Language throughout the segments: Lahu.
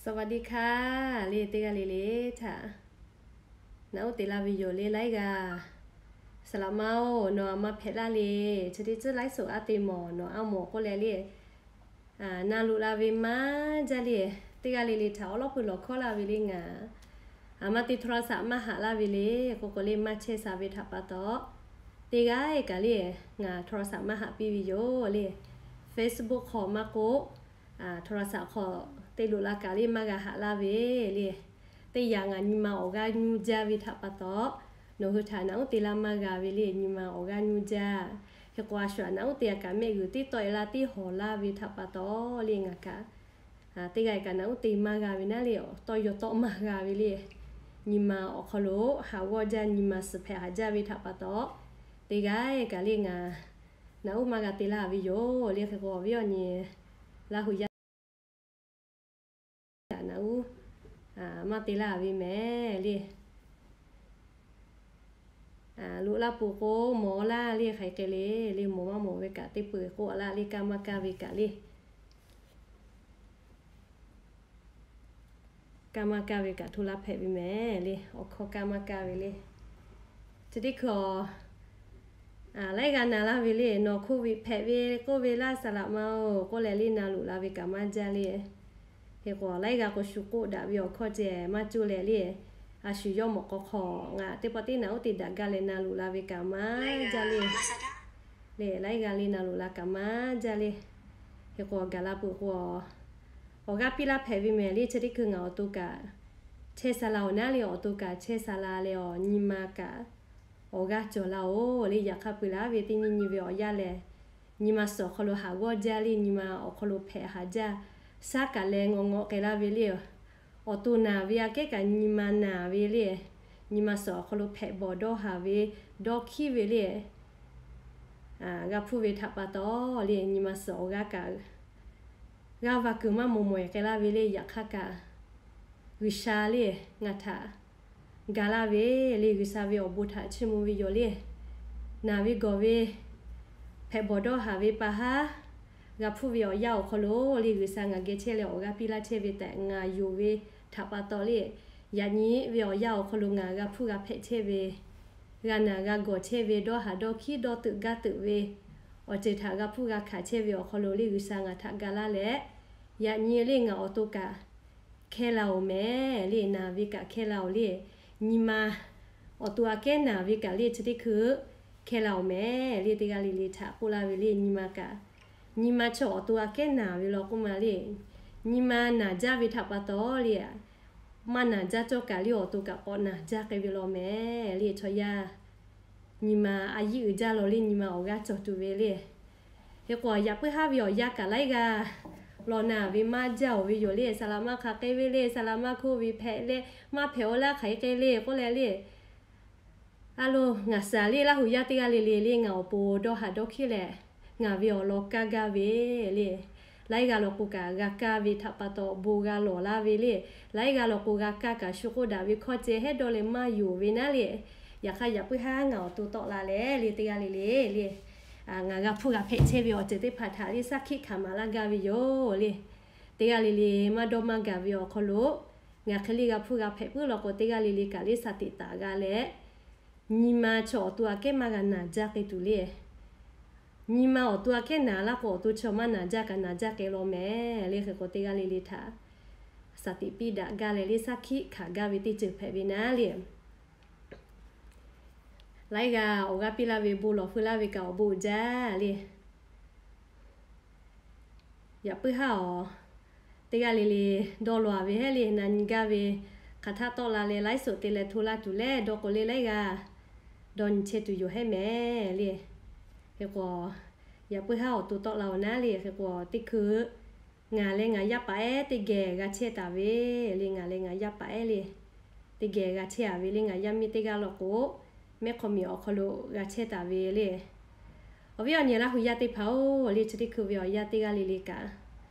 สวัสดีค่ะ le teˇ g'aˇ le le htaꞈ naꞈ uˉ te laˇ ve yoˬ le laiˉ g'aˇ. Saˍ laꞈ ma-oˬ, nawˬ aˬ ma hpehꞈ laˇ le. Chi teˇ ceuˬ laiˉ suhˍ a te mawˬ nawˬ a mawˬ k'oˆ leh le, na luꞈ la ve maˇ jaˇ le. Teˇ g'aˇ le le htaꞈ awˉ lawˉ pui lawˬ hkawˇ laˇ ve le ngaˬ aˬ ma te โทรศัพท์ maˇ haꞈ laˇ ve le. K'o k'o le maˇ chehˇ sha ve htaꞈ pa taw, teˇ g'aˇ kaꞈ le ngaˬ โทรศัพท์ maˇ haꞈ piˇ ve yoˬ le. Facebook hk'aw maˇ k'oˆ, โทรศัพท์ hk'aw te luꞈ la kaꞈ le maˇ g'a haꞈ laˇ ve le. Teˇ yanˇ ngaˬ nyi ma awˬ g'aˇ nyuˇ jaˇ ve htaꞈ pa taw, nawˬ hui htaꞈ naꞈ uˉ te laˇ maˇ g'a ve le, nyi ma awˬ g'aˇ nyuˇ jaˇ. Hk'e k'o a shu aˬ naꞈ uˉ te a kaꞈ mehˆ g'uiˬ tiˉ tawˆ e laˇ tiˉ hawˬ laˇ ve htaꞈ pa taw le ngaˬ kaꞈ teˇ g'aˇ kaꞈ naꞈ uˉ te maˇ g'a ve naˉ le, tawˇ yaw tawˆ maˇ g'a ve le. Nyi ma awˬ hk'aw lo haꞈ g'awˇ jaˇ, nyi ma suhˍ hpehꞈ haꞈ jaˇ ve htaꞈ pa taw, teˇ g'aˇ kaꞈ le ngaˬ naꞈ uˉ maˇ g'a te laˇ ve yoˬ le. Hk'e k'o awˬ viˉ awˬ nyi Laˇ hu yaˇ kaꞈ naꞈ uˉ maˇ te laˇ ve mehˍ le. Loꞈ laˇ peuˬ k'o mawˬ laˇ le, hk'aˬ hk'e le le mawˬ maˇ mawˬ ve kaꞈ teˇ peuˬ k'oˆ laˇ le, kaˇ maˇ kaˇ ve kaꞈ le. Kaˇ maˇ kaˇ ve kaꞈ hto laˇ hpehꞈ ve mehˍ le, awˬ hkawˇ kaˇ maˇ kaˇ ve le. Chi teˇ hkui a laiˉ g'aˇ na laˇ ve le, nawˬ โควิด hpehꞈ ve k'oˆ ve laˇ saˍ laꞈ ma-oˬ k'oˆ leh le na luꞈ la ve kaꞈ maˇ jaˇ le. Hk'e k'o laiˉ g'aˇ k'o shu k'oˆ daꞈ ve awˬ hkawˇ ceh maˇ coˇ leh le, a shu yawˇ mawꞈ k'aw hk'aw ngaˬ teˇ pawˆ teˇ naꞈ uˉ te daꞈ gaˇ leh na luꞈ la ve kaꞈ maˇ jaˇ le. Le laiˉ g'aˇ le na luꞈ la kaꞈ maˇ jaˇ le. Hk'e k'o gaˬ la peuˬ k'o awˬ g'aˇ piˇ laˇ hpehꞈ ve mehˍ le. Chi teˇ hkui ngaˬ awˬ to kaꞈ chehˇ sha la-oˬ naˉ le, awˬ to kaꞈ chehˇ sha la leh awˬ nyi ma kaꞈ awˬ g'aˇ cawˬ laˇ-oˬ le. Yaꞈ hk'aˇ pui laˇ ve teˇ nyi nyi ve awˬ yanˇ lehˬ, nyi ma suhˍ awˬ hk'aw lo haꞈ g'awˇ jaˇ le, nyi ma awˬ hk'aw lo hpehꞈ haꞈ jaˇ. Shaˉ kaꞈ leh ngawꞈ ngawꞈ k'ai laˇ ve le. Awˬ to naˬ ve aꞈ kehˉ kaꞈ nyi ma naˬ ve le. Nyi ma suhˍ awˬ hk'aw lo hpehꞈ bawˬ dawˇ haˍ ve, dawˇ hkiˉ ve le. G'a hpuˇ ve htaꞈ pa taw le, nyi ma suhˍ awˬ g'aˇ kaꞈ g'aˇ va kuiˬ maˇ mawˬ mawˬ e k'ai laˇ ve le. Yaꞈ hk'aˇ kaꞈ G'uiˬsha le ngaˬ htaꞈ ga laˇ ve le, G'uiˬsha ve awˬ bon htaꞈ chiˇ mvuh ve yoˬ le. Naˬ ve gawˬ ve, hpehꞈ bawˬ dawˇ haˍ ve pa haˉ g'a hpuˇ ve awˬ yanˇ awˬ hk'aw lo le, G'uiˬsha ngaˬ geh chehˇ leh awˬ g'aˇ piˇ laˇ chehˇ ve tehꞈ ngaˬ yonˍ ve htaꞈ pa taw le, yaꞈ nyi ve awˬ yanˇ awˬ hk'aw lo ngaˬ g'a hpuˇ g'a hpehꞈ chehˇ ve, g'a naˬ g'a gawˬ chehˇ ve, dawˇ haˍ dawˇ hkiˉ dawˇ teuꞈ gaˇ teuꞈ ve awˬ ceuˬ htaꞈ g'a hpuˇ g'a hkanˍ chehˇ ve awˬ hk'aw lo le, G'uiˬsha ngaˬ htaꞈ ga laˇ leh, yaꞈ nyi le ngaˬ awˬ to kaꞈ hkehˇ la-oˬ mehˍ le. Naˬ ve kaꞈ hkehˇ la-oˬ le. Nyi ma awˬ to aꞈ kehˉ naˬ ve kaꞈ le chi teˇ hkui hkehˇ la-oˬ mehˍ le. Teˇ g'aˇ le le htaꞈ k'oˆ laˇ ve le, nyi ma kaꞈ, nyi ma chaw awˬ to aꞈ kehˉ naˬ ve law k'oˆ ma le, nyi ma naˬ jaˇ ve htaꞈ pa taw le, maˇ naˬ jaˇ cawˇ kaꞈ le awˬ to kaꞈ k'awꞈ naˬ jaˇ k'ai ve law mehˍ le. Chaw yaˇ nyi ma a yiˉ uiˍ jaˇ law le, nyi ma awˬ g'aˇ cawˬ tuˬ ve le. Hk'e k'o yaꞈ puiˉ haˉ ve awˬ yanˇ kaꞈ laiˉ g'aˇ lawˬ naˬ ve maˇ jaˇ-oˬ ve yoˬ le. Saˍ laꞈ ma hk'aˬ k'ai ve le, saˍ laꞈ ma โควิด hpehꞈ leh maˇ hpehꞈ-oˬ laˇ hk'aˬ hk'e k'ai le k'oˆ leh le, a lo ngaˬ shaˍ le Laˇ hu yaˇ teˇ g'aˇ le le le ngaˬ awˬ pon dawˇ haˍ dawˇ hkiˉ leh ngaˬ ve awˬ lawn kaˇ gaˇ ve le. Laiˉ g'aˇ law k'o kaꞈ g'a kaˇ ve htaꞈ pa taw bon g'a lawˬ laˇ ve le. Laiˉ g'aˇ law k'o g'a kaˇ kaꞈ shu k'oˆ daꞈ ve hkawˇ ceh hehˉ dawˇ leh maˇ yonˍ ve naˉ le. Yaꞈ hk'aˇ yaꞈ puiˉ haˉ ngaˬ awˬ to tawˆ la leh le teˇ g'aˇ le le le, ngaˬ g'a hpuˇ g'a hpehꞈ chehˇ ve awˬ ceuˬ teˇ hpaˍ htaꞈ le shaˉ hkiˆ hkanˍ maˍ laˇ gaˇ ve yoˬ le. Teˇ g'aˇ le le maˇ dawˇ maˇ gaˬ ve awˬ hk'aw lo ngaˬ hk'e le g'a hpuˇ g'a hpehꞈ puiˉ law k'o teˇ g'aˇ le le kaꞈ le shaˍ tiꞈ taˍ g'a leh, nyi ma chaw awˬ to aꞈ kehˉ maˇ g'a naˬ jaˇ k'ai tuˬ le. Nyi ma awˬ to aꞈ kehˉ naˬ laˇ k'o awˬ to chaw maˇ naˬ jaˇ kaꞈ naˬ jaˇ k'ai law mehˍ le. Hk'e k'o teˇ g'aˇ le le htaꞈ shaˍ tiꞈ piˇ daꞈ gaˇ leh le shaˉ hkiˆ hkanˍ gaˇ ve teˇ ceuˬ hpehꞈ ve naˉ le. Laiˉ g'aˇ awˬ g'aˇ piˇ laˇ ve bon lawˬ feu laˇ ve kaꞈ awˬ bon uiˍ jaˇ le. Yaꞈ puiˉ haˉ-oˬ, teˇ g'aˇ le le dawˇ law-a ve hehˉ le na nyi gaˇ ve hk'aˬ htaˇ tawˆ la leh laiˉ suhˍ te leh hto laˇ tuˬ leh dawˇ k'o le laiˉ g'aˇ dawˇ nyi chehˇ tuˬ yoˬ hehˉ mehˍ le. Hk'e k'o yaꞈ puiˉ haˉ awˬ to tawˆ la-oˬ naˉ le. Hk'e k'o teˇ hkui ngaˬ leh ngaˬ yaˇ paˍ ehˉ teˇ geh g'a chehˇ taˍ ve le. Ngaˬ leh ngaˬ yaˇ paˍ ehˉ le teˇ geh g'a chehˇ-a ve le. Ngaˬ yaˇ miˇ teˇ g'aˇ law k'o mehˆ hk'aw miˬ awˬ hk'aw lo g'a chehˇ taˍ ve le. Awˬ viˉ awˬ nyi Laˇ hu yaˇ teˇ hpaˍ-oˬ le, chi teˇ hkui ve awˬ yanˇ teˇ g'aˇ le le kaꞈ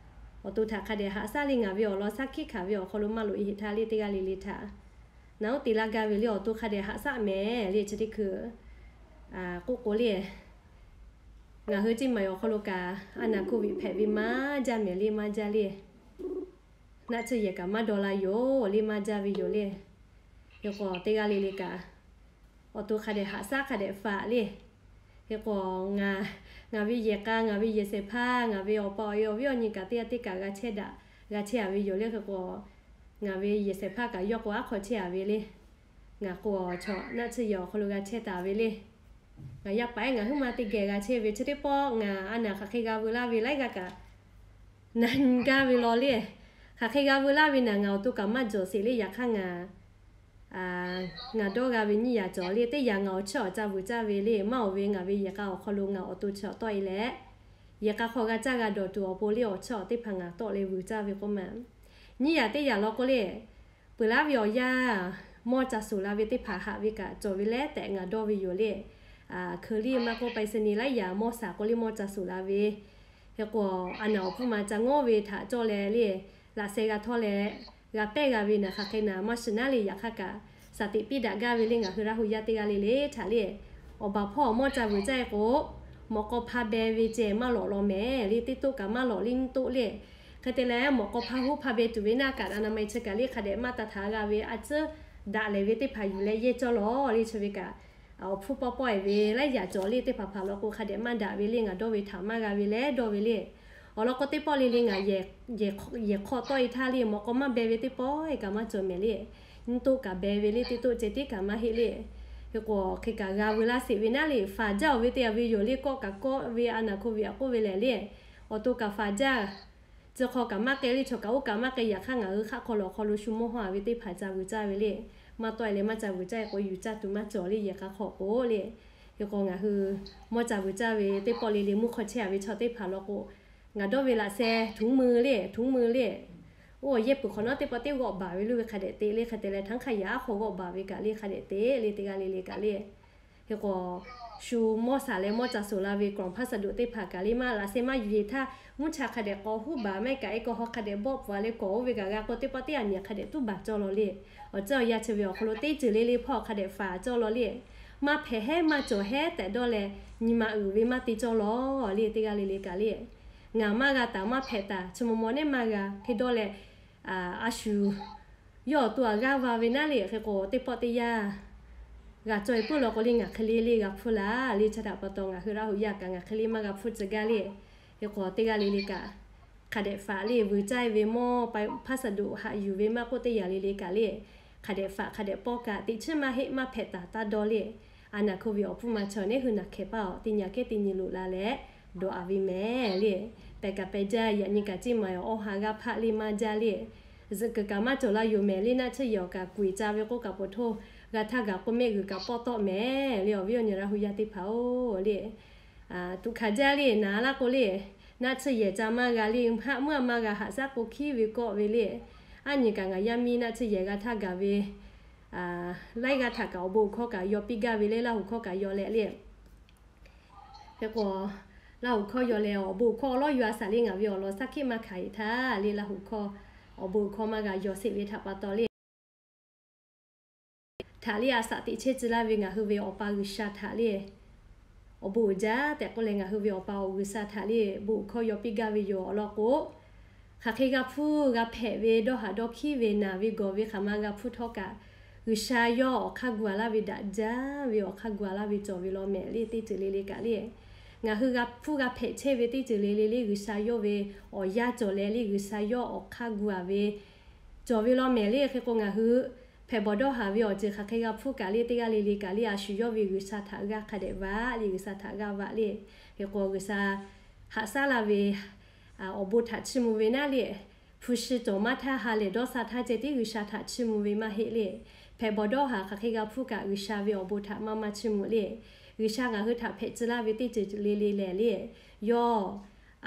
awˬ to htaꞈ hk'a dehꞈ haꞈ shaˉ le. Ngaˬ ve awˬ lawn shaˉ hkiˆ hkanˍ ve awˬ hk'aw lo maˇ loꞈ e heꞈ htaˇ le teˇ g'aˇ le le htaꞈ naꞈ uˉ te laˇ gaˇ ve le. Awˬ to hk'a dehꞈ haꞈ shaˉ mehˍ le. Chi teˇ hkui k'oˆ k'o le, ngaˬ hui Ceˇ maˍ awˬ hk'aw lo kaꞈ a naˬ โควิด hpehꞈ ve maˇ jaˇ mehˍ le maˇ jaˇ le. Naˆ tsuhˇ yehˬ kaꞈ maˇ dawˇ la yoˬ le, maˇ jaˇ ve yoˬ le. Hk'e k'o teˇ g'aˇ le le kaꞈ, awˬ to hk'a dehꞈ haꞈ shaˉ hk'a dehꞈ faꞈ le. Hk'e k'o, ngaˬ ve yehˬ k'a, ngaˬ ve yehˬ shehˍ hpaˇ, ngaˬ ve awˬ pa awˬ e awˬ viˉ awˬ nyi kaꞈ teˇ g'aˇ teˇ kaꞈ g'a chehˇ daꞈ, g'a chehˇ a ve yoˬ le. Hk'e k'o, ngaˬ ve yehˬ shehˍ hpaˇ kaꞈ yawˇ k'o aˉ hk'aw chehˇ a ve le. Ngaˬ k'o chaw naˆ tsuhˇ yehˬ awˬ hk'aw lo g'a chehˇ taˍ ve le. Ngaˬ yaˇ paˍ ehˉ ngaˬ huiˉ ma teˇ geh g'a chehˇ ve chi teˇ pawˆ ngaˬ a naˬ hk'aˬ hk'e g'a veu laˇ ve laiˉ g'aˇ kaꞈ na nyi gaˇ ve law le. Hk'aˬ hk'e g'a veu laˇ ve naˬ ngaˬ awˬ to kaꞈ maˇ jawˬ sheˍ le. Yaꞈ hk'aˇ ngaˬ ngaˬ dawˇ g'a ve nyiˇ yaꞈ cawˬ le. Teˇ yaꞈ ngaˬ awˬ chiˇ awˬ ca vuiˬ caˇ ve le. Maˇ oˬ ve ngaˬ ve yehˬ k'a awˬ hk'aw lo ngaˬ awˬ to chaw tawˆ e leh, yehˬ k'a hk'aw g'a caˇ g'a dawˬ tuˬ awˬ pon le awˬ chiˇ awˬ teˇ hpaˍ ngaˬ tawˆ leh vuiˬ caˇ ve k'oˆ ma. Nyiˇ yaꞈ teˇ yaꞈ law k'o le, peuˬ laˇ ve awˬ yanˇ mawˇ ca suhˍ la ve teˇ hpaˍ haꞈ ve kaꞈ cawˬ ve leh tehꞈ ngaˬ dawˇ ve yoˬ le. Hkeu liˇ maˇ k'oˆ, pai se ni laiˉ yaꞈ mawˇ shaˍ k'o le mawˇ ca suhˍ la ve. Hk'e k'o, a naˬ awˬ hpfuhˇ ma ca ngawˉ ve htaꞈ cawˇ leh le, laꞈ sheh g'a htawˇ leh g'a pehˇ g'a ve naˬ hk'aˬ hk'e naˬ maˇ shiˍ naˉ le. Yaꞈ hk'aˇ kaꞈ shaˍ tiꞈ piˇ daꞈ gaˇ ve le ngaˬ hui Laˇ hu yaˇ teˇ g'aˇ le le htaꞈ le, awˬ baˬ hpawˇ awˬ mawˇ ca vuiˬ caˇ e k'o, mawꞈ k'aw hpa beh ve ceh maˇ lawꞈ law mehˍ le. Teˇ toˆ kaꞈ maˇ lawꞈ le, nyiˇ toˆ le. Hk'e te leh mawꞈ k'aw hpa huˉ hpa beh tuˬ ve naˆ kaꞈ a naˬ ma e chi kaꞈ le hk'a dehꞈ maˇ taˇ htaꞈ g'a ve a tcuhˉ daꞈ lehˬ ve teˇ hpaˍ yuˬ leh yehˇ cawˇ law le. Chi ve kaꞈ awˬ hpfuhˇ pawˆ pawˆ e ve laiˉ yaꞈ cawˬ le. Teˇ hpaˍ hpaˍ law k'o hk'a dehꞈ maˇ daꞈ ve le, ngaˬ dawˇ ve htaꞈ maˇ g'a ve leh dawˇ ve le. Awˬ lawn k'o teˇ pawˆ le le ngaˬ yehˬ hk'aw tawˆ e htaˇ le mawꞈ k'aw maˇ beh ve teˇ pawˆ e kaꞈ maˇ cawˬ mehˍ le. Nyiˇ toˆ kaꞈ beh ve le, teˇ toˆ ceh tiˉ kaꞈ maˇ heˆ le. Hk'e k'o hk'e kaꞈ g'a veu laˇ sheˍ ve naˉ le, faˍ jaˇ oˬ ve teˇ yanˇ ve yoˬ le. Kawˆ kaꞈ kawˆ ve a naˬ hko ve a k'oˆ ve lehˬ le, awˬ to kaꞈ faˍ jaˇ, tcuh hk'aw kaꞈ maˇ k'ai le, chaw kaꞈ oˇ kaꞈ maˇ k'ai. Yaꞈ hk'aˇ ngaˬ hui hk'aˆ hk'aw lawˬ hk'aw lo shu mawˇ hawˇ a ve teˇ hpaˍ ca vuiˬ caˇ ve le. Maˇ tawˆ e leh maˇ ca vuiˬ caˇ e k'o yuˬ caˇ tuˬ maˇ cawˬ le, yehˬ k'a hk'aw k'o le. Hk'e k'o ngaˬ hui mawˇ ca vuiˬ caˇ ve teˇ pawˆ le le mvuhˇ hk'aw chehˇ a ve chaw teˇ hpaˍ law k'o, ngaˬ dawˇ ve laꞈ sheh htuˉ mui le, htuˉ mui le. Oˇ awˬ yehˇ peuˬ hk'awꞈ nawˉ teˇ pawˆ teˇ g'awˆ baˬ ve lo ve hk'a dehꞈ te le. Hk'e te leh htaˇ hk'a yaꞈ aˉ hk'aw g'awˆ baˬ ve kaꞈ le hk'a dehꞈ te le, teˇ g'aˇ le le kaꞈ le. Hk'e k'o, shu mawˇ shaˍ leh mawˇ ca suhˍ la ve กล่องพัสดุ teˇ hpaˍ kaꞈ le maˇ laꞈ sheh maˇ yuˬ yeˬ htaˇ mvuhˇ cha hk'a dehꞈ k'awꞈ huˉ baˬ mehˆ kaꞈ e k'awꞈ haw hk'a dehꞈ bawˆ pfuhˍ a le k'awꞈ oˇ ve kaꞈ g'a k'o teˇ pawˆ teˇ yaꞈ nyi hk'a dehꞈ tuˉ baˬ cawˇ law le. Awˬ ceuˬ awˬ yanˇ chi ve awˬ hk'aw lo teˇ ceuˬ le le hpawˇ hk'a dehꞈ faˍ cawˇ law le. Maˇ hpehꞈ hehˉ maˇ cawˬ hehˉ tehꞈ dawˇ leh nyi ma uiˍ ve maˇ te cawˇ law le, teˇ g'aˇ le le kaꞈ le. Ngaˬ maˇ g'a taˍ maˇ hpehꞈ taˍ chi maw maw nehˉ maˇ g'a hk'e dawˇ leh, a shu yawˇ awˬ to aꞈ g'aˇ va ve naˉ le. Hk'e k'o teˇ pawˆ teˇ yanˇ g'a cawˬ e puiˉ law k'o le ngaˬ hk'e le le g'a hpfuhˇ laˇ le. Chi htaꞈ pa taw ngaˬ hui Laˇ hu yaˇ kaꞈ ngaˬ hk'e le maˇ g'a hpfuhˇ tcuh gaˇ le. Hk'e k'o teˇ g'aˇ le le kaꞈ hk'a dehꞈ faꞈ le, vuiˬ caˇ e ve mawˇ พัสดุ haꞈ yuˬ ve maˇ k'oˆ teˇ yaꞈ le le kaꞈ le, hk'a dehꞈ faꞈ hk'a dehꞈ pawˆ kaꞈ teꞈ chiˉ maˇ heˆ maˇ hpehꞈ taˍ taˇ dawˇ le. A naˬ hko ve awˬ hpfuhˇ ma chaw nehˉ hui naˬ hkehˍ paˇ awˬ teˇ nyi a kehˉ teˇ nyi loꞈ la leh dawˬ a ve mehˍ le. Pehˬ kaꞈ pehˬ jaˇ, yaꞈ nyi kaꞈ ciˇ maˍ awˬ awˇ ha g'aˇ hpaˆ le maˇ jaˇ le. Zuhꞈ kuiˬ kaꞈ maˇ cawˬ la yoˬ mehˍ le. Naˆ tsuhˇ yehˬ awˬ kaꞈ kuˬ e ca ve k'oˆ kaꞈ po htoˇ g'a htaˇ gaˬ k'oˆ mehˆ g'uiˬ kaꞈ pawˆ tawˆ mehˍ le. Awˬ viˉ awˬ nyi Laˇ hu yaˇ teˇ hpaˍ-oˬ le, tuꞈ hkanˍ jaˇ le naˍ laˇ k'o le, naˆ tsuhˇ yehˬ ca maˇ g'a le, haˆ meuˇ a maˇ g'a haꞈ shaˉ k'o hkiˉ ve kawˆ ve le. Aˉ nyi kaꞈ ngaˬ yaˇ miˇ naˆ tsuhˇ yehˬ g'a htaˇ gaˬ ve laiˉ g'aˇ htaꞈ kaꞈ awˬ bon hkawˇ kaꞈ yaw piˇ gaˇ ve le, Laˇ hu hkawˇ kaꞈ yaw leh le. Hk'e k'o, Laˇ hu hkawˇ yaw leh awˬ bon hkawˇ awˬ lawˉ yaw a shaˍ le ngaˬ ve awˬ lawn shaˉ hkiˆ maˇ hkanˍ e htaˇ le Laˇ hu hkawˇ awˬ bon hkawˇ maˇ g'a yaw sheˍ ve htaꞈ pa taw le htaꞈ le a shaꞈ teꞈ chehˇ tcuh laˇ ve ngaˬ hui ve Awˬ pa G'uiˬsha htaꞈ le awˬ bon uiˍ jaˇ tehꞈ k'oˆ leh ngaˬ hui ve Awˬ pa awˬ G'uiˬsha htaꞈ le bon hkawˇ yaw piˇ gaˇ ve yoˬ. Awˬ lawn k'o, hk'aˬ hk'e g'a hpfuhˇ g'a hpehꞈ ve dawˇ haꞈ dawˇ hkiˉ ve naˬ ve gawˬ ve hk'aˬ ma g'a hpfuhˇ htawˇ kaꞈ, G'uiˬsha yawˇ awˬ hk'aˇ gu a laˇ ve daꞈ jaˇ ve awˬ hk'aˇ gu a laˇ ve cawˬ ve law mehˍ le. Teˇ ceuˬ le le kaꞈ le ngaˬ hui g'a hpfuhˇ g'a hpehꞈ chehˇ ve teˇ ceuˬ le le le G'uiˬsha yawˇ ve awˬ yanˇ cawˬ leh le G'uiˬsha yawˇ awˬ hk'aˇ gu a ve cawˬ ve law mehˍ le. Hk'e k'o ngaˬ hui hpehꞈ bawˬ dawˇ haꞈ ve awˬ ceuˬ hk'aˬ hk'e g'a hpfuhˇ kaꞈ le teˇ g'aˇ le le kaꞈ le a shu yawˇ ve G'uiˬsha htaꞈ g'aˇ hk'a dehꞈ vaꞈ le, G'uiˬsha htaꞈ g'aˇ vaꞈ le. Hk'e k'o G'uiˬsha haꞈ shaˉ laˇ ve awˬ bon htaꞈ chiˇ mvuh ve naˉ le, hpu shi cawˬ maˇ htaˇ ha lehˬ dawˇ sha htaˇ ceh tiˉ G'uiˬsha htaꞈ chiˇ mvuh ve maˇ heˆ le. Hpehꞈ bawˬ dawˇ haꞈ hk'aˬ hk'e g'a hpfuhˇ kaꞈ G'uiˬsha ve awˬ bon htaꞈ maˇ maˇ chiˇ mvuh le. G'uiˬsha ngaˬ hui htaꞈ hpehꞈ tcuh laˇ ve teˇ ceuˬ le le lehˬ le, yawˇ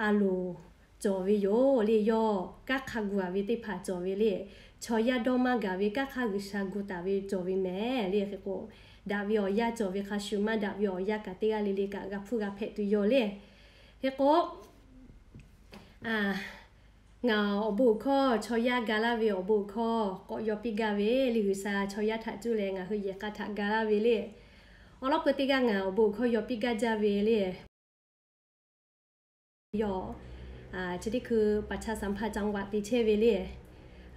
a loˍ cawˬ ve yoˬ le. Yawˇ kanˉ hk'a gu a ve teˇ hpaˍ cawˬ ve le. Chaw yaˇ dawˇ maˇ gaˬ ve kanˉ hk'aˇ G'uiˬsha gu taˍ ve cawˬ ve mehˍ le. Hk'e k'o, daꞈ ve awˬ yanˇ cawˬ ve hk'a shuˍ maˇ daꞈ ve awˬ yanˇ kaꞈ teˇ g'aˇ le le kaꞈ g'a hpfuhˇ g'a hpehꞈ tuˬ yoˬ le. Hk'e k'o, ngaˬ awˬ bon hkawˇ chaw yaˇ ga laˇ ve awˬ bon hkawˇ k'awꞈ yaw piˇ gaˇ ve le. G'uiˬsha chaw yaˇ htaꞈ cuˇ leh ngaˬ hui yehˬ k'a htaꞈ ga laˇ ve le. Awˬ lawn peu teˇ g'aˇ ngaˬ awˬ bon hkawˇ yaw piˇ gaˇ jaˇ ve le. Yawˇ chi teˇ hkui ประชาสัมพันธ์จังหวัด te chehˇ ve le.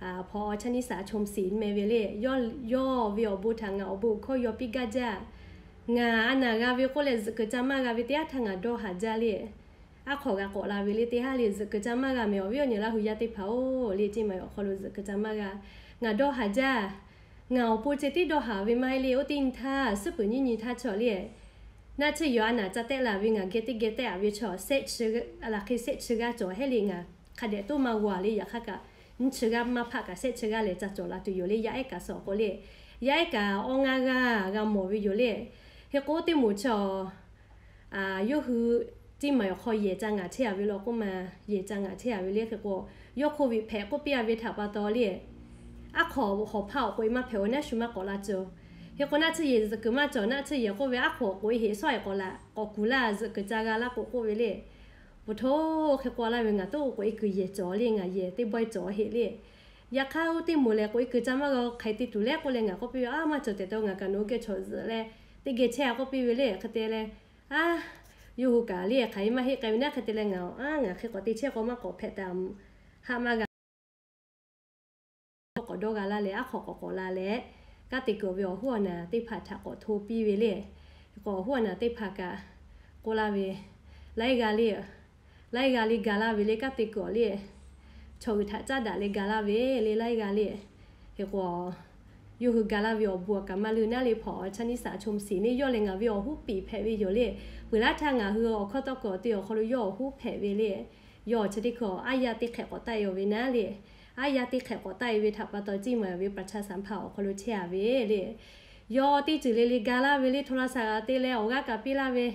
Hpaw chaˇ niˉ saˍ chom siˍ meh ve le. Yawˇ ve awˬ bon htaꞈ ngaˬ awˬ bon hkawˇ yaw piˇ gaˇ jaˇ. Ngaˬ a naˬ g'a ve k'oˆ leh zuhꞈ kuiˬ ca maˇ g'a ve teˇ yanˇ htaˇ ngaˬ dawˇ haˍ jaˇ le. Aˉ hk'awꞈ g'a k'awꞈ la ve le teˇ haˉ le, zuhꞈ kuiˬ ca maˇ g'a mehˍ awˬ viˉ awˬ nyi Laˇ hu yaˇ teˇ hpaˍ-oˬ le, ceˇ maˬ awˬ hk'aw lo zuhꞈ kuiˬ ca maˇ g'a. Ngaˬ dawˇ haˍ jaˇ. Ngaˬ awˬ pon ceh tiˉ dawˇ haˍ ve maˇ heˆ le. Oˇ teˇ nyi htaˇ suhˉ peuˬ nyiˇ nyi htaˇ chaw le, naˆ tsuhˇ yehˬ a naˬ ca tehˆ la ve ngaˬ geh teˇ geh tehˆ a ve chaw, laˬ hk'e shehˆ chi g'aˇ cawˬ hehˉ le. Ngaˬ hk'a dehꞈ toˇ maˇ g'a le. Yaꞈ hk'aˇ kaꞈ nyiˇ chi g'aˇ maˇ hpaˆ kaꞈ shehˆ chi g'aˇ lehˬ ca cawˬ la tuˬ yoˬ le. Yaˇ ehˉ kaꞈ suh awˬ k'o le, yaˇ ehˉ kaꞈ awˇ ngaˇ g'aˇ g'a mawˬ ve yoˬ le. Hk'e k'o teˇ moˍ chaw yawˇ hui ceˇ maˬ awˬ hk'aw yehˬ ca ngaˬ chehˇ a ve law k'oˆ ma, yehˬ ca ngaˬ chehˇ a ve le. Hk'e k'o yawˇ hk'oˆ ve hpehꞈ k'oˆ piˇ a ve htaꞈ pa taw le, aˉ hk'awꞈ hawˍ hpaˇ awˬ k'oꞈ e maˇ hpehꞈ-oˬ, naˆ shu maˇ k'awꞈ la cawˬ. Hk'e k'o naˆ tsuhˇ yehˬ zuhꞈ kuiˬ maˇ cawˬ, naˆ tsuhˇ yehˬ k'oˆ ve aˉ hk'awꞈ k'oꞈ e heˆ, sawˉ e k'awꞈ laꞈ k'awꞈ kuˬ laˇ, zuhꞈ kuiˬ ca g'a laˇ k'o k'oˆ ve le. Pfuhˍ htoˇ hk'e k'oˆ laˇ ve, ngaˬ toˉ k'oꞈ e kuiˬ yehˬ cawˬ le, ngaˬ yehˬ teˇ bawehˇ cawˬ heˆ le. Yaꞈ hk'aˇ oˇ teˇ moˍ lehˬ k'oꞈ e kuiˬ ca maˇ g'a, hk'aˬ hk'e te tuˬ le k'oˆ leh ngaˬ k'oˆ piˇ ve, Aˉ, maˇ cawˬ tehꞈ te, ngaˬ kaꞈ nawˬ hui geh chaw zuhꞈ leh teˇ geh chehˇ a k'oˆ piˇ ve le. Hk'e te leh, Aˉ, yawˇ hui kaꞈ le hk'aˬ hk'e maˇ heˆ k'ai ve naˉ. Hk'e te leh ngaˬ, aˉ, ngaˬ hk'e k'awꞈ te chehˇ k'o maˇ k'awꞈ hpehꞈ taˍ, haˆ maˇ g'a k'awꞈ dawˇ g'a laˇ leh, aˉ hk'awꞈ k'awꞈ k'awꞈ la leh, kanˉ te kuiˬ ve awˬ hoˉ awˬ naˬ teˇ hpaˍ htaꞈ k'awꞈ hto piˇ ve le. K'awꞈ awˬ hoˉ awˬ naˬ teˇ hpaˍ kaꞈ k'oˆ laˇ ve, Laiˉ g'aˇ le, laiˉ g'aˇ le ga laˇ ve le, kanˉ te kuiˬ awˬ le, chaw g'uiˬ htaꞈ caˉ daꞈ leh ga laˇ ve le, laiˉ g'aˇ le. Hk'e k'o, yawˇ hui ga laˇ ve awˬ bon kaꞈ maˇ leuˬ naˉ le. Hpaw chaˇ niˉ saˍ chom siˍ le, yawˇ lehˬ ngaˬ ve awˬ hoˉ piˍ hpehꞈ ve yoˬ le. Peuˬ laˇ htaˇ ngaˬ hui awˬ hkawˇ tawˇ kuiˬ awˬ te awˬ hk'aw lo yawˇ awˬ hoˉ hpehꞈ ve le. Yawˇ chi teˇ hkui aˉ yaˇ teˇ hk'ehꞈ k'awꞈ taˆ e ve naˉ le. Aˉ yaˇ teˇ hk'ehꞈ k'awꞈ taˆ e ve htaꞈ pa taw ceˇ maˬ ve ประชาสัมพันธ์ awˬ hk'aw lo chehˇ a ve le. Yawˇ teˇ ceuˬ le le ga laˇ ve le, โทรศัพท์ te leh awˬ g'aˇ kaꞈ piˇ laˇ ve,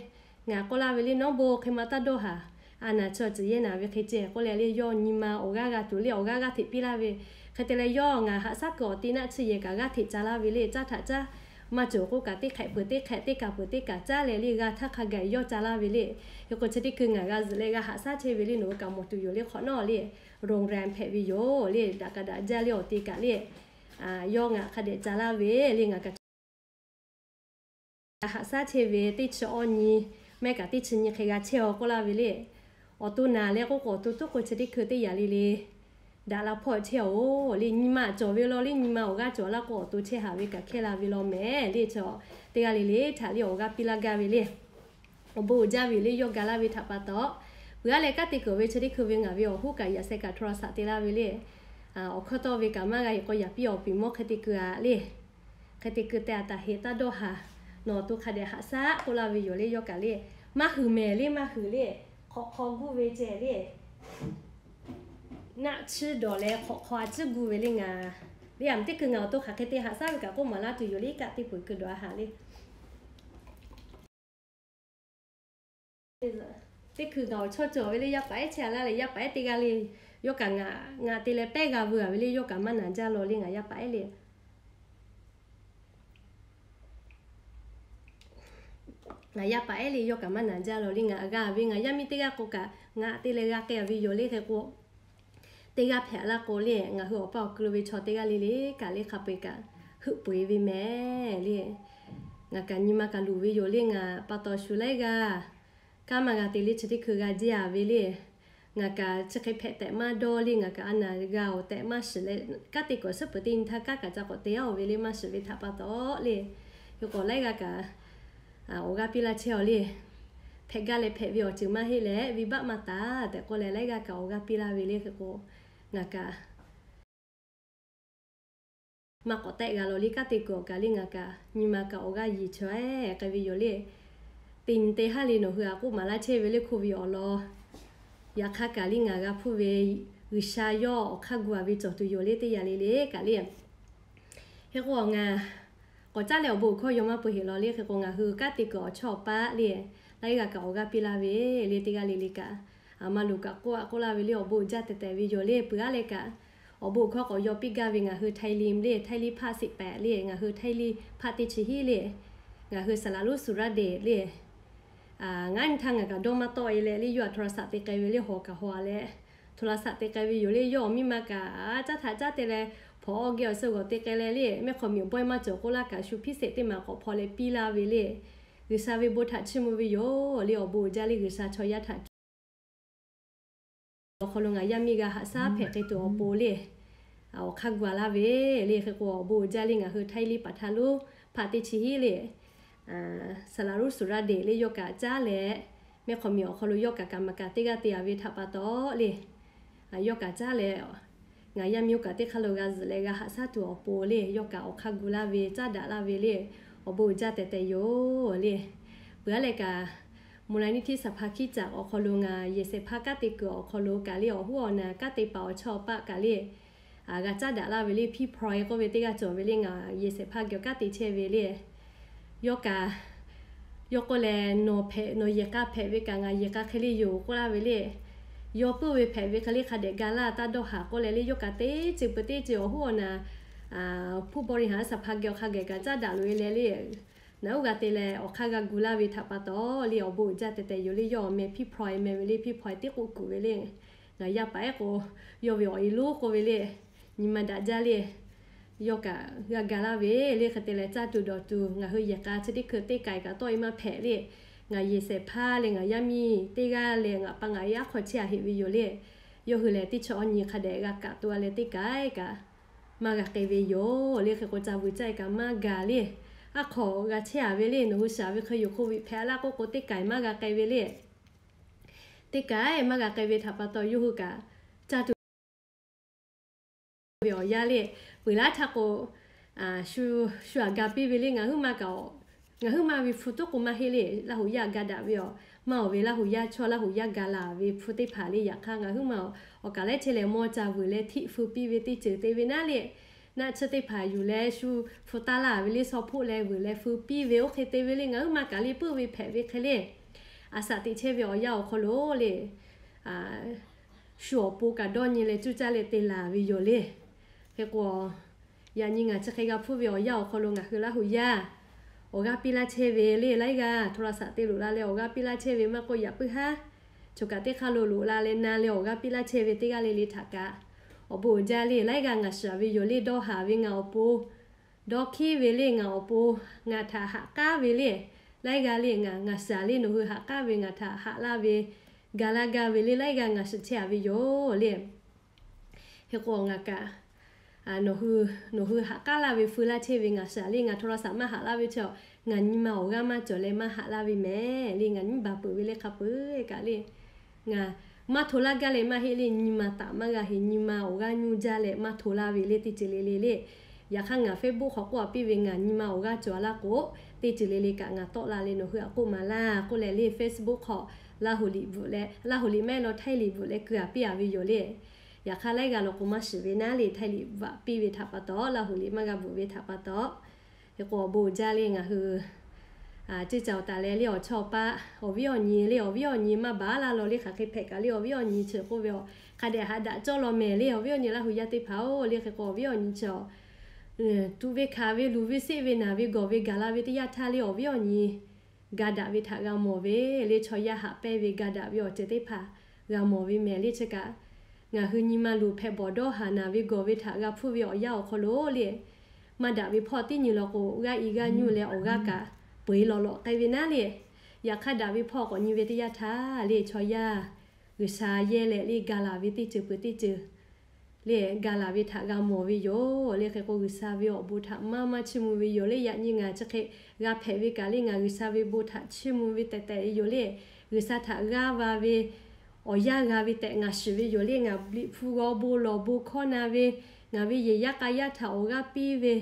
ngaˬ k'oˆ laˇ ve le, Nawˉ bon hk'e ma taˇ dawˇ haˍ. A naˬ chaw ciˬ yehˇ naˍ ve hk'e ceh k'oˆ leh le, yawˇ nyi ma awˬ g'aˇ g'a tuˬ le awˬ g'aˇ g'aˇ hteꞈ piˇ laˇ ve. Hk'e te leh yawˇ ngaˬ haꞈ shaˉ kuiˬ awˬ te naˆ tsuhˇ yehˬ kaꞈ g'aˇ hteꞈ ca laˇ ve le. Caˇ htaꞈ caˇ maˇ cawˬ k'oˆ kaꞈ teˇ hk'ehꞈ peuˬ teˇ hk'ehꞈ, teˇ kaˬ peuˬ teˇ kaˬ caˇ leh le g'a htaˇ hk'a gaˬ yawˇ ca laˇ ve le. Hk'e k'o chi teˇ hkui ngaˬ g'a zuhꞈ leh g'a haꞈ shaˉ chehˇ ve le, nawˬ hui kaꞈ mawˬ tuˬ yoˬ le. Hk'awꞈ nawˉ le, โรงแรม hpehꞈ ve yoˬ le, daꞈ kaꞈ daꞈ jaˇ le awˬ te kaꞈ le. Yawˇ ngaˬ hk'a dehꞈ ca laˇ ve le, ngaˬ kaꞈ haꞈ shaˉ chehˇ ve teˇ chi awˇ nyi, mehˆ kaꞈ teˇ chi nyi hk'e g'a chehˇ a k'oˆ laˇ ve le. Awˬ to naˍ leh k'oˆ k'o awˬ to tuˉ k'o chi teˇ hkui teˇ yaꞈ le le daꞈ la hpawˇ chehˇ-oˬ le. Nyi ma cawˬ ve law le, nyi ma awˬ g'aˇ cawˬ laˇ k'o awˬ to chehˇ haˍ ve kaꞈ hkehˇ la ve law mehˍ le. Chaw teˇ g'aˇ le le htaꞈ le awˬ g'aˇ piˇ laˇ gaˇ ve le. Awˬ bon uiˍ jaˇ ve le, yawˇ ga laˇ ve htaꞈ pa taw. Peuˬ aˉ leh kanˉ te kuiˬ ve chi teˇ hkui ve ngaˬ ve awˬ hoˉ kaꞈ yaꞈ sheh kaꞈ โทรศัพท์ te laˇ ve le. Awˬ hkawˇ tawˇ ve kaꞈ maˇ g'a heˆ k'o yaꞈ piˇ awˬ piˍ mawˇ hk'e te keu a le. Hk'e te keu teh a taˍ heˆ, taˇ dawˇ haˍ. Nawˬ awˬ to hk'a dehꞈ haꞈ shaˉ k'oˆ laˇ ve yoˬ le. Yawˇ kaꞈ le, maˇ huiˍ mehˍ le, maˇ huiˍ le. Hk'awꞈ hk'aw guˇ ve ceh le. Naˆ tsuhˇ dawˬ leh hk'awꞈ hk'aw a tcuhˉ gu ve le ngaˬ. Le a meuˬ teˇ hkui ngaˬ awˬ to hk'aˬ hk'e te haꞈ shaˉ ve kaꞈ k'oˆ maˍ laˇ tuˬ yoˬ le, kaˆ teˇ peuˬ keu dawˬ a haˍ le. Teˇ hkui ngaˬ awˬ chawˇ cawˬ ve le, yaˇ paˍ ehˉ chehˇ a laˇ leh yaˇ paˍ ehˉ teˇ g'aˇ le, yawˇ kaꞈ ngaˬ, ngaˬ te leh pehˉ g'a veu a ve le, yawˇ kaꞈ maˇ naˍ jaˇ law le ngaˬ yaˇ paˍ ehˉ le. Ngaˬ yaˇ paˍ ehˉ le yawˇ kaꞈ maˇ naˍ jaˇ law le. Ngaˬ g'a ve ngaˬ yaˇ miˇ teˇ g'aˇ k'o kaꞈ ngaˬ te leh g'a k'ai a ve yoˬ le. Hk'e k'o, teˇ g'aˇ hpehꞈ laˇ k'o le, ngaˬ hui awˬ pa awˬ ku lo ve chaw teˇ g'aˇ le le kaꞈ le hk'a peu-eˬ kaꞈ heuˆ peu-eˬ ve mehˍ le. Ngaˬ kaꞈ nyi ma kaꞈ luˬ ve yoˬ le. Ngaˬ pa taw shu laiˉ g'aˇ kanˉ maˇ g'a te le, chi teˇ hkui g'a jehˇ a ve le. Ngaˬ kaꞈ chi hk'e hpehꞈ tehꞈ maˇ dawˇ le. Ngaˬ kaꞈ a naˍ g'a awˬ tehꞈ maˇ shiˍ leh, kanˉ te kuiˬ suhˉ peuˬ teˇ nyi htaˇ kanˉ kaꞈ ca k'awꞈ te a oˬ ve le, maˇ shiˍ ve htaꞈ pa taw le. Hk'e k'o laiˉ g'aˇ kaꞈ awˬ g'aˇ piˇ laˇ chehˇ a le. Hpehꞈ gaˇ leh hpehꞈ ve awˬ ceuˬ maˇ heˆ leh venˇbaˆ maˇ taˍ tehꞈ k'oˆ leh laiˉ g'aˇ kaꞈ awˬ g'aˇ piˇ laˇ ve le. Hk'e k'o ngaˬ kaꞈ maˇ k'awꞈ tehˆ g'a law le. Kanˉ te kuiˬ awˬ kaꞈ le ngaˬ kaꞈ nyi ma kaꞈ awˬ g'aˇ yiˍ chaw ehˉ k'ai ve yoˬ le. Teˇ nyi teˇ haˉ le nawˬ hui a k'oˆ maˍ laˇ chehˇ ve le, hk'oˆ ve awˬ lawn. Yaꞈ hk'aˇ kaꞈ le ngaˬ g'a hpuˇ ve G'uiˬsha yawˇ awˬ hk'aˇ gu a ve cawˬ tuˬ yoˬ le, teˇ yaꞈ le le kaꞈ le. Hk'e k'o ngaˬ k'awꞈ caˉ leh awˬ bon awˬ hkawˇ yaw maˇ peu heˆ law le. Hk'e k'o ngaˬ hui kanˉ te kuiˬ awˬ chawˇ awˬ paˆ le, laiˉ g'aˇ kaꞈ awˬ g'aˇ piˇ laˇ ve le, teˇ g'aˇ le le kaꞈ a ma luˬ kaꞈ k'oˆ a k'oˆ laˇ ve le, awˬ bon uiˍ jaˇ tehꞈ tehꞈ ve yoˬ le. Peuˬ aˉ leh kaꞈ awˬ bon awˬ hkawˇ k'awꞈ yaw piˇ gaˇ ve ngaˬ hui ไทยริม le, ไทยริม hpaˆ siˍ pehˍ le, ngaˬ hui ไทยริม hpaˆ teˇ chi hiˉ le, ngaˬ hui saˍ laˍ lonˉ สุราษฎร์เดช le. Ngaˉ nyi htaˇ ngaˬ kaꞈ dawˇ maˇ tawˆ e leh le, yawˇ a โทรศัพท์ te k'ai ve le, hawˬ kaꞈ hawˬ a leh โทรศัพท์ te k'ai ve yoˬ le. Yawˇ awˬ miˇ ma kaꞈ caˉ htaꞈ caˉ te leh hpaw awˬ geh awˬ suh g'awˬ te k'ai leh le, mehˆ hk'aw miˬ bawehˇ maˇ cawˬ k'oˆ laˇ kaꞈ shu hpiˇ sheˍ teˇ maˬ k'awꞈ hpaw leh piˇ laˇ ve le. G'uiˬsha ve bon htaꞈ chiˇ mvuh ve yoˬ le. Awˬ bon uiˍ jaˇ le, G'uiˬsha chaw yaˇ htaꞈ awˬ hk'aw lo ngaˬ yaˇ miˇ g'a haꞈ shaˉ hpehꞈ k'ai tuˬ awˬ pon le. awˬ hk'aˇ gu a laˇ ve le. Hk'e k'o awˬ bon uiˍ jaˇ le, ngaˬ hui Htaiˇ liˇ paˍ htaˇ lonˉ hpaˆ teˇ chi hiˉ le, saˍ laˍ Ruˉ Suˍ raˇ deꞈ le yawˇ kaꞈ caˉ leh, mehˆ hk'aw miˬ awˬ hk'aw lo yawˇ kaꞈ kaˍ maˍ kaˍ teˇ g'aˇ te a ve htaꞈ pa taw le, yawˇ kaꞈ caˉ leh, ngaˬ yaˇ miˇ oˇ kaꞈ teˇ hk'aˇ lo g'a zuhꞈ leh g'a haꞈ shaˉ tuˬ awˬ pon le, yawˇ kaꞈ awˬ hk'aˇ gu laˇ ve caˉ daꞈ laˇ ve le, awˬ bon uiˍ jaˇ tehꞈ tehꞈ yoˬ le. Peuˬ aˉ leh kaꞈ, Mvuhˇ laiˉ niˇ htiˇ saˍ hpaˇ hkiˉ caꞈ awˬ hk'aw lo ngaˬ yehˬ shehˍ hpaˇ kanˉ te kuiˬ awˬ hk'aw lo kaꞈ le, awˬ huˉ awˬ naˍ kanˉ te paˍ awˬ chawˇ paˆ kaꞈ le, g'a caˉ daꞈ laˇ ve le, Piˇ Hpaw k'oˆ ve teˇ g'aˇ cawˬ ve le, ngaˬ yehˬ shehˍ hpaˇ geh kanˉ te chehˇ ve le. Yawˇ kaꞈ, yawˇ k'oˆ leh, nawˬ hpehꞈ, nawˬ yehˬ k'a hpehꞈ ve kaꞈ ngaˬ yehˬ k'a hk'e le yoˬ k'oˆ laˇ ve le. Yawˇ puiˉ ve hpehꞈ ve hk'e le hk'a dehꞈ ga laˇ taˇ dawˇ haˍ k'oˆ leh le, yawˇ kaꞈ teˇ ceuˬ peuˬ teˇ ceuˬ awˬ huˉ awˬ naˍ hpu bawˇ riˬ haˍ saˍ hpaˇ geh awˬ hk'a geh kaꞈ caˉ daꞈ loꞈ e leh le, naˬ uˉ g'a te leh awˬ hk'aˇ g'a gu laˇ ve htaꞈ pa taw le, awˬ bon uiˍ jaˇ tehꞈ tehꞈ yoˬ le. Yawˇ awˬ meh Piˇ Hpaw meh ve le, Piˇ Hpaw teˇ k'oˆ kuˬ ve le, ngaˬ yaˇ paˍ ehˉ k'o, yawˇ ve awˬ e lonˉ k'oˆ ve le, nyi ma daꞈ jaˇ le. Yawˇ kaꞈ g'a ga laˇ ve le. Hk'e te leh caˇ tuˬ dawˬ tuˬ ngaˬ hui yehˬ k'a chi teˇ hkui teˇ k'ai kaꞈ tawˆ e maˇ hpehꞈ le. Ngaˬ yehˬ shehˍ hpaˇ leh ngaˬ yaˇ miˇ teˇ g'aˇ leh ngaˬ pa ngaˬ yaˇ hk'aw chehˇ a heꞈ ve yoˬ le. Yawˇ hui lehˬ teˇ chi awˬ nyi hk'a dehꞈ g'a kaꞈ to a leh teˇ k'ai kaꞈ maˇ g'a k'ai ve yoˬ le. Hk'e k'o ca vuiˬ caˇ e kaꞈ maˇ ga le. Aˉ hk'aw g'a chehˇ a ve le, nawˬ hui shaˍ ve hk'e yoˬ, hk'oˆ ve hpehꞈ laˇ k'oˆ k'o teˇ k'ai maˇ g'a k'ai ve le. Teˇ k'ai maˇ g'a k'ai ve htaꞈ pa taw yawˇ hui kaꞈ caˇ tuˬ ve awˬ yanˇ le. Peuˬ laˇ htaˇ k'o, shu, shu aꞈ ga piˇ ve le. Ngaˬ huiˉ ma kaꞈ, ngaˬ huiˉ ma ve hpu tuˉ k'o maˇ heˆ le. Laˇ huˍ yaˇ ga daꞈ ve awˬ, maˇ awˬ ve Laˇ huˍ yaˇ chaw Laˇ huˍ yaˇ ga laˬ ve hpu teˇ hpaˍ le. Yaꞈ hk'aˇ ngaˬ huiˉ ma awˬ kaꞈ lehˉ chehˇ leh mawˇ ca vuiˬ leh htiˆ feu piˇ ve teˇ ceuˬ te ve naˉ le. Naˆ tsuhˇ teˇ hpaˍ yuˬ leh shu hpu taˇ laˇ ve le, shaw hpoˆ leh vuiˬ leh feu piˇ ve oˇ hk'e te ve le. Ngaˬ huiˉ ma kaꞈ le puiˉ ve hpehꞈ ve hk'e le, aˬ saꞈ teꞈ chehˇ ve awˬ yanˇ awˬ hk'aw lo le, shu awˬ pon kaꞈ dawˇ nyi leh cuˇ caˇ leh te laˬ ve yoˬ le. Hk'e k'o, yaꞈ nyi ngaˬ chi hk'e g'a hpuˇ ve awˬ yanˇ awˬ hk'aw lo ngaˬ hui Laˇ huˍ yaˇ awˬ g'aˇ piˇ laˇ chehˇ ve le. Laiˉ g'aˇ hto la saꞈ te loꞈ la leh awˬ g'aˇ piˇ laˇ chehˇ ve maˇ k'oˆ, yaꞈ puiˉ haˉ choˬ kaꞈ teˇ hk'aˇ lo loꞈ la leh na leh awˬ g'aˇ piˇ laˇ chehˇ ve teˇ g'aˇ le le htaꞈ kaꞈ, awˬ bon uiˍ jaˇ le. Laiˉ g'aˇ ngaˬ shiˍ ve yoˬ le. Dawˇ haˍ ve ngaˬ awˬ pon, dawˇ hkiˉ ve le ngaˬ awˬ pon, ngaˬ htaꞈ haꞈ k'aˉ ve le. Laiˉ g'aˇ le ngaˬ, ngaˬ shiˍ le, nawˬ hui haꞈ k'aˉ ve ngaˬ htaꞈ haꞈ laˇ ve, ga laˇ gaˇ ve le. Laiˉ g'aˇ ngaˬ shiˍ chehˇ a ve yoˬ le. Hk'e k'o ngaˬ kaꞈ, nawˬ hui, nawˬ hui haꞈ k'aˉ laˇ ve feu laˇ chehˇ ve ngaˬ shiˍ le. Ngaˬ hto la saꞈ maˇ haꞈ laˇ ve chi, ngaˬ nyi ma awˬ g'aˇ maˇ cawˬ leh maˇ haꞈ laˇ ve mehˍ le. Ngaˬ nyiˇ baˬ peuˬ ve le hk'a peuˬ kaꞈ le, ngaˬ maˇ hto laˇ gaˇ leh maˇ heˆ le. Nyi ma taꞈ maˇ g'a heꞈ, nyi ma awˬ g'aˇ nyuˇ jaˇ leh maˇ hto laˇ ve le teˇ ceuˬ le le le. Yaꞈ hk'aˇ ngaˬ Facebook hk'aw k'oˆ a piˇ ve ngaˬ nyi ma awˬ g'aˇ cawˬ a laˇ k'o, teˇ ceuˬ le le kaꞈ ngaˬ tawˆ la leh nawˬ hui aꞈ k'oˆ maˍ laˇ k'oˆ leh le Facebook hk'aw Laˇ huˍ liꞈ bvuhꞈ leh, Laˇ huˍ liꞈ maˇ heˆ law Htaiˇ liꞈ bvuhꞈ leh keu a piˇ a ve yoˬ le. Yaꞈ hk'aˇ laiˉ g'aˇ law k'o maˇ shiˍ ve naˉ le, Htaiˇ liꞈ bvuhꞈ piˇ ve htaꞈ pa taw, Laˇ huˍ liꞈ maˇ g'a bvuhꞈ ve htaꞈ pa taw. Hk'e k'o awˬ bon uiˍ jaˇ le ngaˬ hui ceˇ ca awˬ taˍ leh le awˬ chawˇ paˆ awˬ viˉ awˬ nyi le, awˬ viˉ awˬ nyi maˇ baˬ laˇ law le. Hk'aˬ hk'e hpehꞈ kaꞈ le awˬ viˉ awˬ nyi chi k'oˆ ve a, hk'a dehꞈ haꞈ daꞈ cawˇ law mehˍ le awˬ viˉ awˬ nyi Laˇ huˍ yaˇ teˇ hpaˍ-oˬ le. Hk'e k'o awˬ viˉ awˬ nyi chi a, tuꞈ ve hkanˍ ve luˬ ve seˆ ve naˬ ve gawˬ ve gaˬ la ve teˇ yanˇ htaˇ le awˬ viˉ awˬ nyi ga daꞈ ve htaꞈ g'a mawˬ ve le. Chaw yaˇ haꞈ pehnˇ ve ga daꞈ ve awˬ ceuˬ teˇ hpaˍ g'a mawˬ ve mehˍ le. Chi kaꞈ ngaˬ hui nyi ma luˬ hpehꞈ bawˬ dawˇ haˍ naˬ ve gawˬ ve htaꞈ g'a hpuˇ ve awˬ yanˇ awˬ hk'aw lo le, maˇ daꞈ ve hpawˇ tiˉ nyi law k'o g'aˇ i g'aˇ nyuˇ leh awˬ g'aˇ kaꞈ peu eˬ lawꞈ lawꞈ k'ai ve naˉ le. Yaꞈ hk'aˇ daꞈ ve hpawˇ k'awꞈ nyi ve teˇ yanˇ htaˇ le chaw yaˇ G'uiˬsha yehˇ leh le ga laˬ ve teˇ ceuˬ peuˬ teˇ ceuˬ le ga laˬ ve htaꞈ g'a mawˬ ve yoˬ le. Hk'e k'o G'uiˬsha ve awˬ bon htaꞈ maˇ maˇ chiˇ mvuh ve yoˬ le. Yaꞈ nyi ngaˬ chi hk'e g'a hpehꞈ ve kaꞈ le ngaˬ G'uiˬsha ve bon htaꞈ chiˇ mvuh ve tehꞈ tehꞈ ve yoˬ le. G'uiˬsha htaꞈ g'aˇ va ve awˬ yanˇ g'a ve tehꞈ ngaˬ shiˍ ve yoˬ le. Ngaˬ Liꞈ hpu g'aw bon lawˬ bon hkawˇ na ve, ngaˬ ve yehˬ yaˇ k'a yaˇ htaꞈ awˬ g'aˇ piˇ ve,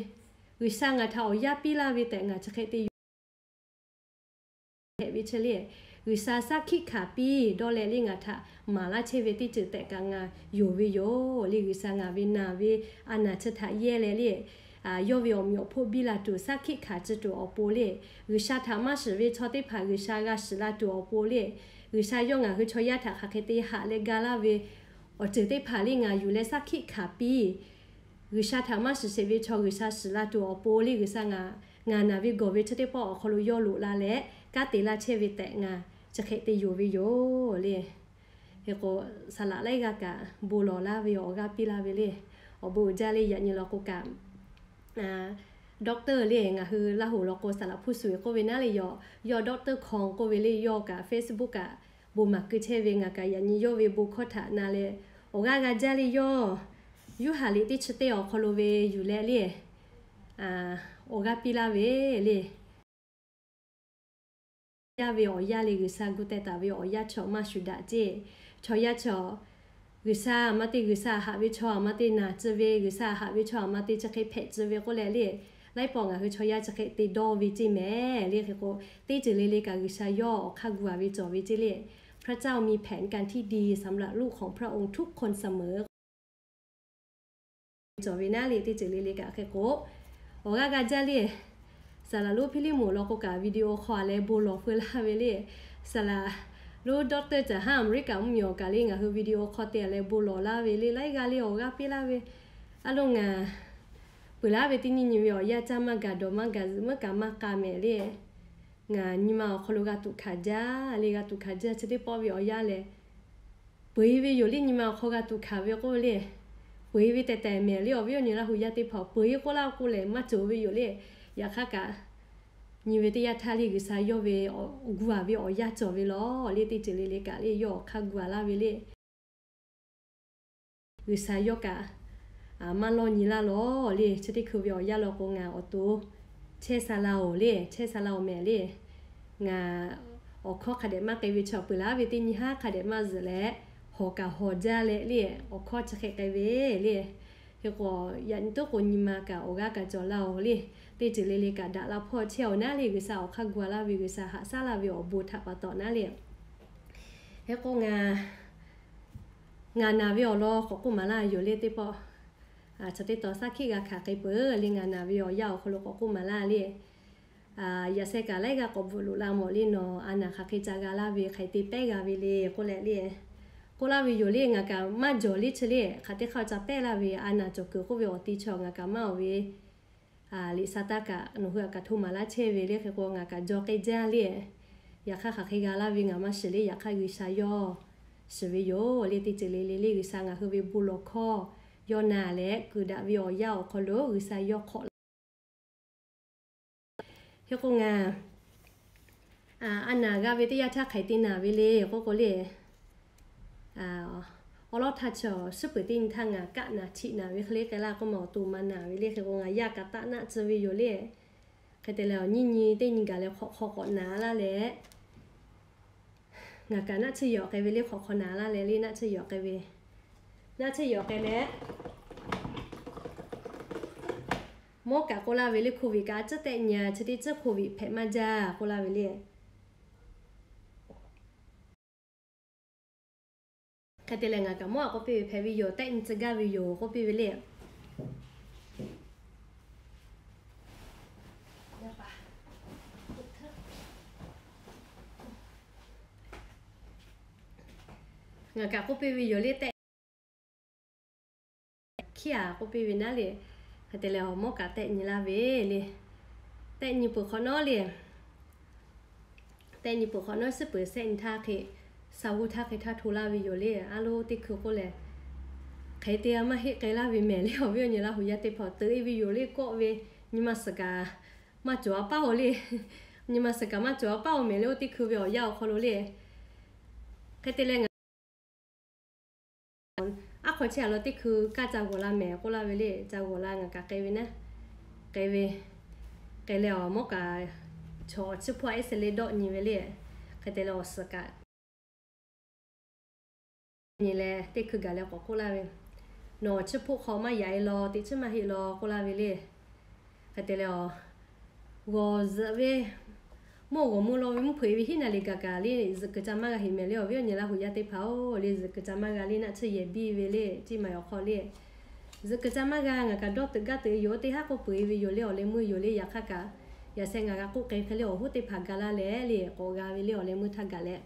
G'uiˬsha ngaˬ htaꞈ awˬ yanˇ piˇ laˇ ve tehꞈ ngaˬ chi hk'e te yoˬ. Hpehꞈ ve chi le, G'uiˬsha saˉ hkiˆ hkanˍ piˇ dawˇ leh le ngaˬ htaꞈ maˍ laˇ chehˇ ve teˇ ceuˬ tehꞈ kaꞈ ngaˬ yonˍ ve yoˬ le. G'uiˬsha ngaˬ ve naˬ ve a naˬ chi htaꞈ yehˇ leh le, yawˇ ve awˬ meꞈ awˬ hponˇ biˇ la tuˬ saˉ hkiˆ hkanˍ ci tuˬ awˬ pon le, G'uiˬsha htaꞈ maˇ shiˍ ve chaw teˇ hpaˍ G'uiˬsha g'a shiˍ la tuˬ awˬ pon le, G'uiˬsha yawˇ ngaˬ hui chaw yaˇ htaꞈ hk'aˬ hk'e te haꞈ leh ga laˇ ve awˬ ceuˬ teˇ hpaˍ le ngaˬ yuˬ leh saˉ hkiˆ hkanˍ piˇ G'uiˬsha htaꞈ maˇ shiˍ sheˍ ve chaw G'uiˬsha shiˍ la tuˬ awˬ pon le G'uiˬsha ngaˬ, ngaˬ naˬ ve gawˬ ve chi teˇ pawˆ awˬ hk'aw lo yawˇ loꞈ la leh kanˉ te laˇ chehˇ ve tehꞈ ngaˬ chi hk'e te yonˍ ve yoˬ le. Hk'e k'o, saˍ laꞈ laiˉ g'aˇ kaꞈ bon lawˬ laˇ ve awˬ g'aˇ piˇ laˇ ve le. Awˬ bon uiˍ jaˇ le. Yaꞈ nyi law k'o kaꞈ, doctor le ngaˬ hui Laˇ huˍ law k'o saˍ laꞈ hpu suˍ k'oˆ ve naˉ le, yawˇ, yawˇ doctor hkaw k'oˆ ve le, yawˇ kaꞈ Facebook kaꞈ bon maˍ keu chehˇ ve ngaˬ kaꞈ yaꞈ nyi yawˇ ve bon hkawˇ htaꞈ na leh, awˬ g'aˇ g'a jaˇ le yawˇ Yoˇhanˬ liꞈ teˇ chi teˇ awˬ hk'aw lo ve yuˬ leh le, awˬ g'aˇ piˇ laˇ ve le. Yaˇ ve awˬ yaˇ le G'uiˬsha gu teh taˍ ve awˬ yaˇ chaw maˇ shuˍ daꞈ ceˇ. Chaw yaˇ chaw, G'uiˬsha aˬ ma te, G'uiˬsha haꞈ ve chaw aˬ ma te naˬ tcuh ve, G'uiˬsha haꞈ ve chaw aˬ ma te chi hk'e hpehꞈ tcuh ve k'oˆ leh le, laiˉ pawˆ ngaˬ hui chaw yaˇ chi hk'e te dawˇ ve ceˇ mehˍ le. Hk'e k'o, teˇ ceuˬ le le kaꞈ G'uiˬsha yawˇ awˬ hk'aˇ gu a ve cawˬ ve ceˇ le. พระเจ้ามีแผนการที่ดีสำหรับลูกของพระองค์ทุกคนเสมอ cawˬ ve naˉ le. Teˇ ceuˬ le le kaꞈ hk'e k'o, awˬ g'aˇ g'a jaˇ le. Saˍ laꞈ lonˉ Hpiˇliˇmoˍ law k'o kaꞈ video hk'aw a leh bon lawˬ feu laˇ ve le. Saˍ laꞈ lonˉ doctor caˬ haˉ Aˍmeˍriˆkaꞈ mvuhˇmiˬ awˬ kaꞈ le ngaˬ hui video hk'aw te a leh bon lawˬ laˇ ve le, laiˉ g'aˇ le awˬ g'aˇ piˇ laˇ ve. A lo ngaˬ peuˬ laˇ ve teˇ nyi nyi ve awˬ yaˇ caˇ maˇ gaˬ, dawˬ maˇ gaˬ, zuhꞈ meuˉ kaꞈ maˇ k'a mehˍ le. Ngaˬ nyi ma awˬ hk'aw lo g'a tuꞈ hkanˍ jaˇ le, g'a tuꞈ hkanˍ jaˇ chi teˇ pawˆ ve awˬ yaˇ lehˬ, peuˬ e ve yoˬ le. Nyi ma awˬ hk'aw g'a tuꞈ hkanˍ ve k'oˆ ve le, peuˬ e ve tehˬ tehˬ mehˍ le. Awˬ viˉ awˬ nyi Laˇ hu yaˇ teˇ hpaˍ peuˬ e k'oˆ laˇ k'oˆ lehˬ maˇ cawˬ ve yoˬ le. Yaꞈ hk'aˇ kaꞈ, nyi ve teˇ yanˇ htaˇ le G'uiˬsha yawˇ ve gu a ve awˬ yaˇ cawˬ ve lawˬ le. Teˇ ceuˬ le le kaꞈ le yawˇ awˬ hk'aˇ gu a laˇ ve le. G'uiˬsha yawˇ kaꞈ maˇ lawˇ nyi laˇ lawˬ le. Chi teˇ hkui ve awˬ yaˇ law k'o ngaˬ awˬ to chehˇ sha la oˬ le, chehˇ sha la oˬ mehˍ le. Ngaˬ awˬ hkawˇ hk'a dehꞈ maˇ k'ai ve chaw peuˬ laˇ ve teˇ nyi haˉ hk'a dehꞈ maˇ zuhꞈ leh, hawˬ kaꞈ hawˬ jaˇ leh le, awˬ hkawˇ chi hk'e k'ai ve le. Hk'e k'o, yaꞈ nyi toˉ k'o nyi ma kaꞈ awˬ g'aˇ kaꞈ cawˬ la oˬ le. Teˇ ceuˬ le le kaꞈ daꞈ la hpawˇ chehˇ oˬ naˉ le. G'uiˬsha awˬ hk'aˇ gu a laˇ ve, G'uiˬsha haꞈ shaˉ laˇ ve awˬ bon htaꞈ pa taw naˉ le. Hk'e k'o ngaˬ, ngaˬ naˬ ve awˬ lawn k'awꞈ k'oˆ maˍ laˇ yoˬ le teˇ pawˆ. Chaw teˇ taw saˉ hkiˆ g'a hkanˍ k'ai peuˬ le. Ngaˬ naˬ ve awˬ yaˇ awˬ hk'aw lo k'awꞈ k'oˆ maˍ laˇ le. Yaꞈ sheh kaꞈ laiˉ g'aˇ k'awꞈ bvuhꞈ loꞈ la mawˬ le, nawˬ a naˬ hk'aˬ hk'e ca g'a laˇ ve, hk'aˬ hk'e te pehˉ g'a ve le k'oˆ leh le, k'oˆ laˇ ve yoˬ le. Ngaˬ kaꞈ maˇ jawˬ le chi le, hk'aˬ teˇ hk'aˇ ca pehˉ laˇ ve a naˬ cawˬ kuiˬ k'oˆ ve awˬ ti chaw ngaˬ kaꞈ maˇ awˬ ve liꞈ sa taˇ kaꞈ nawˬ hui a kaꞈ hto maˍ laˇ chehˇ ve le. Hk'e k'o ngaˬ kaꞈ jaw k'ai jaˇ le. Yaꞈ hk'aˇ hk'aˬ hk'e g'a laˇ ve ngaˬ maˇ shiˍ le. Yaꞈ hk'aˇ G'uiˬsha yawˇ shiˍ ve yoˬ le. Teˇ ceuˬ le le le G'uiˬsha ngaˬ hui ve bon lawˬ hkawˇ yawˇ naˬ leh kuiˬ daꞈ ve awˬ yaˇ awˬ hk'aw lo G'uiˬsha yawˇ hk'awꞈ la Hk'e k'o ngaˬ a naˬ g'a ve teˇ yanˇ htaˇ hk'aˬ hk'e te naˬ ve le k'oˆ k'o le, awˉ lawˉ htaˇ chaw shiˉ peuˬ teˇ nyi htaˇ ngaˬ kaˆ naˬ htiꞈ naˬ ve hk'e le k'ai laˇ k'oˆ ma awˬ to ma naˬ ve le. Hk'e k'o ngaˬ yaˇ kaꞈ taˆ naˆ tcuh ve yoˬ le. Hk'e te leh awˬ nyi nyi teˇ nyi gaˬ leh hk'awꞈ hk'aw k'awꞈ naˬ laˇ leh, ngaˬ kaꞈ naˆ tsuhˇ yawˬ k'ai ve le. Hk'awꞈ hk'aw naˬ laˇ leh le naˆ tsuhˇ yawˬ k'ai ve, naˆ tsuhˇ yawˬ k'ai leh, mawˇ kaꞈ k'oˆ laˇ ve le, โควิด kaꞈ a tcuhˉ tehˆ nyi a, chi teˇ tcuhˉ โควิด hpehꞈ maˇ jaˇ k'oˆ laˇ ve le. Hk'e te leh ngaˬ kaꞈ mawˇ a k'oˆ piˇ ve hpehꞈ ve yoˬ, tehˆ nyi tcuh gaˇ ve yoˬ k'oˆ piˇ ve le. Ngaˬ kaꞈ k'oˆ piˇ ve yoˬ le, tehˆ hkiˉ a k'oˆ piˇ ve naˉ le. Hk'e te leh awˬ mawˇ kaꞈ tehˆ nyi laˇ ve le. Tehˆ nyi peuˬ hk'awꞈ nawˉ le, tehˆ nyi peuˬ hk'awꞈ nawˉ shiˉ peuˬ shehˆ nyi htaˇ hk'e, sha g'uˇ htaˇ hk'e htaˇ hto laˇ ve yoˬ le. A lo teˇ hkui k'oˆ leh, hk'e te a maˇ heˆ k'ai laˇ ve mehˍ le. Awˬ viˉ awˬ nyi Laˇ huˍ yaˇ teˇ hpaˍ teuꞈ e ve yoˬ le kawˆ ve, nyi ma suhˍ kaꞈ maˇ cawˬ a paˇ oˬ le. Nyi ma suhˍ kaꞈ maˇ cawˬ a paˇ oˬ mehˍ le, oˇ teˇ hkui ve awˬ yanˇ awˬ hk'aw lo le. Hk'e te leh ngaˬ aˉ hk'aw chehˇ a law teˇ hkui kaˇ ca g'awˬ la mehˍ k'oˆ laˇ ve le. Ca g'awˬ la ngaˬ kaꞈ k'ai ve naˉ, k'ai ve, k'ai leh awˬ mawˇ kaꞈ chaw awˬ chiˇ hpoˆ a iˉ se le dawˆ nyi ve le. Hk'e te leh awˬ suhˍ kaꞈ nyi leh teˇ hkui gaˬ leh k'awꞈ k'oˆ laˇ ve, nawˬ awˬ chiˇ hpoˆ hk'aw maˇ yaꞈ e law, teꞈ chiˉ maˇ heˆ law k'oˆ laˇ ve le. Hk'e te leh awˬ g'awˬ zuhꞈ ve, mawˇ g'awˬ mui law ve mvuhˇ hpeuꞈ e ve hiˉ naˬ le gaˬ kaꞈ le zuhꞈ kuiˬ ca maˇ g'a heˆ mehˍ le. Awˬ viˉ awˬ nyi Laˇ huˍ yaˇ teˇ hpaˍ oˬ le, zuhꞈ kuiˬ ca maˇ g'a le, naˆ tsuhˇ yehˬ biˇ ve le, ciˇ ma awˬ hk'aw le. Zuhꞈ kuiˬ ca maˇ g'a, ngaˬ kaꞈ dawˇ teuꞈ gaˇ teuꞈ yoˬ, teˇ haˉ k'oˆ peuˬ e ve yoˬ le, awˬ leh meuˇ yoˬ le. Yaꞈ hk'aˇ kaꞈ, yaꞈ sheh ngaˬ g'a k'oˆ k'ai hk'e le, awˬ hoˉ teˇ hpaˍ ga laˇ leh le k'awꞈ g'a ve le, awˬ leh meuˇ htaˇ gaˬ leh.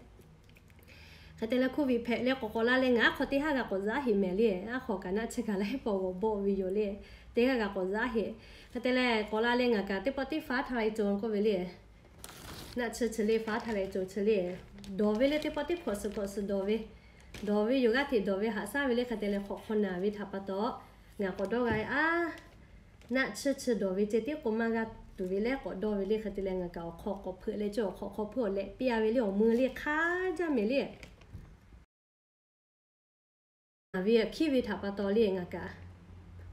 Hk'e te leh โควิด hpehꞈ leh k'awꞈ k'awꞈ la leh ngaˬ aˉ hk'aw teˇ haˉ g'a k'awꞈ zuhꞈ a heˆ mehˍ le. Aˉ hk'aw kaꞈ naˆ tsuhˇ kaꞈ laiˉ pawˆ g'awˬ bawˆ ve yoˬ le. Teˇ g'aˇ g'a k'awꞈ zuhꞈ a heˆ. Hk'e te leh k'awꞈ la leh ngaˬ kaꞈ teˇ pawˆ teˇ faˉ htaˇ leh co k'oˆ ve le. Naˆ tsuhˇ chi le faˉ htaˇ leh co chi le. Dawˬ ve le teˇ pawˆ teˇ hkawꞈ suhˍ hkawꞈ suhˍ dawˬ ve, dawˬ ve yoˬ g'aˇ hteꞈ dawˬ ve haꞈ shaˉ ve le. Hk'e te leh hk'awꞈ hk'aw naˬ ve htaꞈ pa taw, ngaˬ k'awꞈ dawˇ g'a a, naˆ tsuhˇ chi dawˬ ve ceh tiˉ k'o maˇ g'a tuˬ ve leh k'awꞈ dawˇ ve le. Hk'e te leh ngaˬ kaꞈ awˬ hk'aw k'awꞈ hpeuꞈ leh cawˬ awˬ hk'aw hk'aw hpeuꞈ awˬ lehꞈ piˇ a ve le, awˬ mui le hk'aˇ jaˇ mehˍ le. Ngaˬ ve hkiˉ ve htaꞈ pa taw le ngaˬ kaꞈ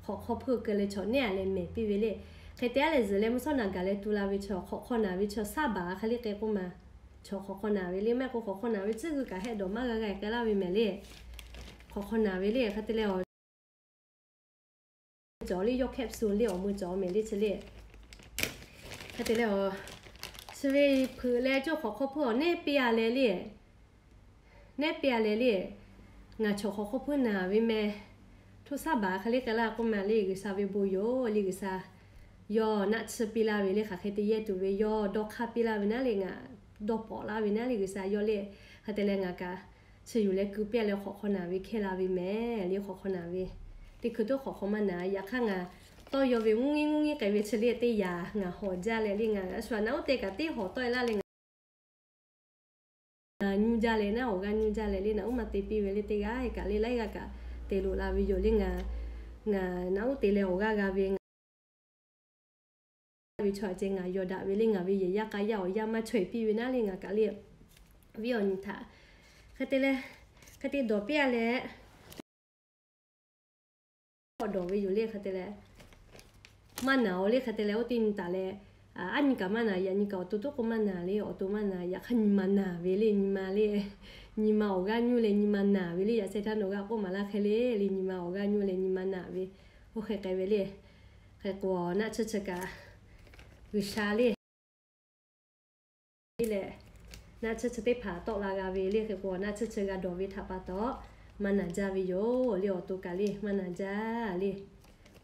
hk'awꞈ hk'aw hpeuˇ keu leh chaw neˉ a leh mehˬ piˇ ve le. Hk'e te a leh zuhˬ leh mvuhˇ shawˉ naˬ gaˬ leh tu la ve chaw hk'awꞈ hk'aw naˬ ve chaw saˉ baˬ a hk'e le k'e k'oˆ ma, chaw hk'awꞈ hk'aw naˬ ve le. Maˇ heˆ k'o hk'awꞈ hk'aw naˬ ve tcuhˉ g'uiˇ kaꞈ hehˆ dawˬ maˇ g'a g'a k'ai laˇ ve mehˍ le. Hk'awꞈ hk'aw naˬ ve le. Hk'e te leh awˬ cawˬ le, yawˇ capsule le awˬ mui cawˬ mehˍ le chi le. Hk'e te leh awˬ chi ve hpeuꞈ leh cawˇ hk'awꞈ hk'aw hpeuˇ awˬ neˉ piˇ a leh le. Neˉ piˇ a leh le, ngaˬ chaw hk'awꞈ hk'aw hpeuˇ naˬ ve meh, htuˇ saˉ baˬ hk'e le k'ai laˇ k'oˆ ma le. G'uiˬsha ve bon yoˬ le. G'uiˬsha yawˇ naˆ tsuhˇ piˇ laˇ ve le. Hk'aˬ hk'e te yehˇ tuˬ ve yawˇ dawˇ hk'aˇ piˇ laˇ ve naˉ le, ngaˬ dawˇ pawꞈ laˇ ve naˉ le. G'uiˬsha yawˇ le, hk'e te leh ngaˬ kaꞈ chi yuˬ leh keu piˇ leh hk'awꞈ hk'aw naˬ ve hkehˇ la ve mehˍ le. Hk'awꞈ hk'aw naˬ ve teˇ hkui toˉ hk'awꞈ hk'aw maˇ naˬ. Yaꞈ hk'aˇ ngaˬ tawˇ yaw ve mvuhˇ ngiˇ mvuhˇ ngiˇ k'ai ve chi le teˇ yanˇ ngaˬ hawˍ jaˇ leh le, ngaˬ a shu a naˉ uˉ te kaꞈ teˇ hawˍ tawˆ e laˇ leh ngaˬ nyuˇ jaˇ leh naˉ awˬ g'aˇ nyuˇ jaˇ leh le, naˉ uˉ maˇ te piˇ ve le teˇ g'aˇ kaꞈ le laiˉ g'aˇ kaꞈ te loꞈ la ve yoˬ le. Ngaˬ, ngaˬ naˉ uˉ te leh awˬ g'aˇ g'a ve ngaˬ ve chaw a ceh ngaˬ yawˬ daꞈ ve le. Ngaˬ ve yehˬ yaˇ k'a yaˇ awˬ yanˇ maˇ chaweh piˇ ve naˉ le ngaˬ kaꞈ le, viˉ awˬ nyi htaꞈ hk'e te leh, hk'e te dawˬ piˇ a leh k'awꞈ dawˬ ve yoˬ le. Hk'e te leh maˇ naˬ-oˬ le. Hk'e te leh oˇ teˇ nyi taˍ leh, aˉ nyi kaꞈ maˇ naˬ, yaꞈ nyi kaꞈ awˬ to toˉ k'o maˇ naˬ le, awˬ to maˇ naˬ. Yaꞈ hk'aˇ nyi ma naˬ ve le, nyi ma le, nyi ma awˬ g'aˇ nyuˇ leh nyi ma naˬ ve le. Yaꞈ sheh htaˇ nawˬ g'a k'oˆ maˍ laˇ hk'e le le, nyi ma awˬ g'aˇ nyuˇ leh nyi ma naˬ ve. Oˇ hk'e k'ai ve le. Hk'e k'o naˆ tsuhˇ chi kaꞈ G'uiˬsha le leh naˆ tsuhˇ chi teˇ hpaˍ tawˆ la g'a ve le. Hk'e k'o naˆ tsuhˇ chi g'a dawˬ ve htaꞈ pa taw maˇ naˬ jaˇ ve yoˬ le. Awˬ to kaꞈ le maˇ naˬ jaˇ le.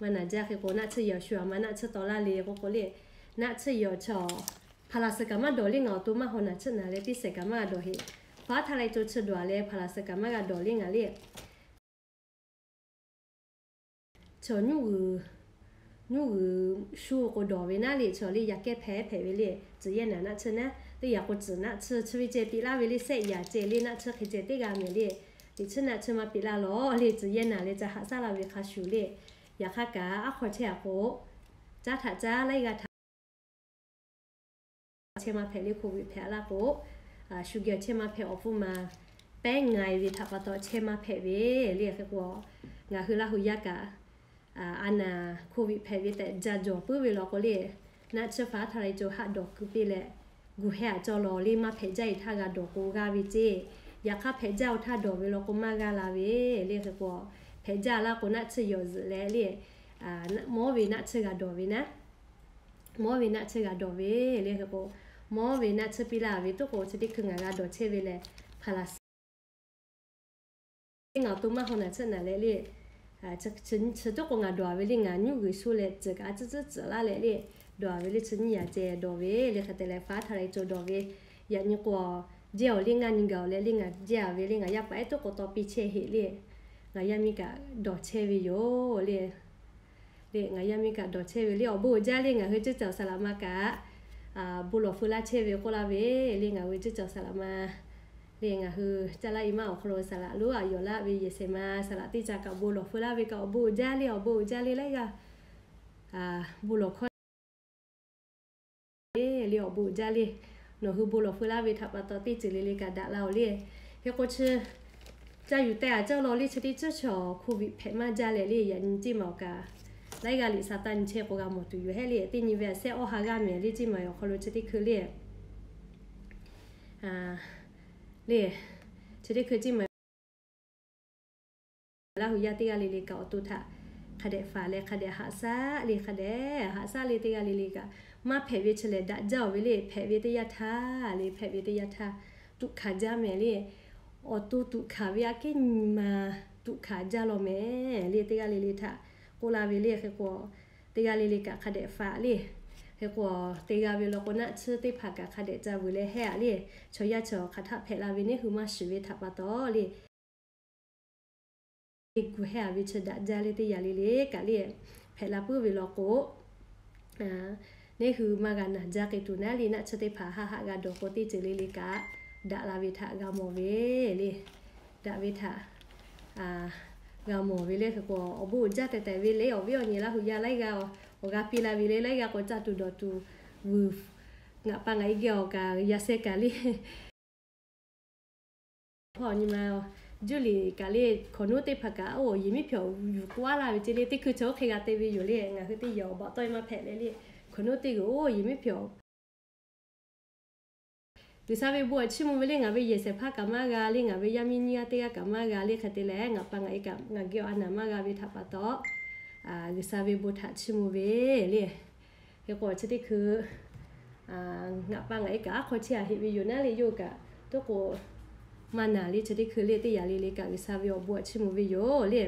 Maˇ naˬ jaˇ. Hk'e k'o naˆ tsuhˇ yehˬ awˬ shu a ma naˆ tsuhˇ tawˆ laˇ le k'oˆ k'o le, naˆ tsuhˇ yehˬ awˬ chi awˬ hpaˍ laˬ suhˍ kaꞈ maˇ dawˬ le. Ngaˬ awˬ to maˇ haw naˬ tsuhˇ naˬ leh piˇ shehˍ kaꞈ maˇ g'a dawˬ heˆ. Faˉ htaˇ lai co chi dawˬ leh hpaˍ laˬ suhˍ kaꞈ maˇ g'a dawˬ le ngaˬ le. Chaw nyuˇ g'uiˬ, nyuˇ g'uiˬ shu k'o dawˬ ve naˉ le, chaw le yaꞈ kehˉ hpehꞈ hpehꞈ ve le. Tcuhˬ yehˇ naˬ naˆ tsuhˇ naˉ teˇ yanˇ k'o tcuhˬ naˆ tsuhˇ chi ve ceh piˇ laˇ ve le. Sehˆ yaꞈ ceh le naˆ tsuhˇ hk'e ceh teˇ g'a mehˍ le. Teꞈ tsuhˇ naˆ tsuhˇ maˇ piˇ laˇ lawˬ le. Tcuhˬ yehˇ naˬ leh ca haꞈ shaˉ la ve hk'a shuˍ le. Yaꞈ hk'aˇ kaꞈ aˉ hk'aw chehˇ a k'o, caˉ htaꞈ caˉ laiˉ g'aˇ htaꞈ chehˇ maˇ hpehꞈ le. Covid hpehꞈ laˇ k'o, shu geh chehˇ maˇ hpehꞈ awˬ pfuhˇ ma pehˉ nga e ve htaꞈ pa taw chehˇ maˇ hpehꞈ ve le. Hk'e k'o ngaˬ hui Laˇ hu yaˇ kaꞈ a naˬ Covid hpehꞈ ve tehꞈ ja jawˬ puiˉ ve law k'o le, naˆ tsuhˇ faˉ htaˇ lai co haˆ dawˬ keu piˇ leh, gu hehˇ aꞈ cawˇ law le. Maˇ hpehꞈ jaˇ e htaˇ g'a dawˬ k'o g'a ve ceˇ. Yaꞈ hk'aˇ hpehꞈ jaˇ-oˬ htaˇ dawˬ ve law k'o maˇ g'aˇ la ve le. Hk'e k'o hpehꞈ jaˇ laˇ k'o naˆ tsuhˇ yehˬ awˬ zuhꞈ leh le, mawˇ ve naˆ tsuhˇ g'a dawˬ ve naˉ, mawˇ ve naˆ tsuhˇ g'a dawˬ ve le. Hk'e k'o mawˇ ve naˆ tsuhˇ piˇ laˇ ve tuˉ k'o chi teˇ hkui ngaˬ g'a dawˬ chehˇ ve leh, hpaˍ laˬ suhˍ ngaˬ awˬ to maˇ haw naˬ tsuhˇ naˬ leh le, chi tuˉ k'o ngaˬ dawˬ a ve le. Ngaˬ nyuˇ g'uiˬ shu leh tcuhˍ kaꞈ a tcuhˉ tcuhˉ tcuhˍ laˇ leh le, dawˬ a ve le. Chi nyiˇ yaꞈ ceh dawˬ ve le. Hk'e te leh faˉ htaˇ lai co dawˬ ve, yaꞈ nyi k'o jehˇ awˬ le ngaˇ nyi gaˬ awˬ leh le ngaˬ jehˇ a ve le. Ngaˬ yaˇ paˍ ehˉ tuˉ k'o taw piˇ chehˇ heˆ le. Ngaˬ yaˇ miˇ kaꞈ dawˬ chehˇ ve yoˬ le. Le ngaˬ yaˇ miˇ kaꞈ dawˬ chehˇ ve le. Awˬ bon uiˍ jaˇ le. Ngaˬ hui ceˇ cawˬ saˍ laꞈ ma kaꞈ bon lawˬ feu laˇ chehˇ ve k'oˆ laˇ ve le. Ngaˬ hui ceˇ cawˬ saˍ laꞈ ma le, ngaˬ hui caˇ laˇ i maˇ awˬ hk'aw lo saˍ laꞈ lonˉ a yawˬ laˇ ve yehˬ shehˍ ma saˍ laꞈ teˇ ca kaꞈ bon lawˬ feu laˇ ve kaꞈ awˬ bon uiˍ jaˇ le. Awˬ bon uiˍ jaˇ le. Laiˉ g'aˇ bon lawˬ hkawˇ le, awˬ bon uiˍ jaˇ le. Nawˬ hui bon lawˬ feu laˇ ve htaꞈ pa taw teˇ ceuˬ le le kaꞈ daꞈ la-oˬ le. Hk'e k'o chi ca yuˬ teh a cawˇ law le. Chi teˇ ceuˬ chaw Covid hpehꞈ maˇ jaˇ leh le, yaꞈ nyi ceˇ maˬ awˬ kaꞈ laiˉ g'aˇ liꞈ sa taˇ nyi chehˇ k'o g'a mawˬ tuˬ yoˬ hehˉ le. Teˇ nyi ve a sehˉ awˇ ha g'aˇ mehˍ le ceˇ maˬ awˬ hk'aw lo chi teˇ hkui le le, chi teˇ hkui ceˇ maˬ Laˇ hu yaˇ teˇ g'aˇ le le kaꞈ awˬ to htaꞈ hk'a dehꞈ faˍ leh hk'a dehꞈ haꞈ shaˉ le. Hk'a dehꞈ haꞈ shaˉ le. Teˇ g'aˇ le le kaꞈ maˇ hpehꞈ ve chi lehˬ daꞈ jaˇ-oˬ ve le. Hpehꞈ ve teˇ yanˇ htaˇ le, hpehꞈ ve teˇ yanˇ htaˇ tuꞈ hkanˍ jaˇ mehˍ le. Awˬ to tuꞈ hkanˍ ve aꞈ kehˉ nyi ma tuꞈ hkanˍ jaˇ law mehˍ le. Teˇ g'aˇ le le htaꞈ k'oˆ la ve le. Hk'e k'o teˇ g'aˇ le le kaꞈ hk'a dehꞈ faˍ le. Hk'e k'o teˇ g'aˇ ve law k'o naˆ tsuhˇ teˇ hpaˍ kaꞈ hk'a dehꞈ ca vuiˬ leh hehˉ-aꞈ le. Chaw yaˇ chaw hk'aˬ htaˆ hpehꞈ la ve neˇ hui maˇ shiˍ ve htaꞈ pa taw le, gu hehˉ-aꞈ ve chi daꞈ jaˇ le. Teˇ yanˇ le le kaꞈ le hpehꞈ la puiˉ ve law k'o, neˇ hui maˇ g'a naˬ jaˇ k'ai tuˬ naˉ le. Naˆ tsuhˇ teˇ hpaˍ haˆ haˆ g'a dawˬ k'o teˇ ceuˬ le le kaꞈ daꞈ la ve htaꞈ g'a mawˬ ve le. Daꞈ ve htaꞈ g'a mawˬ ve le. Hk'e k'o awˬ bon uiˍ jaˇ tehꞈ tehꞈ ve le. Awˬ viˉ awˬ nyi Laˇ hu yaˇ laiˉ g'aˇ awˬ g'a piˇ la ve le. Laiˉ g'aˇ k'o caˇ tuˬ dawˬ tuˬ vuiˬ ngaˬ pa ngaˬ e geh awˬ kaꞈ yaꞈ sheh kaꞈ le hpawˇ awˬ nyi ma Juˇ liꞈ kaꞈ le, hkaoˍ nuˉ teˇ hpaˍ kaꞈ oˇ yehˬ miˉ hpehꞈ yuˬ k'oˆ laˇ ve ceˇ le. Teˇ hkui chaw oˇ hk'e g'a te ve yoˬ le. Ngaˬ hui teˇ yehˬ awˬ baꞈ tawˆ e maˇ hpehꞈ le le, hkaoˍ nuˉ teˇ g'uiˬ oˇ yehˬ miˉ hpehꞈ G'uiˬsha ve bon aꞈ chiˇ mvuh ve le. Ngaˬ ve yehˬ shehˍ hpaˇ kaꞈ maˇ g'a le, ngaˬ ve yaˇ miˇ nyiˇ g'aˇ teˇ g'aˇ kaꞈ maˇ g'a le. Hk'e te leh ngaˬ pa ngaˬ e kaꞈ ngaˬ geh awˬ a naˍ maˇ g'a ve htaꞈ pa taw, G'uiˬsha ve bon htaꞈ chiˇ mvuh ve le. Hk'e k'o chi teˇ hkui ngaˬ pa ngaˬ e kaꞈ aˉ hk'aw chehˇ a heˆ ve yoˬ naˉ le, yawˇ kaꞈ toˉ k'o maˇ naˍ le. Chi teˇ hkui le teˇ yaꞈ le le kaꞈ G'uiˬsha ve awˬ bon aꞈ chiˇ mvuh ve yoˬ le.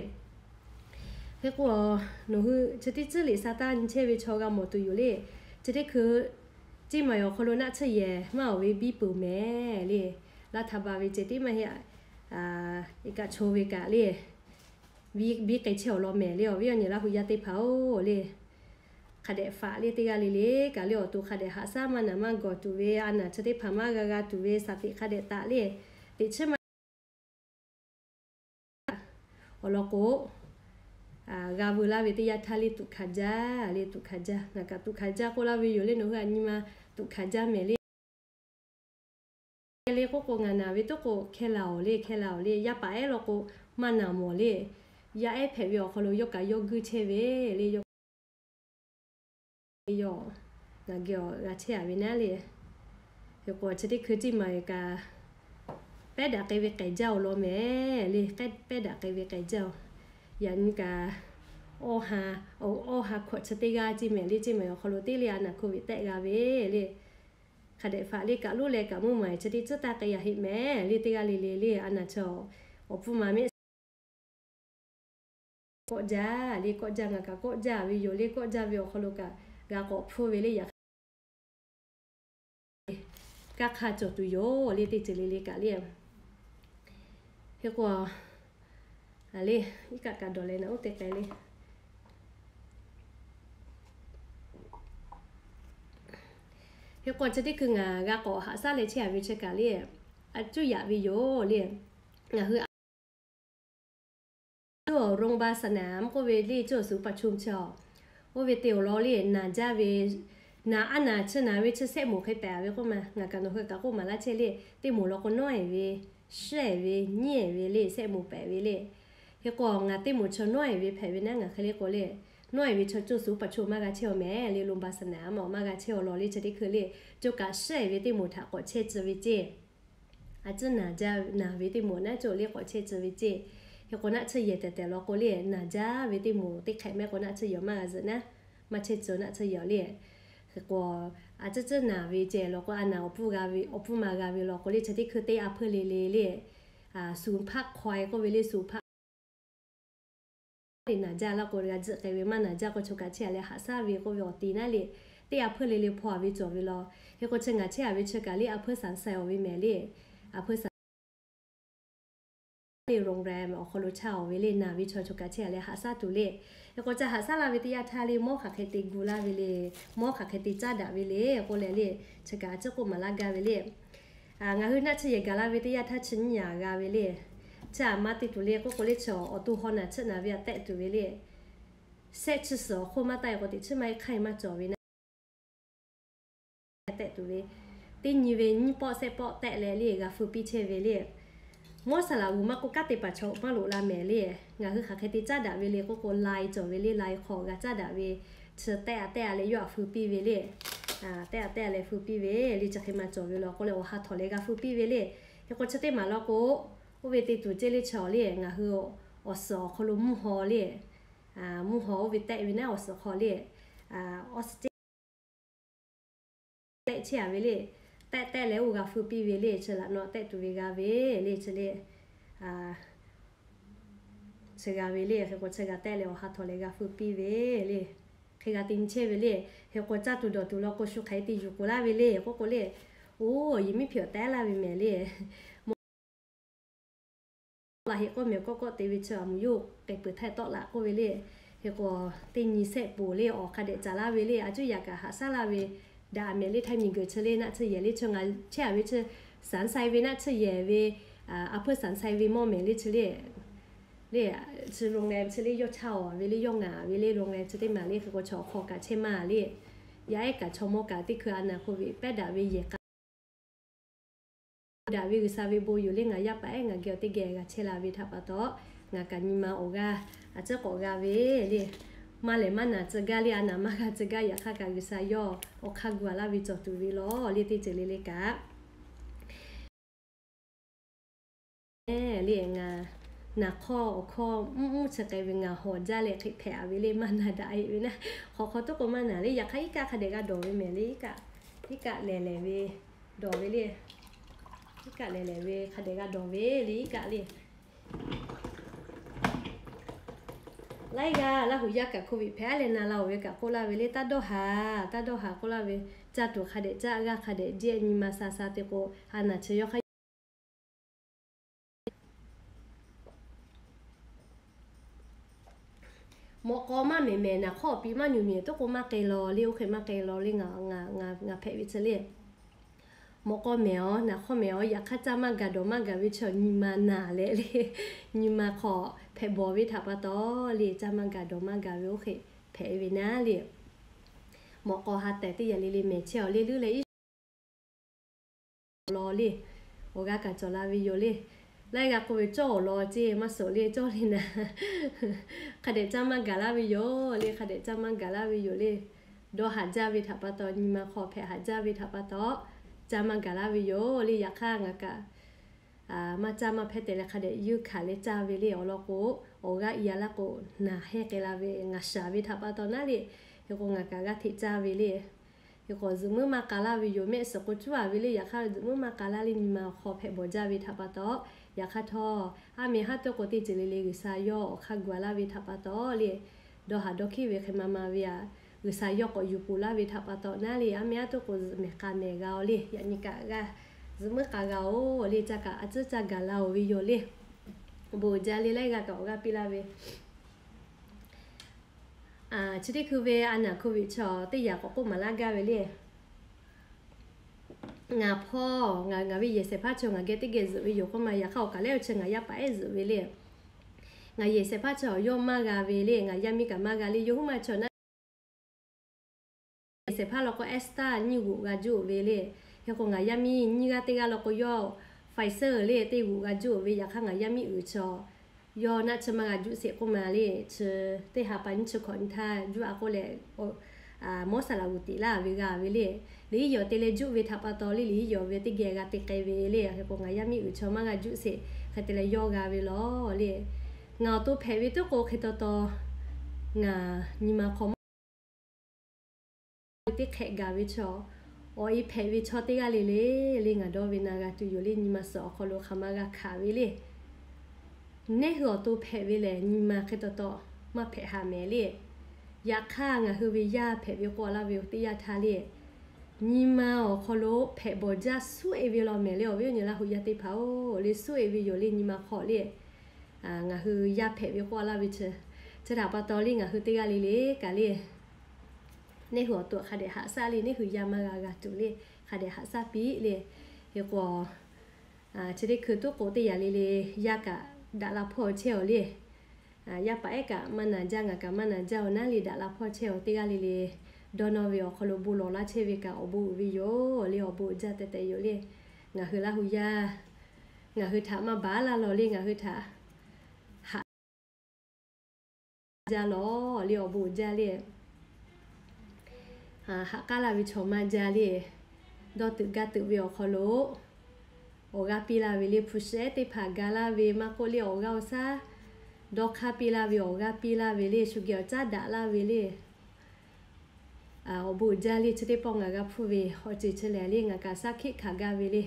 Hk'e k'o, nawˬ hui chi teˇ tcuhˉ liꞈ sa taˇ nyi chehˇ ve chaw g'a mawˬ tuˬ yoˬ le. Chi teˇ hkui, Ciˇ Maiˍ awˬ hk'aw lo naˆ tsuhˇ yehˬ maˇ awˬ ve biˇ peuˬ mehˍ le. Laˇ htaˇ ba ve ceh tiˉ maˇ heˆ. Iˉ kaˆ chaw ve kaꞈ le, biˇ k'ai chehˇ awˬ lawn mehˍ le. Awˬ viˉ awˬ nyi Laˇ hu yaˇ teˇ hpaˍ-oˬ le, hk'a dehꞈ faꞈ le teˇ g'aˇ le le kaꞈ le awˬ to hk'a dehꞈ haꞈ shaˉ maˇ naˍ maˇ gawˬ tuˬ ve, a naˍ chi teˇ hpaˍ maˇ g'a g'a tuˬ ve, shaˍ tiꞈ hk'a dehꞈ taˍ le. Teꞈ chiˉ ma awˬ lawn k'o, g'a veu laˇ ve teˇ yanˇ htaˇ le tuꞈ hkanˍ jaˇ le, tuꞈ hkanˍ jaˇ. Ngaˬ kaꞈ tuꞈ hkanˍ jaˇ k'oˆ laˇ ve yoˬ le. Nawˬ hui a nyi ma tuꞈ hkanˍ jaˇ mehˍ le. Le k'oˆ k'o, ngaˬ naˍ ve toˉ k'o hkehˇ la-oˬ le, hkehˇ la-oˬ le. Yaˇ paˍ ehˉ law k'o maˇ naˍ mawˬ le. Yaˇ ehˉ hpehꞈ ve awˬ hk'aw lo yawˇ kaꞈ yawˇ guiˇ chehˇ ve le. Yawˇ, yawˇ ngaˬ geh awˬ g'a chehˇ a ve naˉ le. Hk'e k'o chi teˇ hkui Ciˇ Maiˍ kaꞈ pehˉ daꞈ k'ai ve k'ehˬ jaˇ awˬ lawn mehˍ le. Pehˉ daꞈ k'ai ve k'ehˬ jaˇ-oˬ. Yaꞈ nyi kaꞈ awˇ ha, awˇ ha hkawꞈ chi teˇ g'aˇ ceˇ mehˍ le. Ciˇ Maiˍ awˬ hk'aw lo teˇ le a naˍ hk'oˆ ve tehˆ g'a ve le. Hk'a dehꞈ faꞈ le kaꞈ loˉ leh kaꞈ mvuhˇ maˍ chi teˇ tcuhˉ taˇ k'ai a heˆ mehˍ le. Teˇ g'aˇ le le le a naˍ chaw awˬ pfuhˇ ma mehˆ kawˆ jaˇ le, kawˆ jaˇ. Ngaˬ kaꞈ kawˆ jaˇ ve yoˬ le. Kawˆ jaˇ ve awˬ hk'aw lo kaꞈ g'a k'awꞈ hpfuhˇ ve le. Yaꞈ hk'aˇ kaˇ hk'aˇ cawˬ tuˬ yoˬ le, teˇ ceuˬ le le kaꞈ le. Hk'e k'o, le, iˉ kaˆ kaꞈ dawˬ leh naˍ oˉ te k'ai le. Hk'e k'o chi teˇ hkui ngaˬ g'a k'awꞈ haꞈ shaˉ leh chehˇ a ve chi kaꞈ le, a cuˇ yaꞈ ve yoˬ le. Ngaˬ hui โรงพยาบาลสนาม k'oˆ ve le, cuˇ awˬ suˍ pa chum chi a, oˇ ve te awˬ lawn le naˍ jaˇ ve, naˍ a naˍ chi naˍ ve chi sehˆ moˍ hk'e pehꞈ ve k'oˆ ma. Ngaˬ kaꞈ nawˬ hui kaꞈ k'oˆ maˍ laˇ chehˇ le. Teˇ moˍ law k'o nawˉ e ve, shehˆ ve, nyiˇ e ve le, sehˆ moˍ pehꞈ ve le. Hk'e k'o ngaˬ teˇ moˍ chaw nawˉ e ve hpehꞈ ve naˉ, ngaˬ hk'e le k'o le, nawˉ e ve chaw cuˇ awˬ suˍ pa chum maˇ g'a chehˇ a mehˍ le. โรงพยาบาลสนาม maˇ g'a chehˇ awˬ lawn le. Chi teˇ hkui le, co kaꞈ shehˆ ve teˇ moˍ htaꞈ k'awꞈ chehˇ tcuh ve ceˇ. A ciˉ naˍ jaˇ naˍ ve teˇ moˍ naˉ cawˬ le k'awꞈ chehˇ tcuh ve ceˇ. Hk'e k'o naˆ tsuhˇ yehˬ tehˬ tehˬ law k'o le, naˍ jaˇ ve teˇ moˍ teˇ hk'ehꞈ mehˆ k'o naˆ tsuhˇ yehˬ maˇ g'a zuhꞈ naˉ, maˇ chehˇ tcuh naˆ tsuhˇ yehˬ le. Hk'e k'o, a ciˉ ciˉ naˍ ve ceh law k'o, a naˍ awˬ pfuhˇ g'a ve, awˬ pfuhˇ ma g'a ve law k'o le, chi teˇ hkui teˇ a hpuiˇ le le le, suˍ hpaˆ hk'aw e k'oˆ ve le, suˍ hpaˆ le naˍ jaˇ laˇ k'o g'a zuhꞈ k'ai ve, maˇ naˍ jaˇ k'o choˬ kaꞈ chehˇ a leh haꞈ shaˉ ve k'oˆ ve awˬ ti naˉ le, teˇ a hpuiˇ le le hpaw a ve cawˬ ve law. Hk'e k'o chi ngaˬ chehˇ a ve chi kaꞈ le a hpuiˇ สามแสน awˬ ve mehˍ le, a hpuiˇ สามแสน le โรงแรม awˬ hk'aw lo chaˇ awˬ ve le, naˍ ve chaw choˬ kaꞈ chehˇ a leh haꞈ shaˉ tuˬ le. Hk'e k'o ca haꞈ shaˉ laˇ ve teˇ yanˇ htaˇ le mawˉ hk'aˬ hk'e te gu laˇ ve le, mawˉ hk'aˬ hk'e te caˉ daꞈ ve le k'oˆ leh le, chi kaꞈ a ciˉ k'oˆ maˍ laˇ gaˇ ve le. Ngaˬ hui naˆ tsuhˇ yehˬ gaˬ la ve teˇ yanˇ htaˇ chi nyiˇ yaꞈ g'a ve le. Chi a maˇ te tuˬ le k'oˆ k'o le, chi awˬ to haw naˍ tsuhˇ naˍ ve a tehˆ tuˬ ve le. Sehˆ chi suhˍ awˬ hk'oˆ maˇ taˆ e k'o teꞈ chiˉ maˇ heˆ hk'aˇ e maˇ cawˬ ve naˉ tehˆ tuˬ ve, teˇ nyi ve nyiˇ pawˆ sehˆ pawˆ tehˆ leh le g'a feu piˇ chehˇ ve le. Mawˉ saˍ laꞈ g'uiˬ maˇ k'oˆ, kanˉ te paˍ chaw maˇ loꞈ la mehˍ le. Ngaˬ hui hk'aˬ hk'e te caˉ daꞈ ve le k'oˆ k'o, lai cawˬ ve le, lai hk'aw g'a caˉ daꞈ ve, chi tehˆ a tehˆ a leh yawˇ htaꞈ feu piˇ ve le. Tehˆ a tehˆ a leh feu piˇ ve le, chi hk'e maˇ cawˬ ve law k'o leh awˬ ha htawꞈ leh g'a feu piˇ ve le. Hk'e k'o chi teˇ maˬ law k'o, oˇ ve te tuˬ ceˇ le, chi le ngaˬ hui awˬ suhˍ awˬ hk'aw lo mvuhˇ haw le, mvuhˇ haw oˇ ve tehˆ ve naˉ awˬ suhˍ hk'aw le, awˬ suhˍ ceˇ tehˆ chehˇ a ve le. Tehˆ tehˆ leh oˇ g'a feu piˇ ve le, chi laꞈ naw tehˆ tuˬ ve g'a ve le, chi le, chi g'a ve le. Hk'e k'o chi g'a tehˆ leh awˬ ha htawꞈ leh g'a feu piˇ ve le. Hk'e g'a te nyi chehˇ ve le. Hk'e k'o caˇ tuˬ dawˬ tuˬ law k'o shu hk'aˬ hk'e te yuˬ k'oˍ laˇ ve le k'oˆ k'o le, oˇ yehˬ miˉ hpehꞈ awˬ tehˉ laˇ ve mehˍ le. Laꞈ heˆ k'oˆ mehˍ kawˆ kawˆ te ve chi a muˬ yawˇ k'ai peuˬ htaˇ tawˆ laꞈ k'oˆ ve le. Hk'e k'o teˇ nyi sehˆ poˬ le awˬ hk'a dehꞈ caˍ laˇ ve le. A cuˇ yaꞈ kaꞈ haꞈ shaˉ laˇ ve daꞈ mehˍ le. Htaiˇ miˬ guiˬ chi le naˆ tsuhˇ yehˬ le, chi ngaˬ chehˇ a ve chi สามแสน ve naˆ tsuhˇ yehˬ ve, a hpuiˇ สามแสน ve mawˇ mehˍ le chi le. Le, chi โรงแรม chi le yawˇ chaˇ awˬ ve le, yawˇ ngaˬ ve le, โรงแรม chi teˇ maˬ le. Hk'e k'o chaw awˬ hk'aw kaꞈ chehˇ maˇ le. Yaˇ ehˉ kaꞈ chaw mawˇ kaꞈ teˇ hkui a naˍ hk'oˆ ve pehˉ daꞈ ve yehˬ k'a daꞈ ve G'uiˬsha ve bon yoˬ le. Ngaˬ yaˇ paˍ ehˉ ngaˬ geh awˬ teˇ geh g'a chehˇ la ve htaꞈ pa taw, ngaˬ kaꞈ nyi ma awˬ g'aˇ a ciˉ k'awꞈ g'a ve le. Maˇ lehˬ maˇ naˬ tcuh gaˇ le, a naˬ maˇ g'a tcuh gaˇ. Yaꞈ hk'aˇ kaꞈ G'uiˬsha yawˇ awˬ hk'aˇ gu a laˇ ve cawˬ tuˬ ve law le, teˇ ceuˬ le le kaꞈ le. Ngaˬ naˬ hk'awˇ awˬ hkawˇ mvuhˇ mvuhˇ chi k'ai ve ngaˬ hawˬ jaˇ leh hk'e hpehꞈ a ve le. Maˇ naˬ daꞈ e ve naˇ, hk'awꞈ hk'aw tuˉ k'o maˇ naˬ le. Yaꞈ hk'aˇ iˉ kaˆ hk'a dehꞈ g'a dawˬ ve mehˍ le. Iˉ kaˆ, iˉ kaˆ lehˬ lehˬ ve dawˬ ve le. Iˉ kaˆ lehˬ lehˬ ve hk'a dehꞈ g'a dawˬ ve le, iˉ kaˆ le. Laiˉ g'aˇ Laˇ huˍ yaˇ kaꞈ hko viꞈ hpehꞈ a leh na la oˬ ve kaꞈ k'oˆ laˇ ve le. Taˇ dawˇ haˍ, taˇ dawˇ haˍ k'oˆ laˇ ve. Caˇ tuˬ hk'a dehꞈ caˇ, g'aˇ hk'a dehꞈ jehˇ, nyi ma sha sha te k'o, a naˬ chi yawˇ hk'aˇ mawꞈ k'aw maˇ mehˍ mehˍ, naˬ hk'awˇ awˬ pi maˇ nyu nyu tuˉ k'o maˇ k'ai law le. Oˇ hk'e maˇ k'ai law le. Ngaˬ hpehꞈ ve chi le, mawꞈ k'aw mehˍ aˬ, naˬ hk'awˇ mehˍ aˬ, yaꞈ hk'aˇ caˇ maˇ gaˬ dawˬ maˇ gaˬ ve chi nyi ma naˬ leh le. Nyi ma hk'aw hpehꞈ bawˬ ve htaꞈ pa taw le, caˇ maˇ gaˬ dawˬ maˇ gaˬ ve oˇ hk'e hpehꞈ ve naˉ le. Mawꞈ k'aw ha tehˬ teˇ yaꞈ le le mehˍ chehˇ aˬ le. Leuˉ leh iˉ law le, awˬ g'aˇ kaꞈ cawˬ la ve yoˬ le. Laiˉ g'aˇ k'oˆ ve, cawˇ awˬ lawn ceˇ maˇ suhˍ le, cawˇ le naˬ. Hk'a dehꞈ caˇ maˇ gaˬ laˇ ve yoˬ le, hk'a dehꞈ caˇ maˇ gaˬ laˇ ve yoˬ le. Dawˇ haˍ jaˇ ve htaꞈ pa taw, nyi ma hk'aw hpehꞈ haˍ jaˇ ve htaꞈ pa taw, caˇ maˇ gaˬ laˇ ve yoˬ le. Yaꞈ hk'aˇ ngaˬ kaꞈ maˇ caˇ maˇ hpehˇ te leh hk'a dehꞈ yeunˇ hkanˍ leh caˇ ve le. Awˬ lawn k'o, awˬ g'aˇ i a laˇ k'o, naˬ hehnˇ k'ai la ve ngaˬ shaˍ ve htaꞈ pa taw naˉ le. Hk'e k'o ngaˬ kaꞈ g'aˇ hteꞈ caˇ ve le. Hk'e k'o zuhꞈ muiˉ maˇ k'a laˇ ve yoˬ. Mehˆ suhˍ k'o cuˉ a ve le. Yaꞈ hk'aˇ zuhꞈ muiˉ maˇ k'a laˇ le, nyi ma awˬ hk'aw hpehꞈ bawˬ jaˇ ve htaꞈ pa taw. Yaꞈ hk'aˇ htawˇ, aˉ meh haˉ tuˉ k'o teˇ ceuˬ le le G'uiˬsha yawˇ awˬ hk'aˇ gu a laˇ ve htaꞈ pa taw le. Dawˇ haˍ dawˇ hkiˉ ve hk'e ma ma ve aꞈ, G'uiˬsha yawˇ k'awꞈ yuˬ peuˬ laˇ ve htaꞈ pa taw naˉ le. Aˉ meh haˉ tuˉ k'o zuhꞈ mehˍ k'a mehˍ g'a oˬ le. Yaꞈ nyi kaꞈ g'a zuhꞈ muiˉ k'a g'a oˬ le. Caˇ kaꞈ a tcuhˉ caˇ gaˬ la oˬ ve yoˬ le. Bon uiˍ jaˇ le. Laiˉ g'aˇ kaꞈ awˬ g'aˇ piˇ laˇ ve Chi teˇ hkui ve a naˬ hko viꞈ chaw teˇ yaꞈ k'awꞈ k'oˆ maˍ laˇ gaˇ ve le. Ngaˬ hpawˇ ngaˬ ve yehˬ shehˍ hpaˇ chaw ngaˬ geh teˇ geh zuhꞈ ve yoˬ k'oˆ ma. Yaꞈ hk'aˇ awˬ kaˬ lehˉ awˬ chi ngaˬ yaˇ paˍ ehˉ zuhꞈ ve le. Ngaˬ yehˬ shehˍ hpaˇ chaw yawˇ maˇ g'a ve le. Ngaˬ yaˇ miˇ kaꞈ maˇ g'a le. Yawˇ huiˉ ma chaw naˉ yehˬ shehˍ hpaˇ law k'o Esther nyiˇ g'uꞈ g'a juˇ ve le. Hk'e k'o ngaˬ yaˇ miˇ nyiˇ g'aˇ teˇ g'aˇ law k'o yawˇ Pfizer le teˇ g'uꞈ g'a juˇ ve. Yaꞈ hk'aˇ ngaˬ yaˇ miˇ uiˍ chaw yawˇ naˆ chi maˇ g'a juˇ sheˍ k'oˆ ma le. Chi teˇ ha pa nyiˇ chi hkawꞈ nyi htaˇ juˇ a k'oˆ leh, mawˇ saˍ laꞈ g'uˬ tiꞈ laˇ ve g'a ve le. Liꞈ iˉ yawˬ te leh juˇ ve htaꞈ pa taw le, liꞈ iˉ yawˬ ve teˇ geh g'a te k'ai ve le. Hk'e k'o ngaˬ yaˇ miˇ uiˍ chaw maˇ g'a juˇ sheˍ hk'e te leh yawˇ g'a ve law le. Ngaˬ awˬ to hpehꞈ ve tuˉ k'o hk'e taw taw ngaˬ nyi ma hk'aw maˇ teˇ hk'ehꞈ gaˬ ve chaw, awˬ e hpehꞈ ve chaw teˇ g'aˇ le le le ngaˬ dawˇ ve na g'a tuˬ yoˬ le. Nyi ma suhˍ awˬ hk'aw lo hk'aˬ ma g'a hkanˍ ve le. Neˇ hui awˬ to hpehꞈ ve lehˬ nyi ma hk'e taw taw maˇ hpehꞈ haꞈ mehˍ le. Yaꞈ hk'aˇ ngaˬ hui ve yaˇ hpehꞈ ve k'oˆ laˇ ve teˇ yanˇ htaˇ le, nyi ma awˬ hk'aw lo hpehꞈ bawˬ jaˇ suhˉ e ve law mehˍ le. Awˬ viˉ awˬ nyi Laˇ huˍ yaˇ teˇ hpaˍ-oˬ le, suhˉ e ve yoˬ le. Nyi ma hk'aw le ngaˬ hui yaˇ hpehꞈ ve k'oˆ laˇ ve chi, chi htaꞈ pa taw le ngaˬ hui teˇ g'aˇ le le kaꞈ le neˇ hui awˬ to hk'a dehꞈ haꞈ shaˉ le. Neˇ hui yaˇ maˇ g'a g'a tuˬ le, hk'a dehꞈ haꞈ shaˉ piˇ le. Hk'e k'o chi teˇ hkui tuˉ k'o teˇ yanˇ le le yaˇ kaꞈ daꞈ la hpawˇ chehˇ aˬ le. Yaˇ paˍ ehˉ kaꞈ maˇ naˬ jaˇ, ngaˬ kaꞈ maˇ naˬ jaˇ aˬ naˉ le, daꞈ la hpawˇ chehˇ aˬ. Teˇ g'aˇ le le dawˇ nawˇ ve awˬ hk'aw lo bon lawˬ laˇ chehˇ ve kaꞈ awˬ bon uiˍ ve yoˬ le. Awˬ bon uiˍ jaˇ teh teh yoˬ le. Ngaˬ hui Laˇ huˍ yaˇ ngaˬ hui htaꞈ maˇ baˬ laˇ law le. Ngaˬ hui htaꞈ haꞈ jaˇ law le. Awˬ bon uiˍ jaˇ le. Haꞈ k'aˉ laˇ ve chaw maˇ jaˇ le. Dawˇ teuꞈ gaˇ teuꞈ ve awˬ hk'aw lo awˬ g'aˇ piˇ laˇ ve le. Hpu shi ehˉ teˇ hpaˍ ga laˇ ve maˇ k'oˆ le, awˬ g'aˇ awˬ shaˉ dawˇ hk'aˇ piˇ laˇ ve, awˬ g'aˇ piˇ laˇ ve le. Shu geh awˬ caˉ daꞈ laˇ ve le. Awˬ bon uiˍ jaˇ le. Chi teˇ pawˆ ngaˬ g'a hpuˇ ve awˬ ceuˬ chi lehˬ le ngaˬ kaꞈ shaˉ hkiˆ hkanˍ gaˇ ve le.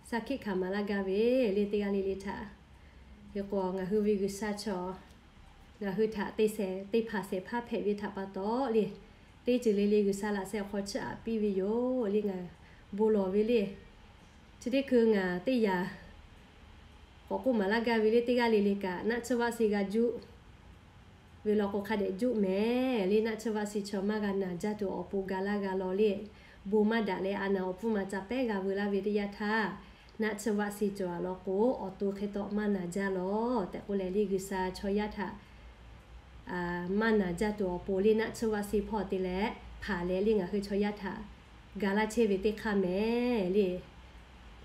Shaˉ hkiˆ hkanˍ maˍ laˇ gaˇ ve le teˇ g'aˇ le le htaꞈ. Hk'e k'o ngaˬ hui ve G'uiˬsha chaw ngaˬ hui htaꞈ te shehˍ te hpanˍ shehˍ hpaˇ hpehꞈ ve htaꞈ pa taw le, teˇ ceuˬ le le G'uiˬsha laꞈ sheh awˬ hk'aw chiˇ aꞈ piˇ ve yoˬ le. Ngaˬ bon lawˬ ve le. Chi teˇ hkui ngaˬ teˇ yaꞈ k'awꞈ k'oˆ maˍ laˇ gaˇ ve le. Teˇ g'aˇ le le kaꞈ naˆ tsuhˇ vaˆ shi g'a juˆ ve law k'o hk'a dehꞈ juˆ mehˍ le. Naˆ tsuhˇ vaˆ shi chaw maˇ g'a naˬ jaˇ tuˬ awˬ pon ga laˇ g'a law le. Bon maˇ daꞈ leh a naˬ awˬ pfuhˇ ma ca pehˉ g'a veu laˇ ve teˇ yanˇ htaˇ, naˆ tsuhˇ vaˆ shi cawˬ a law k'o awˬ to hk'e taw maˇ naˬ jaˇ law tehꞈ k'oˆ leh le G'uiˬsha chaw yaˇ htaꞈ maˇ naˬ jaˇ tuˬ awˬ pon le naˆ tsuhˇ vaˆ shi hpawˇ te leh hpanˍ leh le ngaˬ hui chaw yaˇ htaꞈ ga laˇ chehˇ ve teˇ hk'aˇ mehˍ le.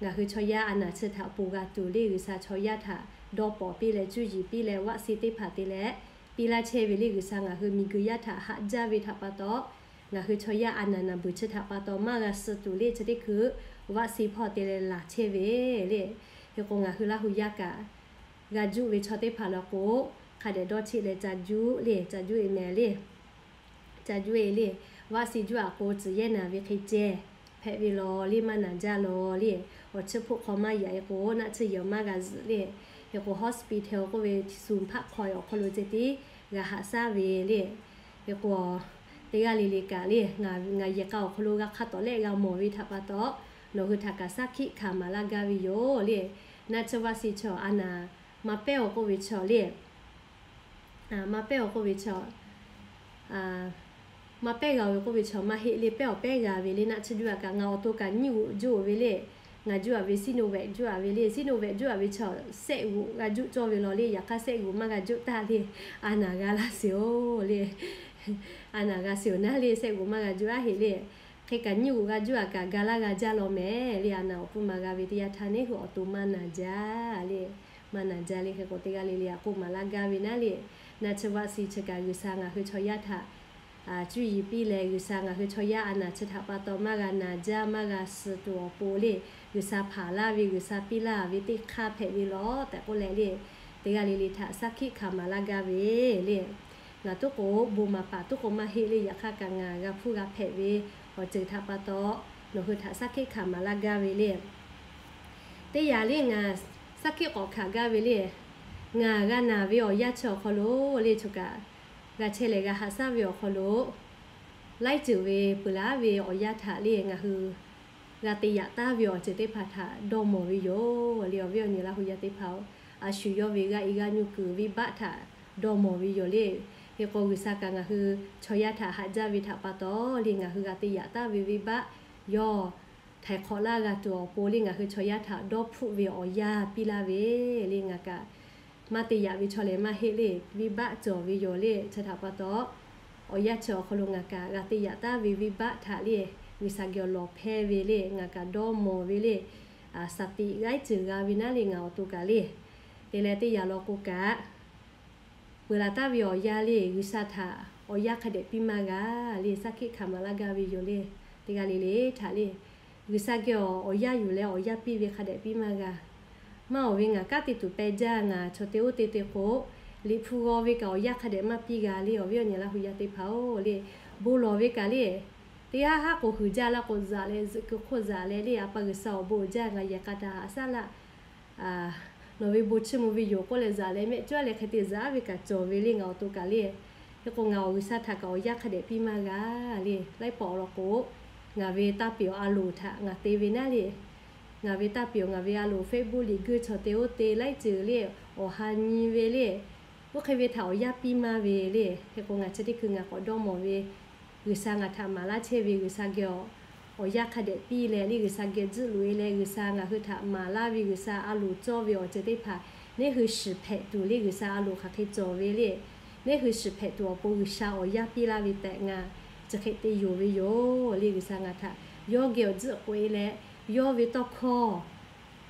ngaˬ hui chaw yaˇ a naˍ chi htaꞈ ponˬ g'a tuˬ le, G'uiˬsha chaw yaˇ htaꞈ dawˇ pawˍ piˇ leh cuˇ yiˍ piˇ leh vaˆ siˉ teˇ hpaˍ te leh piˇ laˇ chehˇ ve le, G'uiˬsha ngaˬ hui miˬguiˬ yaˇ htaꞈ haꞈ jaˇ ve htaꞈ pa taw, ngaˬ hui chaw yaˇ a naˍ naˍ beuˬ chi htaꞈ pa taw maˇ g'a suh tuˬ le, chi teˇ hkui vaˆ siˉ hpawˇ te leh laˬ chehˇ ve le. Hk'e k'o, ngaˬ hui Laˇ hu yaˇ kaꞈ g'a juˆ ve chaw teˇ hpaˍ law k'o, hk'a dehꞈ dawˇ cheˆ leh ca juˆ le, ca juˆ e mehˍ le. Ca juˆ e le, vaˆ siˉ juˆ a k'o, tcuhˬ yehˇ naˍ ve hk'e ceh hpehꞈ ve law le, maˇ naˍ jaˇ law le. Awˬ chiˇ hpoˆ hk'aw maˇ yaꞈ e k'o, naˆ tsuhˇ yehˬ maˇ g'a zuhꞈ le. Hk'e k'o, hospital k'oˆ ve sum hpaˆ hk'aw awˬ hk'aw lo ceh tiˉ g'a haꞈ shaˉ ve le. Hk'e k'o, teˇ g'aˇ le le kaꞈ le, ngaˬ yehˬ k'a awˬ hk'aw lo g'a hk'a tawˍ lehˆ g'a mawˬ ve htaꞈ pa taw, nawˬ hui htaꞈ kaꞈ shaˉ hkiˆ hkanˍ maˍ laˇ gaˇ ve yoˬ le. Naˆ tsuhˇ vaˆ siˉ chaw a naˍ maˇ pehˉ awˬ k'oˆ ve chaw le, maˇ pehˉ awˬ k'oˆ ve chaw, maˇ pehˉ g'a ve k'oˆ ve chaw maˇ heˆ le, pehˉ awˬ pehˉ g'a ve le. Naˆ tsuhˇ juˆ a kaꞈ ngaˬ awˬ to kaꞈ nyiˇ g'uꞈ juˆ ve le. Ngaˬ juˆ a ve Sinovac juˆ a ve le, Sinovac juˆ a ve chaw sehˆ g'uꞈ g'a juˆ cawˇ ve law le. Yaꞈ hk'aˇ sehˆ g'uꞈ maˇ g'a juˆ taˇ le, a naˍ g'a laˇ sheˍ oˬ le. A naˍ g'a sheˍ oˬ naˉ le, sehˆ g'uꞈ maˇ g'a juˆ a heˆ le. Hk'e kaꞈ nyiˇ g'uꞈ g'a juˆ a kaꞈ ga laˇ g'a jaˇ law mehˍ le. A naˍ awˬ pfuhˇ maˍ g'a ve teˇ yanˇ htaˇ neˇ hui awˬ to maˇ naˍ jaˇ le. Maˇ naˍ jaˇ le. Hk'e k'o, teˇ g'aˇ le le a k'oˆ maˍ laˇ gaˇ ve naˉ le. Naˆ tsuhˇ vaˆ siˉ chi kaꞈ G'uiˬsha ngaˬ hui chaw yaˇ htaꞈ cuˇ yiˍ piˇ leh, G'uiˬsha ngaˬ hui chaw yaˇ a naˍ chi htaꞈ pa taw maˇ g'a naˍ jaˇ, maˇ g'a suh tuˬ awˬ pon le, G'uiˬsha hpanˍ laˇ ve, G'uiˬsha piˇ laˇ ve teˇ hk'aˇ hpehꞈ ve law tehꞈ k'oˆ leh le, teˇ g'aˇ le le htaꞈ shaˉ hkiˆ hkanˍ maˍ laˇ gaˇ ve le. Ngaˬ tuˉ k'o bon maˍ paˍ tuˉ k'o maˇ heˆ le. Yaꞈ hk'aˇ kaꞈ ngaˬ g'a hpuˇ g'a hpehꞈ ve awˬ ceuˬ htaꞈ pa taw, nawˬ hui htaꞈ shaˉ hkiˆ hkanˍ maˍ laˇ gaˇ ve le. Teˇ yanˇ le ngaˬ shaˉ hkiˆ k'awꞈ hkanˍ gaˇ ve le. Ngaˬ g'a naˍ ve awˬ yanˇ chi awˬ hk'aw lo le, choˬ kaꞈ g'a chehˇ leh g'a haꞈ shaˉ ve awˬ hk'aw lo, laiˉ ceuˬ ve peuˬ laˉ ve awˬ yanˇ htaꞈ le ngaˬ hui g'a te yaꞈ taˍ ve awˬ ceuˬ teˇ hpaˍ htaꞈ dawˇ mawˬ ve yoˬ le. Awˬ viˉ awˬ nyi Laˇ hu yaˇ teˇ hpaˍ-oˬ, a shu yawˇ ve g'aˇ e g'aˇ nuˇ kuiˬ venˇbaˆ htaꞈ dawˇ mawˬ ve yoˬ le. Hk'e k'o, G'uiˬsha kaꞈ ngaˬ hui chaw yaˇ htaꞈ haꞈ jaˇ ve htaꞈ pa taw le, ngaˬ hui g'a te yaꞈ taˍ ve venˇbaˆ yawˇ htaiˍ hk'awꞈ laˇ g'a tuˬ awˬ pon le, ngaˬ hui chaw yaˇ htaꞈ dawˇ hpfuhˆ ve awˬ yanˇ piˇ laˇ ve le. Ngaˬ kaꞈ maˇ te yaꞈ ve chaw lehˬ maˇ heˆ le, venˇbaˆ cawˬ ve yoˬ le. Chi htaꞈ pa taw, awˬ yanˇ chi awˬ hk'aw lo ngaˬ kaꞈ g'a te yaꞈ taˍ ve venˇbaˆ htaꞈ le, G'uiˬsha geh awˬ lawˬ hpehˇ ve le, ngaˬ kaꞈ dawˇ mawˬ ve le, shaˍ tiꞈ g'aiˉ ceuˬ g'a ve naˉ le ngaˬ awˬ to kaꞈ le. Te leh teˇ yanˇ law k'o kaꞈ, peuˬ laˬ taˍ ve awˬ yanˇ le, G'uiˬsha htaꞈ awˬ yanˇ hk'a dehꞈ piˇ maˇ g'a le, shaˉ hkiˆ hkanˍ maˍ laˇ gaˇ ve yoˬ le. Teˇ g'aˇ le le htaꞈ le, G'uiˬsha geh awˬ yanˇ yuˬ leh awˬ yanˇ piˇ ve hk'a dehꞈ piˇ maˇ g'a. Maˇ awˬ ve ngaˬ kanˉ te tuˬ peh jaˇ, ngaˬ chaw te oˇ te te k'o, Liꞈ hpu g'aw ve kaꞈ awˬ yanˇ hk'a dehꞈ maˇ piˇ g'a le. Awˬ viˉ awˬ nyi Laˇ hu yaˇ teˇ hpaˍ-oˬ le, bon lawˬ ve kaꞈ le, teˇ haˉ haˉ k'o huiˍ jaˇ laˇ k'o, zaꞈ leh zuhꞈ keu hk'oˆ zaꞈ leh le, A pa G'uiˬsha awˬ bon uiˍ jaˇ, ngaˬ yehˬ k'a htaꞈ haꞈ shaˉ laˇ nawˬ ve bon chiˇ mvuh ve yoˬ k'oˆ leh zaꞈ leh mehˆ cawˇ leh hk'e te zaꞈ ve kaꞈ cawˬ ve le ngaˬ awˬ to kaꞈ le. Hk'e k'o, ngaˬ awˬ G'uiˬsha htaꞈ kaꞈ awˬ yanˇ hk'a dehꞈ piˇ maˇ g'a le. Laiˉ pawˆ law k'o, ngaˬ ve taˇ piˍ awˬ a loˍ htaꞈ ngaˬ te ve naˉ le. Ngaˬ ve taˇ piˍ awˬ ngaˬ ve a loˍ Facebook liꞈ guiˇ chaw te oˇ te laiˉ ceuˬ le, awˬ ha nyi ve le. Oˇ hk'e ve htaꞈ awˬ yanˇ piˇ maˇ ve le. Hk'e k'o, ngaˬ chi teˇ hkui ngaˬ k'awꞈ dawˇ mawˬ ve, G'uiˬsha ngaˬ htaꞈ maˍ laˇ chehˇ ve, G'uiˬsha geh awˬ yanˇ hk'a dehꞈ piˇ leh le, G'uiˬsha geh tzuhˆ loꞈ e leh, G'uiˬsha ngaˬ hui htaꞈ maˍ laˇ ve, G'uiˬsha a loˍ cawˇ ve awˬ ceuˬ teˇ hpaˍ, neˇ hui shiˍ hpehꞈ tuˬ le, G'uiˬsha a loˍ hk'aˬ hk'e cawˬ ve le, neˇ hui shiˍ hpehꞈ tuˬ awˬ pon G'uiˬsha awˬ yanˇ piˇ laˇ ve tehꞈ ngaˬ chi hk'e te yonˍ ve yoˬ le. G'uiˬsha ngaˬ htaꞈ yawˇ geh awˬ tzuhˆ k'oꞈ e leh, yawˇ ve tawˇ hkawˇ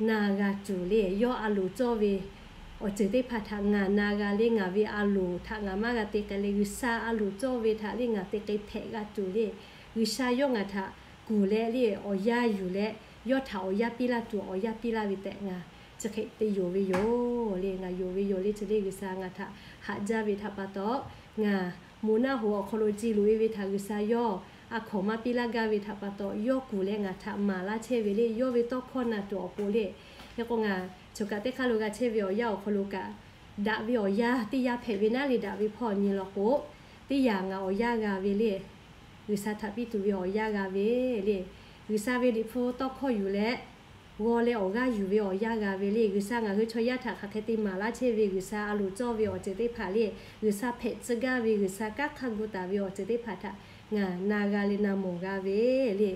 na g'a tuˬ le, yawˇ a loˍ cawˇ ve awˬ ceuˬ teˇ hpaˍ htaꞈ ngaˬ na g'a le, ngaˬ ve a loˍ htaꞈ ngaˬ maˇ g'a te k'ai leh, G'uiˬsha a loˍ cawˇ ve htaꞈ le ngaˬ te k'ai hpehꞈ g'a tuˬ le, G'uiˬsha yawˇ ngaˬ htaꞈ kuˬ leh le awˬ yanˇ yuˬ leh, yawˇ htaꞈ awˬ yanˇ piˇ laˇ tuˬ awˬ yanˇ piˇ laˇ ve tehꞈ ngaˬ chi hk'e te yonˍ ve yoˬ le. Ngaˬ yonˍ ve yoˬ le. Chi le G'uiˬsha ngaˬ htaꞈ haꞈ jaˇ ve htaꞈ pa taw, ngaˬ moˍ naˆ hoꞈ awˬ hk'aw lo ce loꞈ e ve htaꞈ G'uiˬsha yawˇ a hkawnˍ maˇ piˇ laˇ gaˇ ve htaꞈ pa taw, yawˇ kuˬ leh ngaˬ htaꞈ maˍ laˇ chehˇ ve le, yawˇ ve tawˇ hkawˇ na tuˬ awˬ pon le. Hk'e k'o, ngaˬ choˬ kaꞈ teˇ hk'aˇ lo g'a chehˇ ve awˬ yanˇ awˬ hk'aw lo kaꞈ, daꞈ ve awˬ yanˇ teˇ yanˇ hpehꞈ ve naˉ le, daꞈ ve hpawˇ nyi law k'o, teˇ yanˇ ngaˬ awˬ yanˇ g'a ve le. G'uiˬsha htaꞈ piˇ tuˬ ve awˬ yanˇ g'a ve le. G'uiˬsha ve liꞈ hpu tawˇ hkawˇ yuˬ leh, g'aw leh awˬ g'aˇ yuˬ ve awˬ yanˇ g'a ve le. G'uiˬsha ngaˬ hui chaw yaˇ htaꞈ hk'aˬ hk'e te maˍ laˇ chehˇ ve, G'uiˬsha a loˍ cawˇ ve awˬ ceuˬ teˇ hpaˍ le, G'uiˬsha hpehꞈ tcuh gaˇ ve, G'uiˬsha kanˉ hk'a gu taˍ ve awˬ ceuˬ teˇ hpaˍ htaꞈ ngaˬ na g'a leh na mawˬ g'a ve le.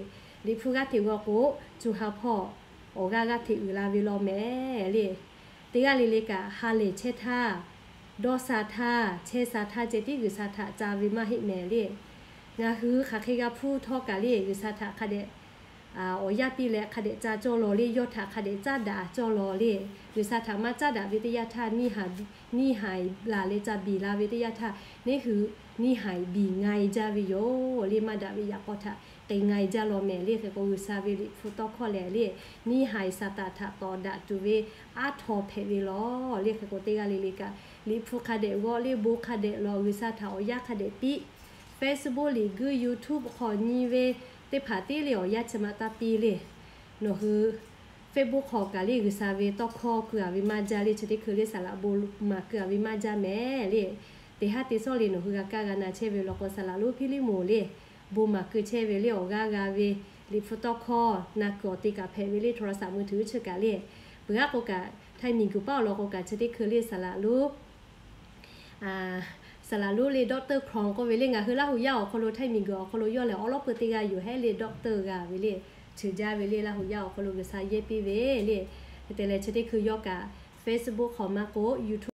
Liꞈ hpu g'aˇ hteꞈ g'aw k'o, co ha hpawˇ awˬ g'aˇ g'aˇ hteꞈ uiˍ la ve law mehˍ le. Teˇ g'aˇ le le kaꞈ ha lehˬ chehˇ htaˇ, dawˇ sha htaˇ, chehˇ sha htaˇ ceh tiˉ G'uiˬsha htaꞈ ca ve maˇ heˆ mehˍ le. Ngaˬ hui hk'aˬ hk'e g'a hpuˇ htawˇ kaꞈ le, G'uiˬsha htaꞈ hk'a dehꞈ awˬ yanˇ piˇ leh hk'a dehꞈ ca cawˇ law le, yawˇ htaꞈ hk'a dehꞈ caˉ daꞈ cawˇ law le. G'uiˬsha htaꞈ maˇ caˉ daꞈ ve teˇ yanˇ htaˇ, neˇ haiˬ laˬ leh ca biˬ la ve teˇ yanˇ htaˇ, neˇ hui neˇ haiˬ biˬ nga e jaˇ ve yoˬ le. Maˇ daꞈ ve yaꞈ k'aw htaꞈ te nga e jaˇ law mehˍ le. Hk'e k'o, G'uiˬsha ve Liꞈ hpu tawˇ hkawˇ lehˬ le, neˇ haiˬ Saˍtanˍ htaꞈ tawˍ daꞈ tuˬ ve aˉ htaw hpehꞈ ve law le. Hk'e k'o, teˇ g'aˇ le le kaꞈ Liꞈ hpu hk'a dehꞈ g'aw le, bon hk'a dehꞈ lawˬ, G'uiˬsha htaꞈ awˬ yanˇ hk'a dehꞈ piˇ. Facebook, Liꞈ guiˇ, YouTube hk'aw nyi ve teˇ hpaˍ tiˉ le awˬ yanˇ chi ma taˇ piˇ le. Nawˬ hui Facebook hk'aw kaꞈ le G'uiˬsha ve tawˇ hkawˇ keu a ve maˇ jaˇ le. Chi teˇ hkui le saˍ laꞈ bon maˍ keu a ve maˇ jaˇ mehˍ le. Teˇ haˉ te sawˉ le nawˬ hui g'a kaˇ g'a na chehˇ ve law k'o, saˍ laꞈ lonˉ Hpiˇliˇmonˍ le bon maˍ keu chehˇ ve le awˬ g'aˇ g'a ve Liꞈ hpu tawˇ hkawˇ na kuiˬ awˬ te kaꞈ hpehꞈ ve le โทรศัพท์มือถือ chi kaꞈ le. Peuˬ g'aˇ k'o kaꞈ, Htaiˇ miˬguiˬ paˉ awˬ lawn k'o kaꞈ chi teˇ hkui le saˍ laꞈ lonˉ saˍ laꞈ lonˉ le doctor Kron k'oˆ ve le, ngaˬ hui Laˇ hu yaˇ awˬ hk'aw lo Htaiˇ miˬguiˬ awˬ hk'aw lo yawˇ lehˬ awˉ lawˉ peu teˇ g'aˇ yoˬ hehˉ le doctor g'a ve le, ceuˬ jaˇ ve le Laˇ hu yaˇ awˬ hk'aw lo G'uiˬsha yehˇ piˇ ve le. Hk'e te leh chi teˇ hkui yawˇ kaꞈ Facebook hk'aw maˇ k'oˆ YouTube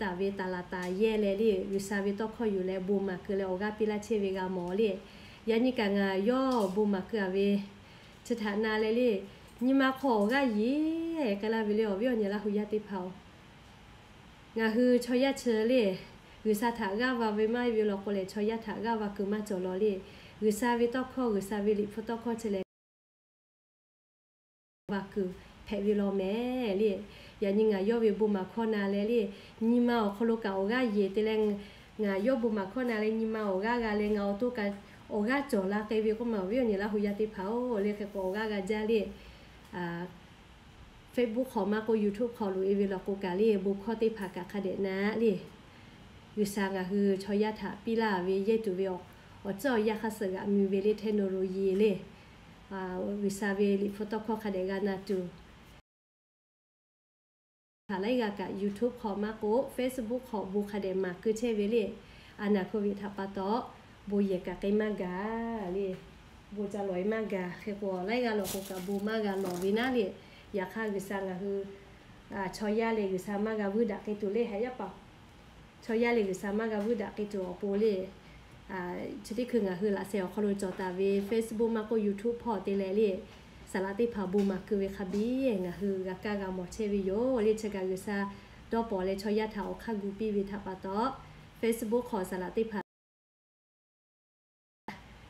taˍ ve taˍ laˍ taˍ yehˇ leh le G'uiˬsha ve tawˇ hkawˇ yuˬ leh bon maˍ keu leh awˬ g'aˇ piˇ laˇ chehˇ ve g'a mawˬ le. Yaꞈ nyi kaꞈ ngaˬ yawˇ bon maˍ keu a ve chi htaꞈ na leh le, nyi ma hk'aw awˬ g'aˇ yeˬ k'ai laˇ ve le awˬ viˉ awˬ nyi Laˇ hu yaˇ teˇ hpaˍ-oˬ. Ngaˬ hui chaw yaˇ chi le, G'uiˬsha htaꞈ g'aˇ va ve maˇ heˆ ve law k'o lehˬ, chaw yaˇ htaꞈ g'aˇ va keu maˇ cawˬ law le. G'uiˬsha ve tawˇ hkawˇ, G'uiˬsha ve Liꞈ hpu tawˇ hkawˇ chi lehˬ va kuiˬ hpehꞈ ve law mehˍ le. Yaꞈ nyi ngaˬ yawˇ ve bon maˍ hkawˇ na leh le, nyi ma awˬ hk'aw lo kaꞈ awˬ g'aˇ yeˬ te leh, ngaˬ yawˇ bon maˍ hkawˇ na leh nyi ma awˬ g'aˇ g'a leh ngaˬ awˬ to kaꞈ awˬ g'aˇ cawˬ la k'ai ve k'oˆ ma awˬ viˉ awˬ nyi Laˇ hu yaˇ teˇ hpaˍ-oˬ le. Hk'e k'o awˬ g'aˇ g'a jaˇ le. Facebook hk'aw maˇ k'oˆ YouTube hk'aw loꞈ e ve law k'o kaꞈ le bon hkawˇ teˇ hpaˍ kaꞈ hk'a dehꞈ na le. G'uiˬsha ngaˬ hui chaw yaˇ htaꞈ piˇ laˇ ve yehˇ tuˬ ve awˬ, awˬ tcuhˉ awˬ yaˇ hk'a suh g'aꞈ mui ve le technology le. G'uiˬsha ve Liꞈ hpu tawˇ hkawˇ hk'a dehꞈ g'a na tuˬ, htaꞈ laiˉ g'aˇ kaꞈ YouTube hk'aw maˇ k'oˆ Facebook hk'aw bon hk'a dehꞈ maˍ keu chehˇ ve le. A naˍ hk'oˆ ve htaꞈ pa taw, bon yehˬ kaꞈ k'ai maˇ gaˬ le. Bon ca lawˬ e maˇ gaˬ. Hk'e k'o laiˉ g'aˇ lawˬ k'o kaꞈ bon maˇ g'a lawˬ ve naˉ le. Yaꞈ hk'aˇ G'uiˬsha ngaˬ hui chaw yaˇ leh G'uiˬsha maˇ g'a vuiˇ daꞈ k'ai tuˬ le hehꞈ yaˇ paˍ. Chaw yaˇ leh G'uiˬsha maˇ g'a vuiˇ daꞈ k'ai tuˬ awˬ pon le, chi teˇ hkui ngaˬ hui laꞈ sheh awˬ hk'aw lo cawˬ taˍ ve Facebook maˇ k'oˆ YouTube hpawˇ te leh le, saˍ laꞈ teˇ hpaˍ bon maˍ keu ve hk'a biˇ ngaˬ hui g'a kaˇ g'a mawˬ chehˇ ve yoˬ le. Chi kaꞈ G'uiˬsha dawˇ pawnˍ leh chaw yaˇ htaꞈ awˬ hk'aˇ gu piˇ ve htaꞈ pa taw, Facebook hk'aw saˍ laꞈ teˇ hpaˍ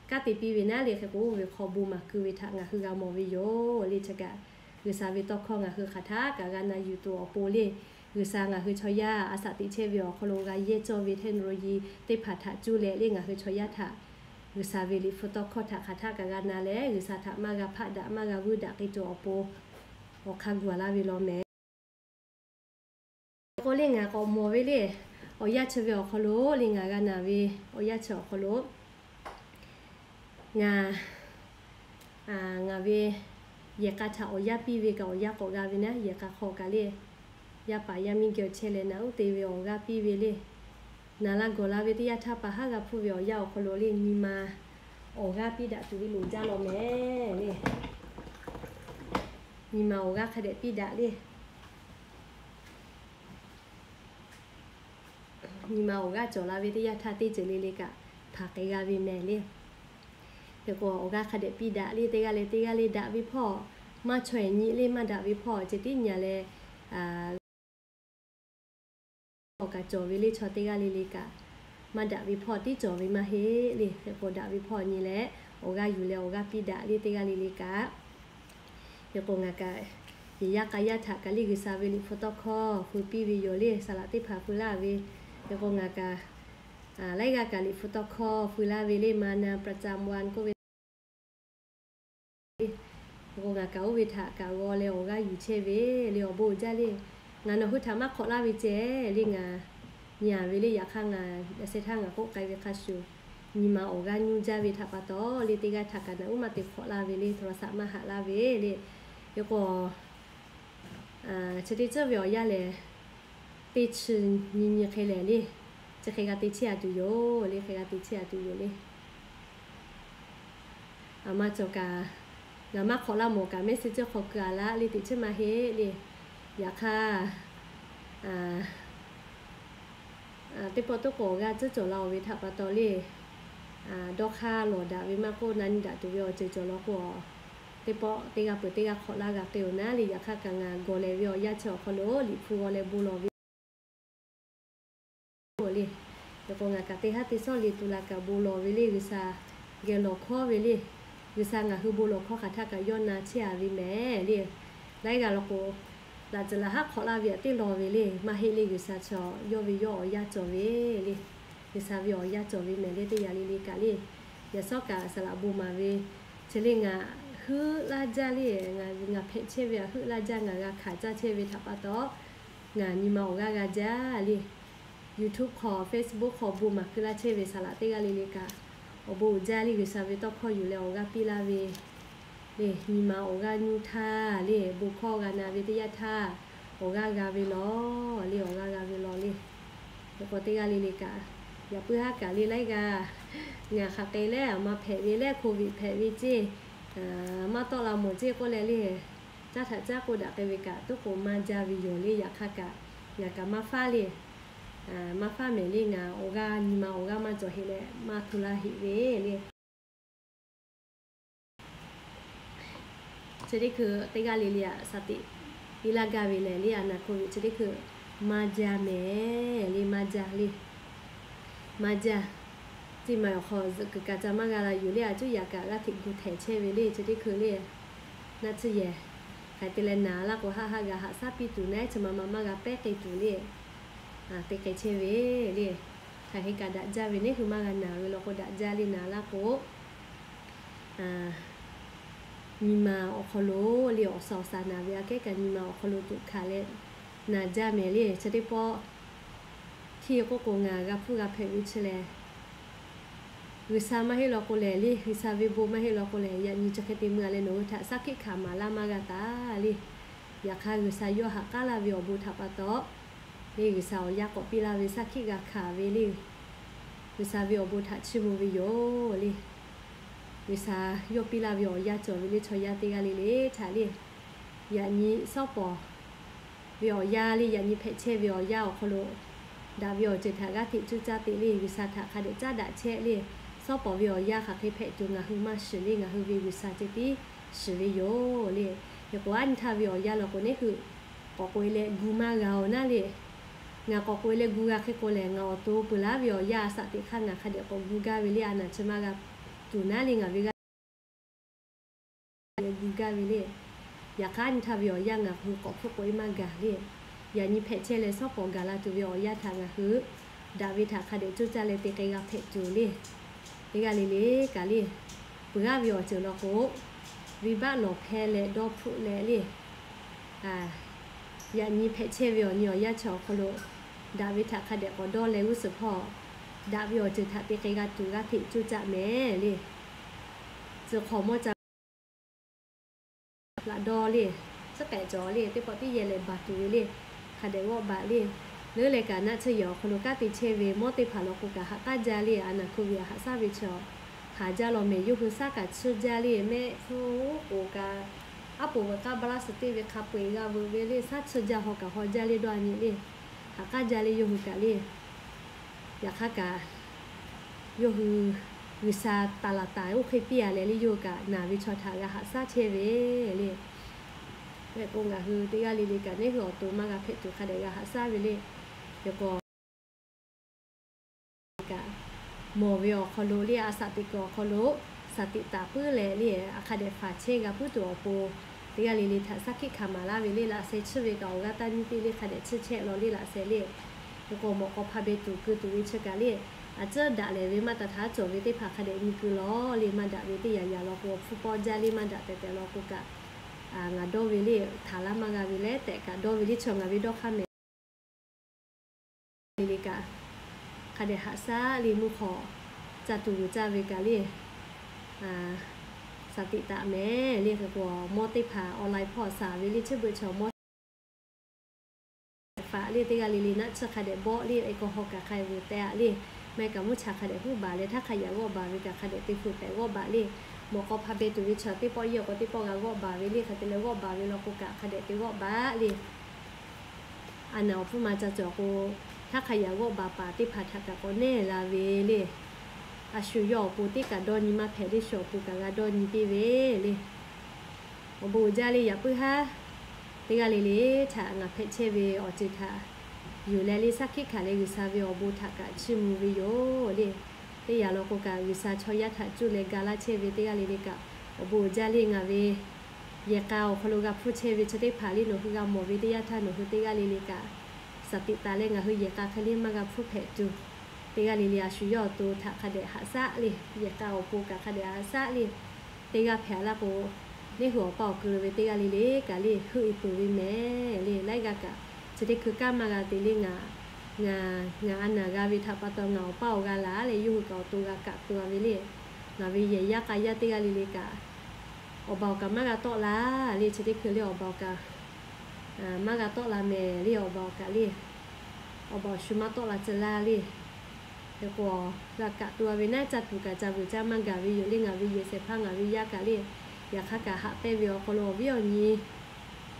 kanˉ te piˇ ve naˉ le. Hk'e k'o oˇ ve hk'aw bon maˍ keu ve htaꞈ ngaˬ hui g'a mawˬ ve yoˬ le. Chi kaꞈ G'uiˬsha ve tawˇ hkawˇ ngaˬ hui hk'aˬ htaˆ kaꞈ g'a na yuˬ tuˬ awˬ pon le, G'uiˬsha ngaˬ hui chaw yaˇ a shaꞈ teꞈ chehˇ ve awˬ hk'aw lo g'a yehˇ cawˇ ve technology teˇ hpaˍ htaꞈ cuˇ leh le ngaˬ hui chaw yaˇ htaꞈ G'uiˬsha ve Liꞈ hpu tawˇ hkawˇ htaꞈ hk'aˬ htaˆ kaꞈ g'a na leh G'uiˬsha htaꞈ maˇ g'a hpaˆ daꞈ maˇ g'a vuiˇ daꞈ k'ai tuˬ awˬ pon awˬ hk'aˇ gu a laˇ ve law mehˍ. K'o le ngaˬ k'awꞈ mawˬ ve le, awˬ yanˇ chi ve awˬ hk'aw lo le ngaˬ g'a naˬ ve awˬ yanˇ chi awˬ hk'aw lo ngaˬ, ngaˬ ve yehˬ k'a htaꞈ awˬ yanˇ piˇ ve kaꞈ awˬ yanˇ k'awꞈ g'a ve naˉ, yehˬ k'a hk'aw kaꞈ le, yaˇ paˍ yaˇ miˇ geh chehˇ leh naˬ uˉ te ve awˬ g'aˇ piˇ ve le. Naˬ la gawˬ la ve teˇ yanˇ htaˇ pa haˉ g'a hpuˇ ve awˬ yanˇ awˬ hk'aw lo le nyi ma awˬ g'aˇ piˇ daꞈ tuˬ ve loˍ jaˇ law mehˍ le. Nyi ma awˬ g'aˇ hk'a dehꞈ piˇ daꞈ le. Nyi ma awˬ g'aˇ cawˬ la ve teˇ yanˇ htaˇ teˇ ceuˬ le le kaꞈ hpanˍ k'ai g'a ve mehˍ le. Hk'e k'o awˬ g'aˇ hk'a dehꞈ piˇ daꞈ le. Teˇ g'aˇ leh teˇ g'aˇ le daꞈ ve hpawˇ maˇ chaweh nyi le, maˇ daꞈ ve hpawˇ ceh tiˉ nyi leh, awˬ kaꞈ cawˬ ve le. Chaw teˇ g'aˇ le le kaꞈ maˇ daꞈ ve hpawˇ tiˉ cawˬ ve maˇ heˆ le. Hk'e k'o daꞈ ve hpawˇ nyi leh awˬ g'aˇ yuˬ leh awˬ g'aˇ piˇ daꞈ le teˇ g'aˇ le le kaꞈ. Hk'e k'o ngaˬ kaꞈ yehˬ yaˇ k'a yaˇ htaꞈ kaꞈ le G'uiˬsha ve Liꞈ hpu tawˇ hkawˇ feu piˇ ve yoˬ le. Saˍ laꞈ teˇ hpaˍ feu laˇ ve. Hk'e k'o ngaˬ kaꞈ laiˉ g'aˇ kaꞈ Liꞈ hpu tawˇ hkawˇ feu laˇ ve le, มรณประจำวัน k'oˆ ve le. Hk'e k'o ngaˬ kaꞈ oˇ ve htaꞈ kaꞈ g'aw leh awˬ g'aˇ yuˬ chehˇ ve le awˬ bon jaˇ le. Ngaˬ nawˬ hui htaꞈ maˇ hk'awꞈ laˇ ve ceh le ngaˬ nyi a ve le. Yaꞈ hk'aˇ ngaˬ a sheh htaˇ ngaˬ k'oˆ k'ai ve hk'a shuˍ, nyi ma awˬ g'aˇ nyuˇ jaˇ ve htaꞈ pa taw le teˇ g'aˇ htaꞈ kaꞈ naˬ uˉ maˇ te hk'awꞈ laˇ ve le, โทรศัพท์ maˇ haꞈ laˇ ve le. Hk'e k'o chi teˇ ceuˬ ve awˬ yanˇ lehˬ, teˇ chi nyi nyi hk'e lehˬ le, chi hk'e g'a te chehˇ a tuˬ yoˬ le, hk'e g'a te chehˇ a tuˬ yoˬ le. A ma cawˬ kaꞈ, ngaˬ maˇ hk'awꞈ laˇ mawˬ kaꞈ mehˆ suh ceuˬ hk'aw keu a laˇ le teꞈ chehˇ maˇ heˆ le. Yaꞈ hk'aˇ, teˇ pawˆ toˉ k'awꞈ g'a tcuhˉ cawˬ la-oˬ ve htaꞈ pa taw le, dawˇ hk'aˇ lawˬ daꞈ ve maˇ k'oˆ, na nyi daꞈ tuˬ ve awˬ ceuˬ cawˬ law k'o, teˇ pawˆ teˇ g'aˇ peuˬ teˇ g'aˇ hk'awꞈ laˇ g'a k'ai-oˬ naˉ le. Yaꞈ hk'aˇ kaꞈ ngaˬ gawˬ lehˬ ve awˬ yanˇ chi awˬ hk'aw lo liꞈ hpu g'aw leh bon lawˬ ve le. Hk'e k'o ngaˬ kaꞈ teˇ haˉ teˇ sawˉ le tu la kaꞈ bon lawˬ ve le. G'uiˬsha geh lawˬ hkawˉ ve le. G'uiˬsha ngaˬ hui bon lawˬ hkawˉ hk'aˬ htaˇ kaꞈ yawˇ na chehˇ a ve mehˍ le. Laiˉ g'aˇ law k'o, laꞈ tcuhˍ laꞈ haˉ hk'awꞈ laˇ ve aꞈ teˇ lawˬ ve le. Maˇ heˆ le, G'uiˬsha chaw yawˇ ve yawˇ awˬ yanˇ cawˬ ve le. G'uiˬsha ve awˬ yanˇ cawˬ ve mehˍ le. Teˇ yanˇ le le kaꞈ le, yaꞈ shawˉ kaꞈ saˍ laꞈ bon maˍ ve chi le ngaˬ heuˆ laˇ jaˇ le. Ngaˬ hpehꞈ chehˇ ve aꞈ heuˆ laˇ jaˇ, ngaˬ g'a hkanˍ caˇ chehˇ ve htaꞈ pa taw, ngaˬ nyi ma awˬ g'aˇ g'a jaˇ le. YouTube hk'aw, Facebook hk'aw bon maˍ keu laˇ chehˇ ve saˍ laꞈ teˇ g'aˇ le le kaꞈ, awˬ bon uiˍ jaˇ le. G'uiˬsha ve tawˇ hkawˇ yuˬ leh awˬ g'aˇ piˇ laˇ ve le, nyi ma awˬ g'aˇ nyuˇ htaˇ le, bon hkawˇ g'a na ve teˇ yanˇ htaˇ, awˬ g'aˇ g'a ve law le, awˬ g'aˇ g'a ve law le. Hk'e k'o teˇ g'aˇ le le kaꞈ, yaꞈ puiˉ haˉ kaꞈ le laiˉ g'aˇ, ngaˬ hk'aˬ hk'e leh aˬ ma hpehꞈ ve leh, Covid hpehꞈ ve ceˇ, maˇ tawˆ la mawˬ ceˇ k'oˆ leh le, caˉ htaꞈ caˉ k'oˆ daꞈ k'ai ve kaꞈ toˉ k'o maˇ jaˇ ve yoˬ le. Yaꞈ hk'aˇ kaꞈ ngaˬ kaꞈ maˇ faˉ le, maˇ faˉ mehˍ le. Ngaˬ awˬ g'aˇ nyi ma awˬ g'aˇ maˇ cawˬ heˆ leh maˇ hto laˇ heˆ ve le. Chi teˇ hkui teˇ g'aˇ le le aꞈ shaˍ tiꞈ piˇ laˇ gaˇ ve lehˬ le, aˬ naˍ hk'oˆ ve chi teˇ hkui maˇ jaˇ mehˍ le, maˇ jaˇ le. Maˇ jaˇ. Teˇ maˬ awˬ hk'aw zuhꞈ kuiˬ kaꞈ ca maˇ g'a la yoˬ le. A cuˉ yaꞈ kaꞈ g'aˇ hteꞈ gu htehˍ chehˇ ve le. Chi teˇ hkui le, naˆ tsuhˇ yehˬ hk'aˬ hk'e te leh naˍ laˇ k'o, haˆ haˆ g'a haꞈ shaˉ piˇ tuˬ naˉ, chi ma ma maˇ g'a pehˉ k'ai tuˬ le. Te k'ai chehˇ ve le. Hk'aˬ hk'e kaꞈ daꞈ jaˇ ve, neˇ hui maˇ g'a naˍ ve law k'o daꞈ jaˇ le. Naˍ laˇ k'o, nyi ma awˬ hk'aw lo le, awˬ suhˍ awˬ suhˍ naˍ ve aꞈ kehˉ kaꞈ nyi ma awˬ hk'aw lo tuꞈ hkanˍ leh naˍ jaˇ mehˍ le. Chi teˇ pawˆ hteˇ k'oˆ k'o, ngaˬ g'a hpuˇ g'a hpehꞈ ve chi lehˬ, G'uiˬsha maˇ heˆ law k'o lehˬ le, G'uiˬsha ve bon maˇ heˆ law k'o lehˬ, yaꞈ nyi chi hk'e te mui a leh nawˬ hui htaꞈ shaˉ hkiˆ hkanˍ maˍ laˇ maˇ g'a taˍ le. Yaꞈ hk'aˇ G'uiˬsha yawˇ haꞈ k'aˉ laˇ ve awˬ bon htaꞈ pa taw le, G'uiˬsha awˬ yanˇ k'awꞈ piˇ laˇ ve shaˉ hkiˆ g'a hkanˍ ve le. G'uiˬsha ve awˬ bon htaꞈ chiˇ mvuh ve yoˬ le. G'uiˬsha yawˇ piˇ laˇ ve awˬ yanˇ cawˬ ve le. Chaw yaˇ teˇ g'aˇ le le htaꞈ le, yaꞈ nyi shawˉ pawˍ ve awˬ yanˇ le, yaꞈ nyi hpehꞈ chehˇ ve awˬ yanˇ awˬ hk'aw lo daꞈ ve awˬ ceuˬ htaꞈ g'aˇ hteꞈ cuˇ caˇ te le. G'uiˬsha htaꞈ hk'a dehꞈ caˉ daꞈ chehˇ le. Shawˉ pawˍ ve awˬ yanˇ hk'aˬ hk'e hpehꞈ tuˬ ngaˬ hui maˇ shiˍ le. Ngaˬ hui ve G'uiˬsha ceh tiˉ shiˍ ve yoˬ le. Hk'e k'o, aˉ nyi htaˇ ve awˬ yanˇ law k'o, neˇ hui k'awꞈ k'oꞈ e leh gu maˇ g'a-oˬ naˉ le. Ngaˬ k'awꞈ k'oꞈ e leh gu g'a hk'e k'o lehˬ, ngaˬ awˬ to peuˬ laˉ ve awˬ yanˇ a shaꞈ teꞈ hk'aˇ ngaˬ hk'a dehꞈ k'awꞈ gu gaˇ ve le. A naˍ chi maˇ g'a tuˬ naˉ le, ngaˬ ve g'aˇ leh gu gaˇ ve le. Yaꞈ hk'aˇ, aˉ nyi htaˇ ve awˬ yanˇ ngaˬ hui k'awꞈ hpfuhˆ k'oꞈ e maˇ gaˬ le. Yaꞈ nyi hpehꞈ chehˇ leh shawˉ pawˍ gaˬ la tuˬ ve awˬ yanˇ htaꞈ ngaˬ hui daꞈ ve htaꞈ hk'a dehꞈ coˇ caˇ leh te k'ai g'a hpehꞈ tuˬ le. Teˇ g'aˇ le le kaꞈ le, peuˬ g'aˇ ve awˬ ceuˬ law k'o, venˇbaˆ lawˬ hpehˇ leh dawˇ hpfuhˆ leh le, yaꞈ nyi hpehꞈ chehˇ ve awˬ nyi awˬ yanˇ chi awˬ hk'aw lo daꞈ ve htaꞈ hk'a dehꞈ k'awꞈ dawˇ leh g'uˇ suhˍ hpawˇ daꞈ ve awˬ ceuˬ htaꞈ te k'ai g'a tuˬ g'aˇ hteꞈ coˇ caˇ mehˍ le. Tcuh hk'awꞈ mawˇ ca laꞈ dawˇ le, tcuhˉ k'ehꞈ cawˬ le, teˇ pawˆ tiˉ yehˇ leh baˬ tuˬ ve le, hk'a dehꞈ g'awˆ baꞈ le. Leuˉ leh kaꞈ naˆ tsuhˇ yehˬ awˬ hk'aw lo kanˉ te chehˇ ve mawˇ teˇ hpaˍ law k'o kaꞈ ha k'aˉ jaˇ le. A naˍ hk'oˆ ve a haꞈ shaˉ ve chaw haˍ jaˇ law mehˍ. Yawˇ hui shaˉ kaꞈ tsuhˇ jaˇ le. Mehˆ hpfuhˇ k'oˍ kaꞈ, aˉ poˍ veuꞈ k'aˉ ba laˇ suhˍ teˇ ve hk'a peu-eˬ g'a veuꞈ ve le. Shaˉ tsuhˇ jaˇ haw kaꞈ haw jaˇ le. Dawˇ a nyi le, ha k'aˉ jaˇ le yawˇ hui kaꞈ le. Yaꞈ hk'aˇ kaꞈ, yawˇ hui G'uiˬsha taˍ laˬ taˍ oˇ hk'e piˇ a leh le, yawˇ hui kaꞈ naˬ ve chaw htaꞈ g'a haꞈ shaˉ chehˇ ve le. Hk'e k'o, ngaˬ hui teˇ g'aˇ le le kaꞈ neˇ hui awˬ to maˇ g'a hpehꞈ tuˬ hk'a dehꞈ g'a haꞈ shaˉ ve le. Hk'e k'o, kaꞈ mawˬ ve awˬ hk'aw lo le, a shaꞈ teꞈ kuiˬ awˬ hk'aw lo shaˍ tiꞈ taˍ puiˉ leh le, a hk'a dehꞈ faˍ chehˇ g'a puiˉ tuˬ awˬ pon, teˇ g'aˇ le le htaꞈ shaˉ hkiˆ hkanˍ maˍ laˇ ve le. Laꞈ sheh tsuhˇ ve kaꞈ awˬ g'aˇ taˇ nyiˇ piˇ le, hk'a dehꞈ tsuhˇ chehˇ law le. Laꞈ sheh le, hk'e k'o mawꞈ k'aw hpa beh tuˬ keu tuˬ ve chi kaꞈ le, a tcuhˉ daꞈ lehˬ ve maˇ taˍ htaˇ cawˬ ve teˇ hpaˍ hk'a dehꞈ nyi keu law le. Maˇ daꞈ ve teˇ yanˇ yanˇ law k'o, awˬ hpfuhˇ pawˆ jaˇ le. Maˇ daꞈ tehꞈ tehꞈ law k'o kaꞈ, ngaˬ dawˇ ve le, htaˍ laˇ maˇ g'a ve leh tehꞈ kaꞈ dawˇ ve le. Chaw ngaˬ ve dawˇ hk'aˇ mehˍ le le kaꞈ, hk'a dehꞈ haꞈ shaˉ le. Mvuhˇ hk'aw ca tuˬ g'uiˬ caˇ ve kaꞈ le, shaˍ tiꞈ taˍ mehˍ le. Hk'e k'o, mawˇ teˇ hpaˍ online hpawˇ shaˍ ve le. Chi beuꞈ chaw mawˇ faꞈ le, teˇ g'aˇ le le naˆ tsuhˇ hk'a dehꞈ bawˆ le. Eˬ k'aw haw kaꞈ hk'a ve teh a le. Maˇ heˆ kaꞈ mvuhˇ cha hk'a dehꞈ huˉ baˬ leh htaˇ hk'a yaꞈ g'awˆ baˬ ve kaꞈ hk'a dehꞈ te hpu tehꞈ g'awˆ baˬ le. Mawꞈ k'aw hpa beh tuˬ ve chaw teˇ pawˆ yehˇ k'o teˇ pawˆ g'a g'awˆ baˬ ve le. Hk'a te leh g'awˆ baˬ ve law k'o kaꞈ hk'a dehꞈ te g'awˆ baˬ le. A naˍ awˬ hpfuhˇ ma ca cawˬ k'o, htaˇ hk'a yaꞈ g'awˆ baˬ paˍ teˇ hpaˍ htaꞈ kaꞈ k'awꞈ nehˇ la ve le. a shu yawˇ awˬ pon teˇ kaꞈ dawˇ nyi maˇ hpehꞈ le, shu awˬ pon kaꞈ g'a dawˇ nyi piˇ ve le. Awˬ bon uiˍ jaˇ le, yaꞈ puiˉ haˉ teˇ g'aˇ le le htaꞈ ngaˬ hpehꞈ chehˇ ve awˬ ceuˬ htaꞈ yuˬ leh le shaˉ hkiˆ hkanˍ leh G'uiˬsha ve awˬ bon htaꞈ kaꞈ chiˇ mvuh ve yoˬ le. Teˇ yanˇ law k'o kaꞈ G'uiˬsha chaw yaˇ htaꞈ cuˇ leh ga laˇ chehˇ ve teˇ g'aˇ le le kaꞈ awˬ bon uiˍ jaˇ le. Ngaˬ ve yehˬ k'a awˬ hk'aw lo g'a hpfuhˇ chehˇ ve chi teˇ hpaˍ le, nawˬ hui g'a mawˬ ve teˇ yanˇ htaˇ nawˬ hui teˇ g'aˇ le le kaꞈ shaˍ tiꞈ taˍ leh ngaˬ hui yehˬ k'a hk'e le maˇ g'a hpfuhˇ hpehꞈ tuˬ, teˇ g'aˇ le le a shu yawˇ awˬ to htaꞈ hk'a dehꞈ haꞈ shaˉ le. Yehˬ k'a awˬ pon kaꞈ hk'a dehꞈ haꞈ shaˉ le. Teˇ g'aˇ hpehꞈ a laˇ k'o, neˇ hui awˬ pa awˬ keu lo ve teˇ g'aˇ le le kaꞈ le heuˆ e peuˬ ve mehˍ le. Laiˉ g'aˇ kaꞈ chi teˇ hkui kanˉ maˇ g'a te le. Ngaˬ, ngaˬ a naˬ g'a ve htaꞈ pa taw ngaˬ awˬ paˇ awˬ g'a laˬ leh yawˇ hui kaꞈ awˬ to g'a kaꞈ keu a ve le. Ngaˬ ve yehˬ yaˇ k'a yaˇ teˇ g'aˇ le le kaꞈ awˬ baˬ awˬ kaꞈ maˇ g'a tawˆ la le. Chi teˇ hkui le awˬ baˬ awˬ kaꞈ maˇ g'a tawˆ la mehˍ le. Awˬ baˬ awˬ kaꞈ le, awˬ baˬ awˬ shu maˇ tawˆ la tcuh laˇ le. Hk'e k'o, g'a kaꞈ tu a ve naˉ ca tuˬ kaꞈ ca vuiˬ caˇ maˇ gaˬ ve yoˬ le. Ngaˬ ve yehˬ shehˍ hpaˇ ngaˬ ve yaˇ kaꞈ le, yaꞈ hk'aˇ kaꞈ haꞈ pehnˇ ve awˬ hk'aw lo awˬ viˉ awˬ nyi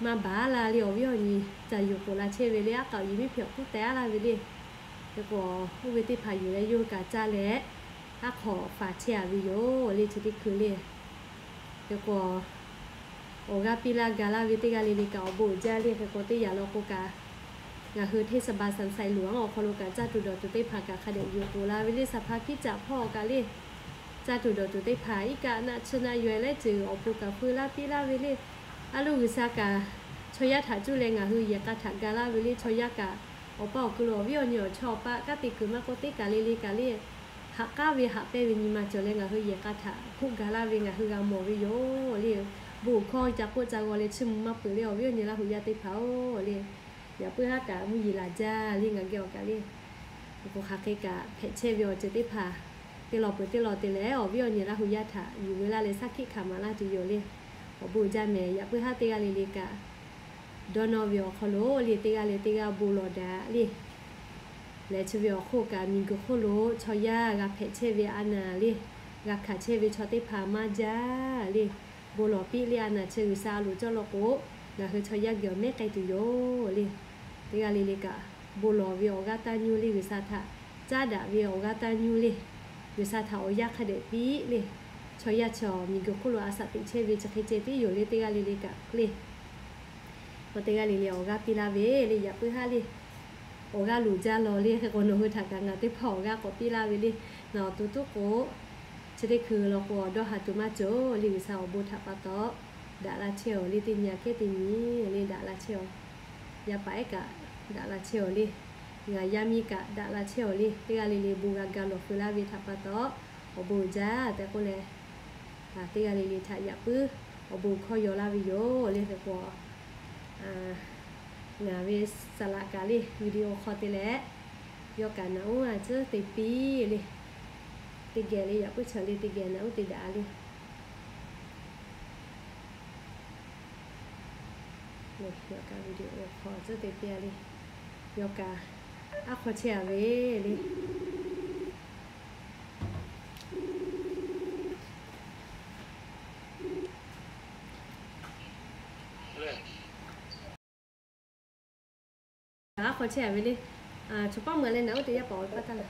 maˇ baˬ laˇ le. Awˬ viˉ awˬ nyi ca yuˬ k'oˍ la chehˇ ve le. Aˉ k'aoˍ yiˍ miˇ hpehꞈ awˬ kuˉ teh aˉ laˇ ve le. Hk'e k'o, oˇ ve teˇ hpaˍ yuˬ leh yawˇ hui kaꞈ caˇ leh aˉ hk'awꞈ faˍ chehˇ a ve yoˬ le. Chi teˇ hkui le Hk'e k'o, awˬ g'aˇ piˇ laˇ ga laˇ ve teˇ g'aˇ le le kaꞈ awˬ bon uiˍ jaˇ le. Hk'e k'o teˇ yanˇ law k'o kaꞈ, ngaˬ hui hteˇ saˍ baˍ saˍ saiˍ luˬ a awˬ hk'aw lo kaꞈ caˇ tuˬ dawˬ tuˬ teˇ hpaˍ kaꞈ hk'a dehꞈ yuˬ k'oˍ la ve le. Saˍ hpaˇ hkiˉ caꞈ hpawˇ kaꞈ le, caˇ tuˬ dawˬ tuˬ teˇ hpaˍ iˉ kaˆ naˆ tsuhˇ naˆ yaweh laiˉ ceuˬ awˬ pon kaꞈ feu laˇ piˇ laˇ ve le. A loˉ G'uiˬsha kaꞈ chaw yaˇ htaꞈ cuˇ leh ngaˬ hui yehˬ k'a htaꞈ ga laˇ ve le. Chaw yaˇ kaꞈ awˬ pa awˬ keu lo awˬ viˉ awˬ nyi awˬ chawˇ awˬ paˆ kanˉ te kuiˬ maˇ k'oˆ teˇ kaˬ le le kaꞈ le, haꞈ k'aˉ ve haꞈ pehnˇ ve nyi ma cawˬ leh ngaˬ hui yehˬ k'a htaꞈ hkuˆ ga laˇ ve ngaˬ hui g'a mawˬ ve yoˬ le. Bon hkawˇ ca k'oˆ ca g'aw leh chiˇ mvuh maˇ peuˬ le. Awˬ viˉ awˬ nyi Laˇ huˍ yaˇ teˇ hpaˍ-oˬ le, yaꞈ puiˉ haˉ kaꞈ mvuhˇ yeˬ laˬ jaˇ le. Ngaˬ geh awˬ kaꞈ le, k'o hk'aˬ hk'e kaꞈ hpehꞈ chehˇ ve awˬ ceuˬ teˇ hpaˍ teˇ law peuˬ teˇ law te leh awˬ viˉ awˬ nyi Laˇ huˍ yaˇ htaꞈ yuˬ ve laˇ leh shaˉ hkiˆ hkanˍ maˍ laˇ tuˬ yoˬ le. Awˬ bon uiˍ jaˇ mehˍ. Yaꞈ puiˉ haˉ teˇ g'aˇ le le kaꞈ dawˇ nawˇ ve awˬ hk'aw lo le teˇ g'aˇ le teˇ g'aˇ bon lawˬ daꞈ le. Lehˬ chi ve awˬ hk'oˆ kaꞈ miˬguiˬ hk'oˆ lo chaw yaˇ g'a hpehꞈ chehˇ ve a naˬ le, g'a hkanˍ chehˇ ve chaw teˇ hpaˍ maˇ jaˇ le. Bon lawˬ piˇ le. A naˬ chi G'uiˬsha a loˍ cawˇ law k'o, ngaˬ hui chaw yaˇ geh awˬ mehˉ k'ai tuˬ yoˬ le. Teˇ g'aˇ le le kaꞈ bon lawˬ ve awˬ g'aˇ taˇ nyuˇ le, G'uiˬsha htaꞈ caˉ daꞈ ve awˬ g'aˇ taˇ nyuˇ le, G'uiˬsha htaꞈ awˬ yanˇ hk'a dehꞈ piˇ le. Chaw yaˇ chi awˬ miˬguiˬ hk'oˆ lo a shaꞈ teꞈ chehˇ ve chi hk'e ceh tiˉ yoˬ le. Teˇ g'aˇ le le kaꞈ le, k'o teˇ g'aˇ le le awˬ g'aˇ piˇ laˇ ve le. Yaꞈ puiˉ haˉ le awˬ g'aˇ loˍ jaˇ law le. Hk'e k'o nawˬ hui htaꞈ kaꞈ ngaˬ teˇ hpaˍ awˬ g'aˇ k'awꞈ piˇ laˇ ve le. Ngaˬ awˬ to tuˉ k'o, chi teˇ hkui law k'o awˬ dawˇ ha tuˬ maˇ cawˬ le. G'uiˬsha awˬ bon htaꞈ pa taw daꞈ la chehˇ awˬ le. Teˇ nyi aꞈ kehˉ teˇ nyi le daꞈ la chehˇ awˬ, yaˇ paˍ ehˉ kaꞈ daꞈ la chehˇ awˬ le. Ngaˬ yaˇ miˇ kaꞈ daꞈ la chehˇ awˬ le. Teˇ g'aˇ le le bon g'a ga lawˬ feu laˇ ve htaꞈ pa taw awˬ bon uiˍ jaˇ tehꞈ k'oˆ leh, teˇ g'aˇ le le htaꞈ yaꞈ puiˉ awˬ bon hkawˇ yaw laˇ ve yoˬ le. Hk'e k'o ngaˬ ve saˍ laꞈ kaꞈ le video hk'aw te leh, yawˇ kaꞈ naꞈ uˉ a tcuhˉ te piˇ le. Teˇ geh le yaꞈ puiˉ chaw le teˇ geh naꞈ uˉ te daꞈ le. Yawˇ kaꞈ video hk'aw tcuhˉ te piˇ a le. Yawˇ kaꞈ aˉ hk'aw chehˇ a ve le. Aˉ hk'aw chehˇ a ve le. Chaw paˉ meuꞈ leh naꞈ uˉ te yaˇ paˍ awˬ ve paˇ taˇ laˬ.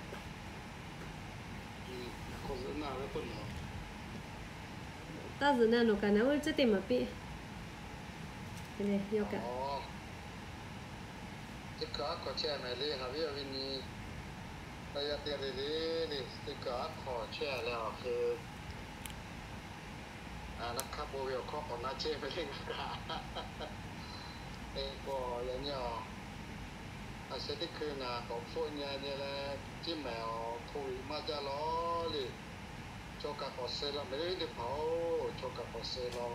Taˇ zuhꞈ na nawˬ kaꞈ naꞈ uˉ tcuhˉ te maˍ piˇ. Yawˇ kaꞈ teˇ kaˬ aˉ hk'aw chehˇ a mehˍ le. Haꞈ ve awˬ viˉ nyi, a yaˇ teˇ g'aˇ le le le, teˇ kaˬ aˉ hk'aw chehˇ a leh awˬ hk'e, naˆ hk'aˇ bon ve awˬ hkawˇ k'awꞈ na chehˇ ve le ngaˬ kaꞈ. Hk'e k'o yaꞈ nyi awˬ, a sheh teˇ hkui ngaˬ k'awꞈ hpfuhˆ nyi nyi leh, ciˇ mehˍ awˬ hk'oˆ ve maˇ jaˇ law le. Chaw kaꞈ k'awꞈ suh law mehˍ le teˇ hpaˍ-oˬ, chaw kaꞈ k'awꞈ suh law.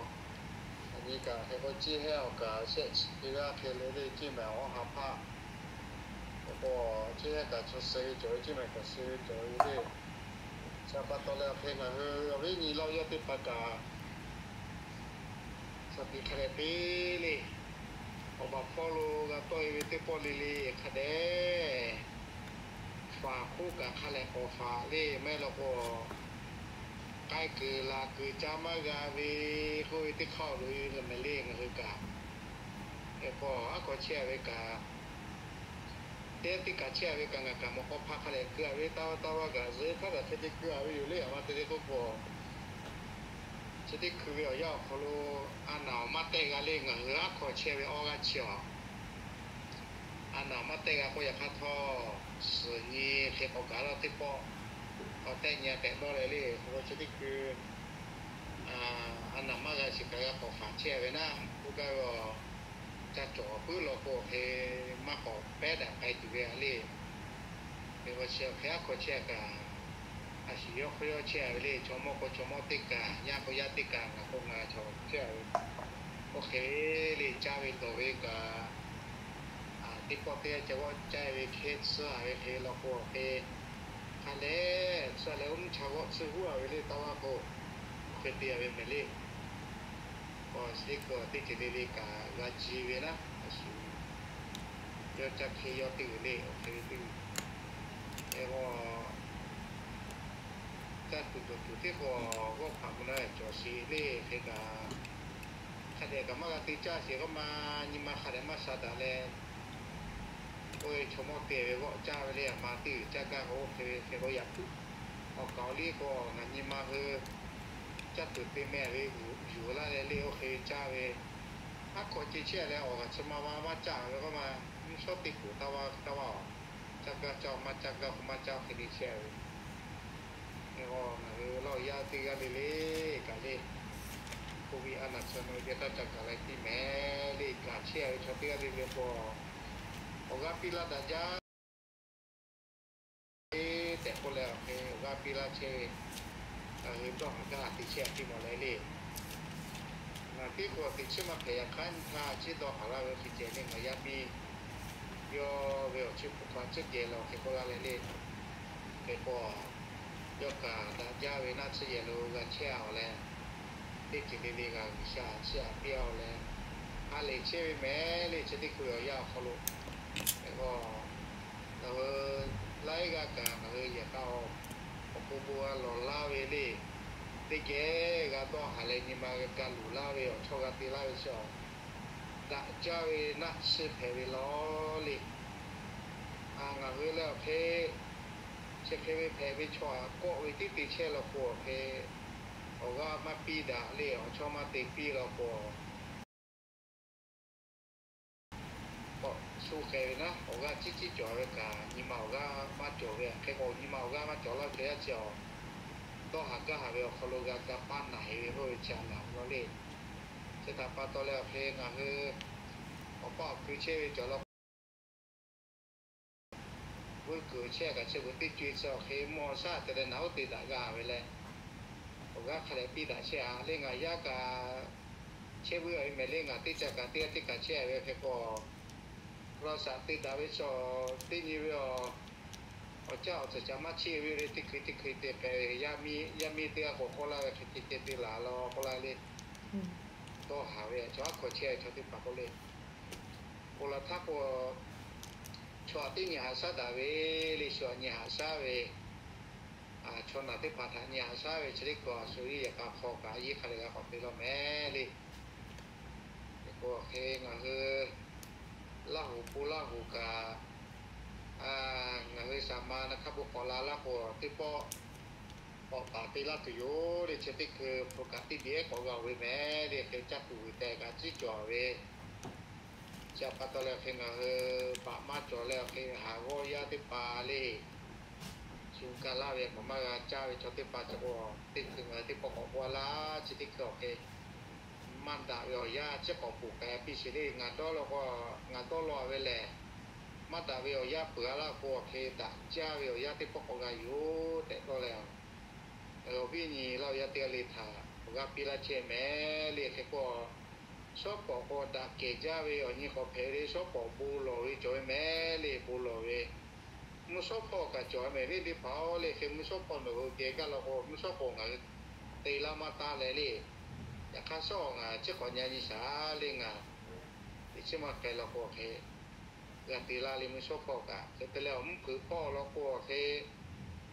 Yaꞈ nyi kaꞈ hk'e k'o ciˇ hehnˇ awˬ kaꞈ shehˆ chi g'aˇ hk'e le le, ciˇ mehˍ awˬ haˍ hpaˇ k'o, ciˇ hehnˇ kaꞈ chaw suh ve cawˬ ve, ciˇ mehˍ kaꞈ suh ve cawˬ ve le. Chi pa taw leh awˬ hk'e ngaˬ hui awˬ viˉ nyi Laˇ huˍ yaˇ teˇ hpaˍ kaꞈ shaˍ tiꞈ hk'a dehꞈ te le. Awˬ baˬ hpawˇ lo g'a tawˆ e ve teˇ pawˆ le le hk'a dehꞈ faˍ hk'oˆ kaꞈ hk'a lehˬ k'awꞈ faˍ le. Maˇ heˆ law k'o, k'ai kuiˬ laˬ kuiˬ ca maˇ g'a ve k'oˆ ve teˇ hk'aˇ awˬ loꞈ e leh mehˍ le ngaˬ hui kaꞈ. Hk'e k'o aˉ hk'aw chehˇ a ve kaꞈ Teˇ teˇ kaꞈ chehˇ a ve kaꞈ ngaˬ kaꞈ mawˬ k'aw hpaˇ hk'a dehꞈ keu a ve, taˇ taˇ vaˇ kaꞈ zuhꞈ htaˇ kaꞈ hk'e te keu a ve yoˬ le. Aˬ ma te te k'oˆ k'o, chi teˇ hkui ve awˬ yanˇ awˬ hk'aw lo a naˍ awˬ maˇ tehˆ g'a le. Ngaˬ hui aˉ hk'aw chehˇ ve awˇ g'aˇ chi awˬ a naˍ awˬ maˇ tehˆ g'a k'o, yaꞈ hk'aˇ htawˇ suhˍ nyi hk'e k'awꞈ gaˬ la teˇ pawˆ k'awꞈ tehˆ nyi a tehꞈ dawˇ leh le. K'o chi teˇ hkui a naˍ maˇ g'a shiˍ kaꞈ g'a k'awꞈ faˍ chehˇ ve naˉ, k'oˆ gaˇ ve a, ca cawˬ puiˉ law k'o hk'e maˇ k'awꞈ pehˉ daꞈ k'ai tuˬ ve a le. Hk'e k'o chi hk'e aˉ hk'aw chehˇ kaꞈ, a shu yawˇ hk'aw yawˇ chehˇ a ve le. Chaw mawˇ k'o chaw mawˇ teˇ kaꞈ, yaˇ k'o yaˇ teˇ kaꞈ, ngaˬ k'o ngaˬ chaw chehˇ a ve. Oˇ hk'e le caˇ ve dawˬ ve kaꞈ, teˇ pawˆ teˇ yanˇ ca g'awˆ caˇ ve hk'e tsuhˇ a ve hk'e law k'o hk'e, hk'a leh tsuhˇ leh oˇ mvuhˇ cha g'awˆ tsuhˇ huˉ a ve le. Taˇ vaˇ k'o, oˇ hk'e te a ve mehˍ le. K'o chi teˇ hkui teˇ ceuˬ le le kaꞈ g'a ji ve naˉ, a shu yawˇ caˇ hk'e yawˇ teˇ g'uiˬ le. Oˇ hk'e ve teˇ g'uiˬ, e k'o caˇ tuˬ cawˬ tuˬ teˇ k'o g'awˇ hpaꞈ mvuh na cawˬ sheˍ le. Hk'e kaꞈ hk'a dehꞈ kaꞈ maˇ g'a te caˇ sheˍ k'oˆ ma, nyi ma hk'a dehꞈ maˇ sha daꞈ leh, oˇ ve chaw mawˇ te ve g'awˆ caˇ ve le. Aˬ ma teˇ g'uiˬ caˇ gaˇ k'o oˇ hk'e ve hk'e k'o yaꞈ puiˉ. Awˬ kaˍ awˬ liˇ k'o ngaˬ nyi ma hui caˇ tuˬ te meh ve yuˬ laˇ leh le. Oˇ hk'e ve caˇ ve aˉ hk'aw ce chehˇ leh awˬ g'aˇ chi ma ma maˇ caˇ ve k'oˆ ma, mvuhˇ shawˉ teˇ kuˬ taˇ vaˇ taˇ vaˇ a, caˇ gaˇ caˇ, maˇ caˇ gaˇ k'o maˇ caˇ, hk'e le chehˇ ve. Ngaˬ hui Laˇ huˍ yaˇ teˇ g'aˇ le le kaꞈ le, COVID a naˍ chi ma ve taˇ ca gaˬ la tiˉ mehˍ le. Gaˬ chehˇ ve chaw teˇ g'aˇ le le k'o, awˬ g'aˇ piˇ laˇ daꞈ jaˇ tehꞈ k'oˆ leh awˬ hk'e awˬ g'aˇ piˇ laˇ chehˇ ve, ngaˬ hui dawˇ haˍ gaˇ haˍ te chehˇ a tiˉ mawˬ leh le. Ngaˬ teˇ k'o teꞈ chiˉ maˇ hpehꞈ. Yaꞈ hk'aˇ nyi htaˇ chi dawˇ haˍ laˇ ve hk'e ceh le, ngaˬ yaˇ miˇ yawˇ ve awˬ chi hpu hk'aw tcuhˉ geh la hk'e k'oˆ laˇ leh le. Hk'e k'o, yawˇ kaꞈ daꞈ jaˇ ve naˆ tsuhˇ yehˬ lo g'a chehˇ a leh, teˇ ceuˬ le le kaꞈ G'uiˬsha chiˇ aꞈ piˇ a leh, ha lehˬ chehˇ ve mehˍ le. Chi teˇ hkui awˬ yanˇ awˬ hk'aw lo, hk'e k'o, ngaˬ hui laiˉ g'aˇ kaꞈ ngaˬ hui yehˬ k'a awˬ pon bon g'a lawˬ laˇ ve le. Teˇ geh g'a dawˇ haˍ leh nyi ma g'a luˬ laˇ ve awˬ chawˇ g'a te laˇ ve chi awˬ daꞈ jaˇ ve naˆ tsuhˇ hpehꞈ ve law le. Ngaˬ hui leh awˬ hk'e, chi hk'e ve hpehꞈ ve chaw aꞈ kawˆ ve tiˉ te chehˇ law k'o awˬ hk'e, awˬ g'aˇ maˇ piˇ daꞈ le, awˬ chawˇ maˇ te piˇ law k'o, k'awꞈ shu k'ai ve naˉ, awˬ g'aˇ ciˉ ciˉ cawˬ ve kaꞈ nyi ma awˬ g'aˇ maˇ cawˬ ve. Hk'e k'o nyi ma awˬ g'aˇ maˇ cawˬ laˇ ve chaw yaˇ chi awˬ dawˇ haˍ gaˇ haˍ ve awˬ hk'aw lo g'a ga paˇ naˬ heˍ ve k'oˆ ve chi a laˬ ve law le. Chi htaꞈ pa taw leh awˬ hk'e ngaˬ hui awˬ paˇ awˬ hkui chehˇ ve cawˬ law k'o, vuiˇ kuiˬ chehˇ kaꞈ chi beuꞈ teˇ co e chi awˬ hk'e mawˬ shaˉ te leh naˬ uˉ te daꞈ g'a ve leh, awˬ g'aˇ hk'a dehꞈ piˇ daꞈ chehˇ a le. Ngaˬ yaˇ kaꞈ chehˇ vuiˇ a ve mehˍ le. Ngaˬ teˇ ca kaꞈ teˇ g'aˇ teˇ kaꞈ chehˇ ve hk'e k'o, law shaꞈ te daꞈ ve chaw teˇ nyi ve a, awˬ caˇ awˬ tcuhˍ caꞈ maˇ cheˆ ve le. Teˇ hkui teˇ hkui te k'ai ve yaˇ miˇ teˇ g'aˇ k'awꞈ k'oˆ laˇ ve hk'e te ceh te laˬ law k'oˆ laˇ le. Dawˇ haˍ ve chaw aˉ hkaw chehˇ ve chaw teˇ hpaˍ k'oˆ le. K'oˆ la htaˇ k'o, chaw aꞈ teˇ nyi haꞈ shaˉ daꞈ ve le. Shu aꞈ nyi haꞈ shaˉ ve, chaw naˬ teˇ hpaˍ htaꞈ nyi haꞈ shaˉ ve chi teˇ hkui a shu yehˬ k'a hk'aw kaꞈ a yehˬ hk'a dehꞈ g'a k'awꞈ te law mehˍ le. Hk'e k'o hk'e ngaˬ hui Laˇ huˍ pon Laˇ huˍ kaꞈ, ngaˬ hui shaˍ ma na hk'a bon k'awꞈ la laˇ k'o teˇ pawˆ k'awꞈ taˍ te laˇ tuˬ yoˬ le. Chi teˇ hkui hpu kaꞈ teˇ biˇ ehˉ k'awꞈ g'a ve mehˍ le. Hk'e caˇ tuˬ g'uiˬ tehꞈ kaꞈ ciˉ cawˬ ve chi pa taw leh hk'e ngaˬ hui paˍ maˇ cawˬ leh hk'e haˍ g'awˇ yaˇ teˇ hpaˍ le, shu ka laˇ ve k'awꞈ maˇ g'a caˇ ve chaw teˇ hpaˍ chi k'o, teˇ hkui ngaˬ hui teˇ pawˆ k'awꞈ k'oˆ laˇ. Chi teˇ hkui awˬ hk'e maˇ daꞈ ve awˬ yanˇ chi k'awꞈ poˬ k'ai piˇ sheˍ le. Ngaˬ dawˇ law k'o, ngaˬ dawˇ law ve lehˬ, maˇ daꞈ ve awˬ yanˇ peuˬ a laˇ k'o awˬ hk'e daꞈ jaˇ ve awˬ yanˇ teˇ pawˆ k'awꞈ g'a yoˬ tehꞈ dawˇ leh, awˬ viˉ nyi Laˇ huˍ yaˇ teˇ g'aˇ le htaꞈ awˬ g'aˇ piˇ laˇ chehˇ mehˍ le. Hk'e k'o, shawˉ pawˍ k'o daꞈ kehˬ jaˇ ve awˬ nyi k'awꞈ hpehꞈ ve le. Shawˉ pawˍ bon lawˬ ve cawˬ ve mehˍ le. Bon lawˬ ve mvuhˇ shawˉ hpawˇ kaꞈ cawˬ mehˍ le. Teˇ hpaˍ-oˬ le, hk'e mvuhˇ shawˉ hpawˇ nawˬ hui geh gaˇ law k'o mvuhˇ shawˉ k'o ngaˬ hui te laˇ maˇ taˇ leh le. Yaꞈ hk'aˇ shawˉ ngaˬ chi k'awꞈ nyi nyi shaˍ le. Ngaˬ teꞈ chiˉ maˇ k'ai law k'o hk'e g'a te laˇ le. Mvuhˇ shawˉ hpawˇ kaꞈ hk'e te leh awˬ mvuhˇ hpeuꞈ hpawˇ law k'o hk'e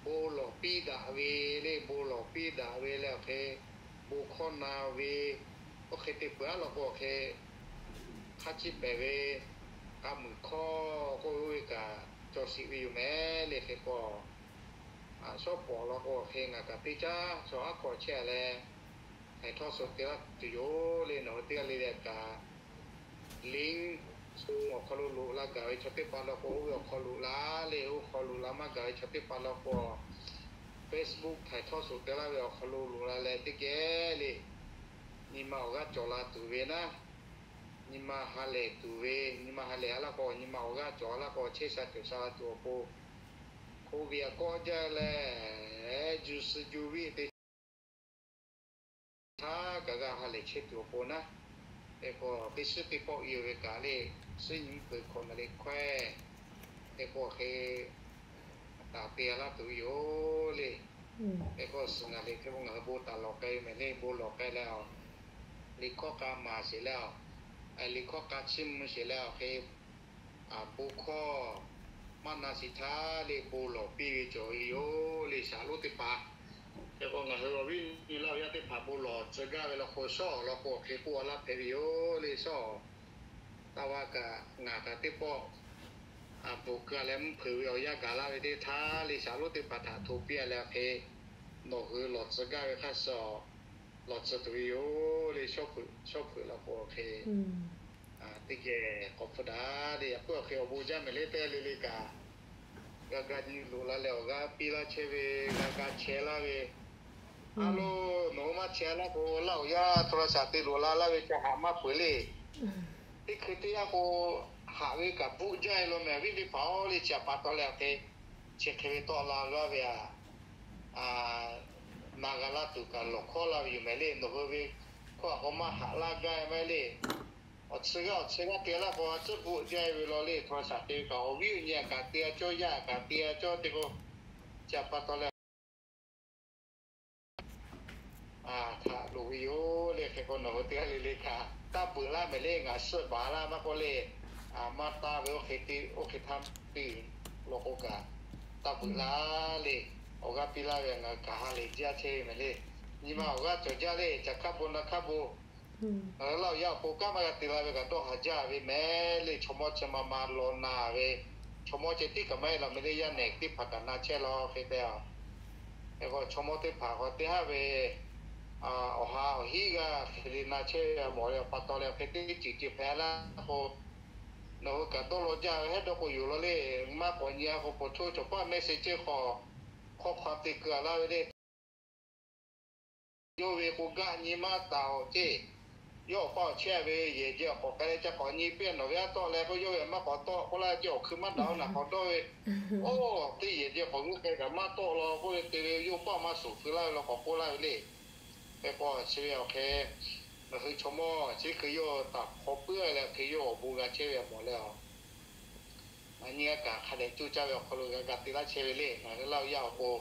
bon lawˬ piˇ daꞈ ve le. Bon lawˬ piˇ daꞈ ve leh awˬ hk'e bon hkawˇ na ve, oˇ hk'e te peuˬ a law k'o hk'e hk'a ciˇ pehˍ ve k'a muiˬ hkawˇ k'oˆ ve oˇ ve kaꞈ shiˍ ve yoˬ mehˍ le. Hk'e k'o, shawˉ pawˍ law k'o hk'e ngaˬ kaꞈ teˇ caˉ chaw haˉ hkawꞈ chehˇ leh, htaiˍ htawˇ suh te laˇ tuˬ yoˬ le. Nawˬ hui teˇ g'aˇ le le kaꞈ, link awˬ hk'aw lo loꞈ la gaˬ ve chaw teˇ hpaˍ law k'o, oˇ ve awˬ hk'aw loꞈ la le. Oˇ hk'aw loꞈ la maˇ gaˬ ve chaw teˇ hpaˍ law k'o, Facebook htaiˍ htawˇ suh te laˇ ve awˬ hk'aw lo loꞈ la leh teˇ geh le, nyi ma awˬ g'aˇ cawˬ la tuˬ ve naˉ, nyi ma ha lehˬ tuˬ ve, nyi ma ha lehˬ a laˇ k'o, nyi ma awˬ g'aˇ cawˬ a laˇ k'o, chehˇ sha cawˬ sha la tuˬ awˬ pon, hko ve a kawˆ jaˇ leh, juˇ suh juˇ viˇ te htaˇ kaꞈ g'a ha lehˬ chehˇ tuˬ awˬ pon naˉ, hk'e k'o teˇ shiˉ teˇ pawˆ yoˬ ve kaꞈ le, suˉ nyi mvuhˇ peuˬ hkawꞈ naˬ le hkawehˇ, hk'e k'o hk'e taˍ te laˇ tuˬ yoˬ le. Hk'e k'o suhˍ naˬ le hk'e k'o ngaˬ hui bon taˍ lawˬ k'ai mehˍ le. Bon lawˬ k'ai leh a, liꞈ hkawˇ k'a maˍ sheˍ leh a, liꞈ hkawˇ k'a chiˇ mvuh sheˍ leh a, hk'e bon hkawˇ maˇ na shiˍ htaˇ le bon lawˬ piˇ ve cawˬ ve yoˬ le. Shaˍlonˉ teˇ hpaˍ, hk'e k'o ngaˬ hui awˬ viˉ nyi laˇ awˬ yaˇ teˇ hpaˍ bon lawˬ tcuh gaˇ ve law k'o, shawˉ awˬ lawn k'o hk'e k'oˆ a laˇ hpehꞈ ve yoˬ le. Shawˉ awˬ taˇ va kaꞈ ngaˬ kaꞈ teˇ pawˆ bvuhꞈ keu leh mvuhˇ hpeuꞈ ve awˬ yanˇ gaˬ laˇ ve teˇ htaˇ le, shaˍlonˉ teˇ hpaˍ htaꞈ hto piˇ a leh hk'e, nawˬ hui lawˬ tcuh gaˇ ve hk'aˇ suh lawˬ tcuh tuˬ ve yoˬ le. Shawˉ hpeuꞈ law k'o hk'e, teˇ geh k'awꞈ hpu daꞈ le. Yaꞈ puiˉ awˬ hk'e awˬ bon jaˇ mehˍ le. Teˇ g'aˇ le le kaꞈ g'a ga nyi loꞈ la leh awˬ g'aˇ piˇ laˇ chehˇ ve, g'a ga chehˇ laˇ ve, a lo, nawˬ hui maˇ chehˇ laˇ k'o, laˇ awˬ yaˇ hto la shaˍ te loꞈ la laˇ ve ca haꞈ maˇ peuˬ le. Teˇ hkui teˇ yanˇ k'o, haꞈ ve kaꞈ bvuhˆ jaˇ e law mehˍ. Viˉ teˇ hpaˍ-oˬ le, chi htaꞈ pa taw leh hk'e, chi hk'e ve tawˆ la g'aˇ ve a, na g'a laˇ tuˬ kaꞈ lawˬ hkawˇ laˇ ve yoˬ mehˍ le. Nawˬ hui ve hkawˇ a k'o maˇ haꞈ laˇ gaˇ e maˇ le. Awˬ tcuh g'aˇ awˬ tcuh g'aˇ te laˇ k'o, a tcuhˉ bvuhˆ jaˇ e ve law le. Hto la shaˍ te ve kaꞈ awˬ viˉ awˬ nyi a kaꞈ te a cawˇ, yaˇ a kaꞈ te a cawˇ te k'o, chi htaꞈ pa taw leh htaꞈ loˍ ve yoˬ le. Hk'e k'o nawˬ hui teˇ g'aˇ le le kaꞈ taˇ beuꞈ laˇ mehˍ le. Ngaˬ suhˆ baˬ laˇ maˇ k'oˆ le, maˇ taˇ ve oˇ hk'e te oˇ hk'e htaˇ te law k'o kaꞈ, taˇ beuꞈ laˇ le. Awˬ g'aˇ piˇ laˇ ve ngaˬ hui kaꞈ ha lehˬ jaˇ chehˇ ve mehˍ le. Nyi ma awˬ g'aˇ cawˬ jaˇ le. Caˬ hkaˇ bon na hkaˇ bon, ngaˬ hui laˇ awˬ yaˇ awˬ pon kanˉ maˇ g'a te la ve kaꞈ dawˇ haˍ jaˇ ve mehˍ le. Chaw mawˇ chi ma ma law na ve, chaw mawˇ ceh tiˉ kaꞈ maˇ heˆ law mehˍ le. Yaˇ nehˬ teˇ hpaˍ kaꞈ na chehˇ law hk'e te a. Hk'e k'o chaw mawˇ teˇ hpaˍ k'o teˇ haˉ ve awˬ ha awˬ hiˉ g'aˇ hk'e le na chehˇ ve a mawˬ le. Awˬ pa taw leh awˬ hk'e teˇ ceuˬ ceuˬ hpehꞈ laˇ k'o, nawˬ hui kaꞈ dawˇ law jaˇ ve hehˉ dawˇ k'o yoˬ law le. Maˇ k'awꞈ nyi a k'o, po htoˇ cawˬ paˆ mehˆ se ceuˬ k'awꞈ hk'aw hk'aw te keu a laˇ ve le. Yawˇ ve k'o gaˆ nyi maˇ taˍ awˬ ceˇ. Yawˇ awˬ pa awˬ chehˇ ve yehˬ jeh awˬ k'awꞈ k'ai leh ca k'awꞈ nyi piˇ nawˬ ve aˉ tawˆ leh k'o, yawˇ ve maˇ k'awꞈ tawˆ k'oˆ laˇ ceˇ. Awˬ hkui maˇ daꞈ-oˬ naˬ k'awꞈ dawˇ ve, oˇ teˇ yehˬ jeh k'awꞈ g'uˇ k'ai kaꞈ maˇ tawˆ law k'oˆ ve te ve, yawˇ paˆ maˇ suˍ feu laˇ ve law k'awꞈ k'oˆ laˇ ve le. Hk'e k'o chi ve awˬ hk'e, ngaˬ hui chaw mawˇ chi hkui yawˇ taˍ hk'aw puiˉ leh hk'e yawˇ awˬ bon g'a chehˇ ve a mawˬ leh a, ngaˬ nyi g'a kaꞈ hk'a dehꞈ coˇ caˇ ve awˬ hk'aw lo g'a ga te laˇ chehˇ ve le. Ngaˬ hui laˇ awˬ yaˇ awˬ pon,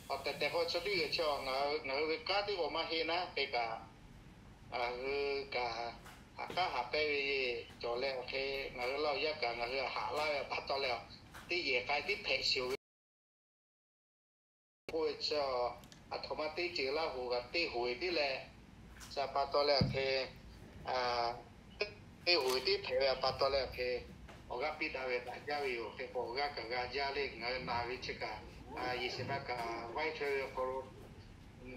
awˬ tehˬ tehˬ k'o chaw teˇ g'aˇ chi a, ngaˬ hui ve kanˉ teˇ g'aw maˇ heˆ naˉ hk'e kaꞈ, ngaˬ hui kaꞈ haꞈ k'aˉ haꞈ pehnˇ ve cawˬ leh awˬ hk'e, ngaˬ hui laˇ awˬ yaˇ kaꞈ ngaˬ hui haꞈ laˇ ve pa taw leh, teˇ yehˬ k'ai tiˉ hpehꞈ shiˍ ve k'oˆ ve chi, aˬ htoꞈ ma teˇ ceuˬ Laˇ huˍ kaꞈ teˇ hoꞈ e tiˉ leh, chi pa taw leh awˬ hk'e, teˇ hoꞈ e tiˉ hpehꞈ ve pa taw leh awˬ hk'e, awˬ g'aˇ piˇ daꞈ ve daꞈ jaˇ ve yoˬ. Hk'e k'o awˬ g'aˇ kaꞈ g'a jaˇ le. Ngaˬ hui na ve chi kaꞈ, yeˬ shiˍ ma kaꞈ vaiˇ chaweh ve awˬ hk'aw lo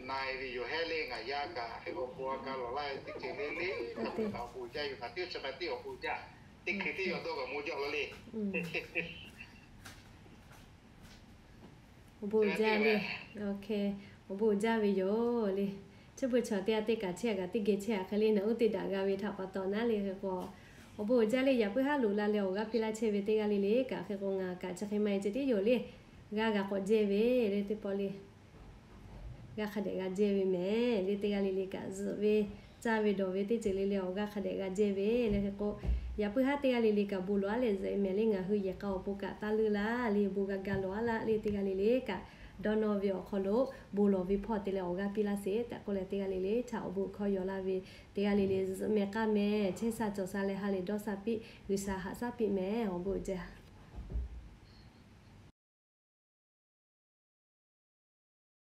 na e ve yoˬ hehˉ le. Ngaˬ yaˇ kaꞈ hk'e k'o bon a ga lawˬ laˇ ve teˇ ceuˬ le le, kaꞈ awˬ bon jaˇ yoˬ. Kaꞈ tiˉ chi ma tiˉ awˬ bon jaˇ, teˇ hkui tiˉ yaw dawˇ kaꞈ mawˇ jaˇ law le. Awˬ bon jaˇ le. Awˬ bon jaˇ ve yoˬ le. Chi beuꞈ chaw teˇ g'aˇ teˇ kaꞈ chehˇ kaꞈ teˇ geh chehˇ a hk'e le, nawˬ uˉ te daꞈ g'a ve htaꞈ pa taw naˉ le. Hk'e k'o awˬ bon jaˇ le. Yaꞈ puiˉ haˉ loꞈ la leh awˬ g'aˇ piˇ laˇ chehˇ ve teˇ g'aˇ le le kaꞈ hk'e k'o ngaˬ kaꞈ chi hk'e maˇ e ceh tiˉ yoˬ le. G'aˇ g'a k'awꞈ jehˇ ve le teˇ pawˆ le. G'aˇ hk'a dehꞈ g'a jehˇ ve mehˍ le. Teˇ g'aˇ le le kaꞈ zuhꞈ ve, caˇ ve dawˬ ve teˇ ceuˬ le le awˬ g'aˇ hk'a dehꞈ g'a jehˇ ve le. Hk'e k'o yaꞈ puiˉ haˉ teˇ g'aˇ le le kaꞈ bon lawˬ a leh zuhꞈ e mehˍ le. Ngaˬ hui yehˬ k'a awˬ pon kaꞈ taˇ leuˆ laˇ le. Bon g'a ga lawˬ a laˇ le. Teˇ g'aˇ le le kaꞈ dawˇ nawˇ ve awˬ hk'aw lo bon lawˬ ve hpawˇ te leh awˬ g'aˇ piˇ laˇ sheˍ tehꞈ k'oˆ leh, teˇ g'aˇ le le htaꞈ awˬ bon hkawˇ yaw laˇ ve, teˇ g'aˇ le le zuhꞈ mehˍ k'aˇ mehˍ chehˇ sha cawˬ sha leh ha lehˬ dawˇ sha piˇ, G'uiˬsha haꞈ shaˉ piˇ mehˍ. Awˬ bon jaˇ.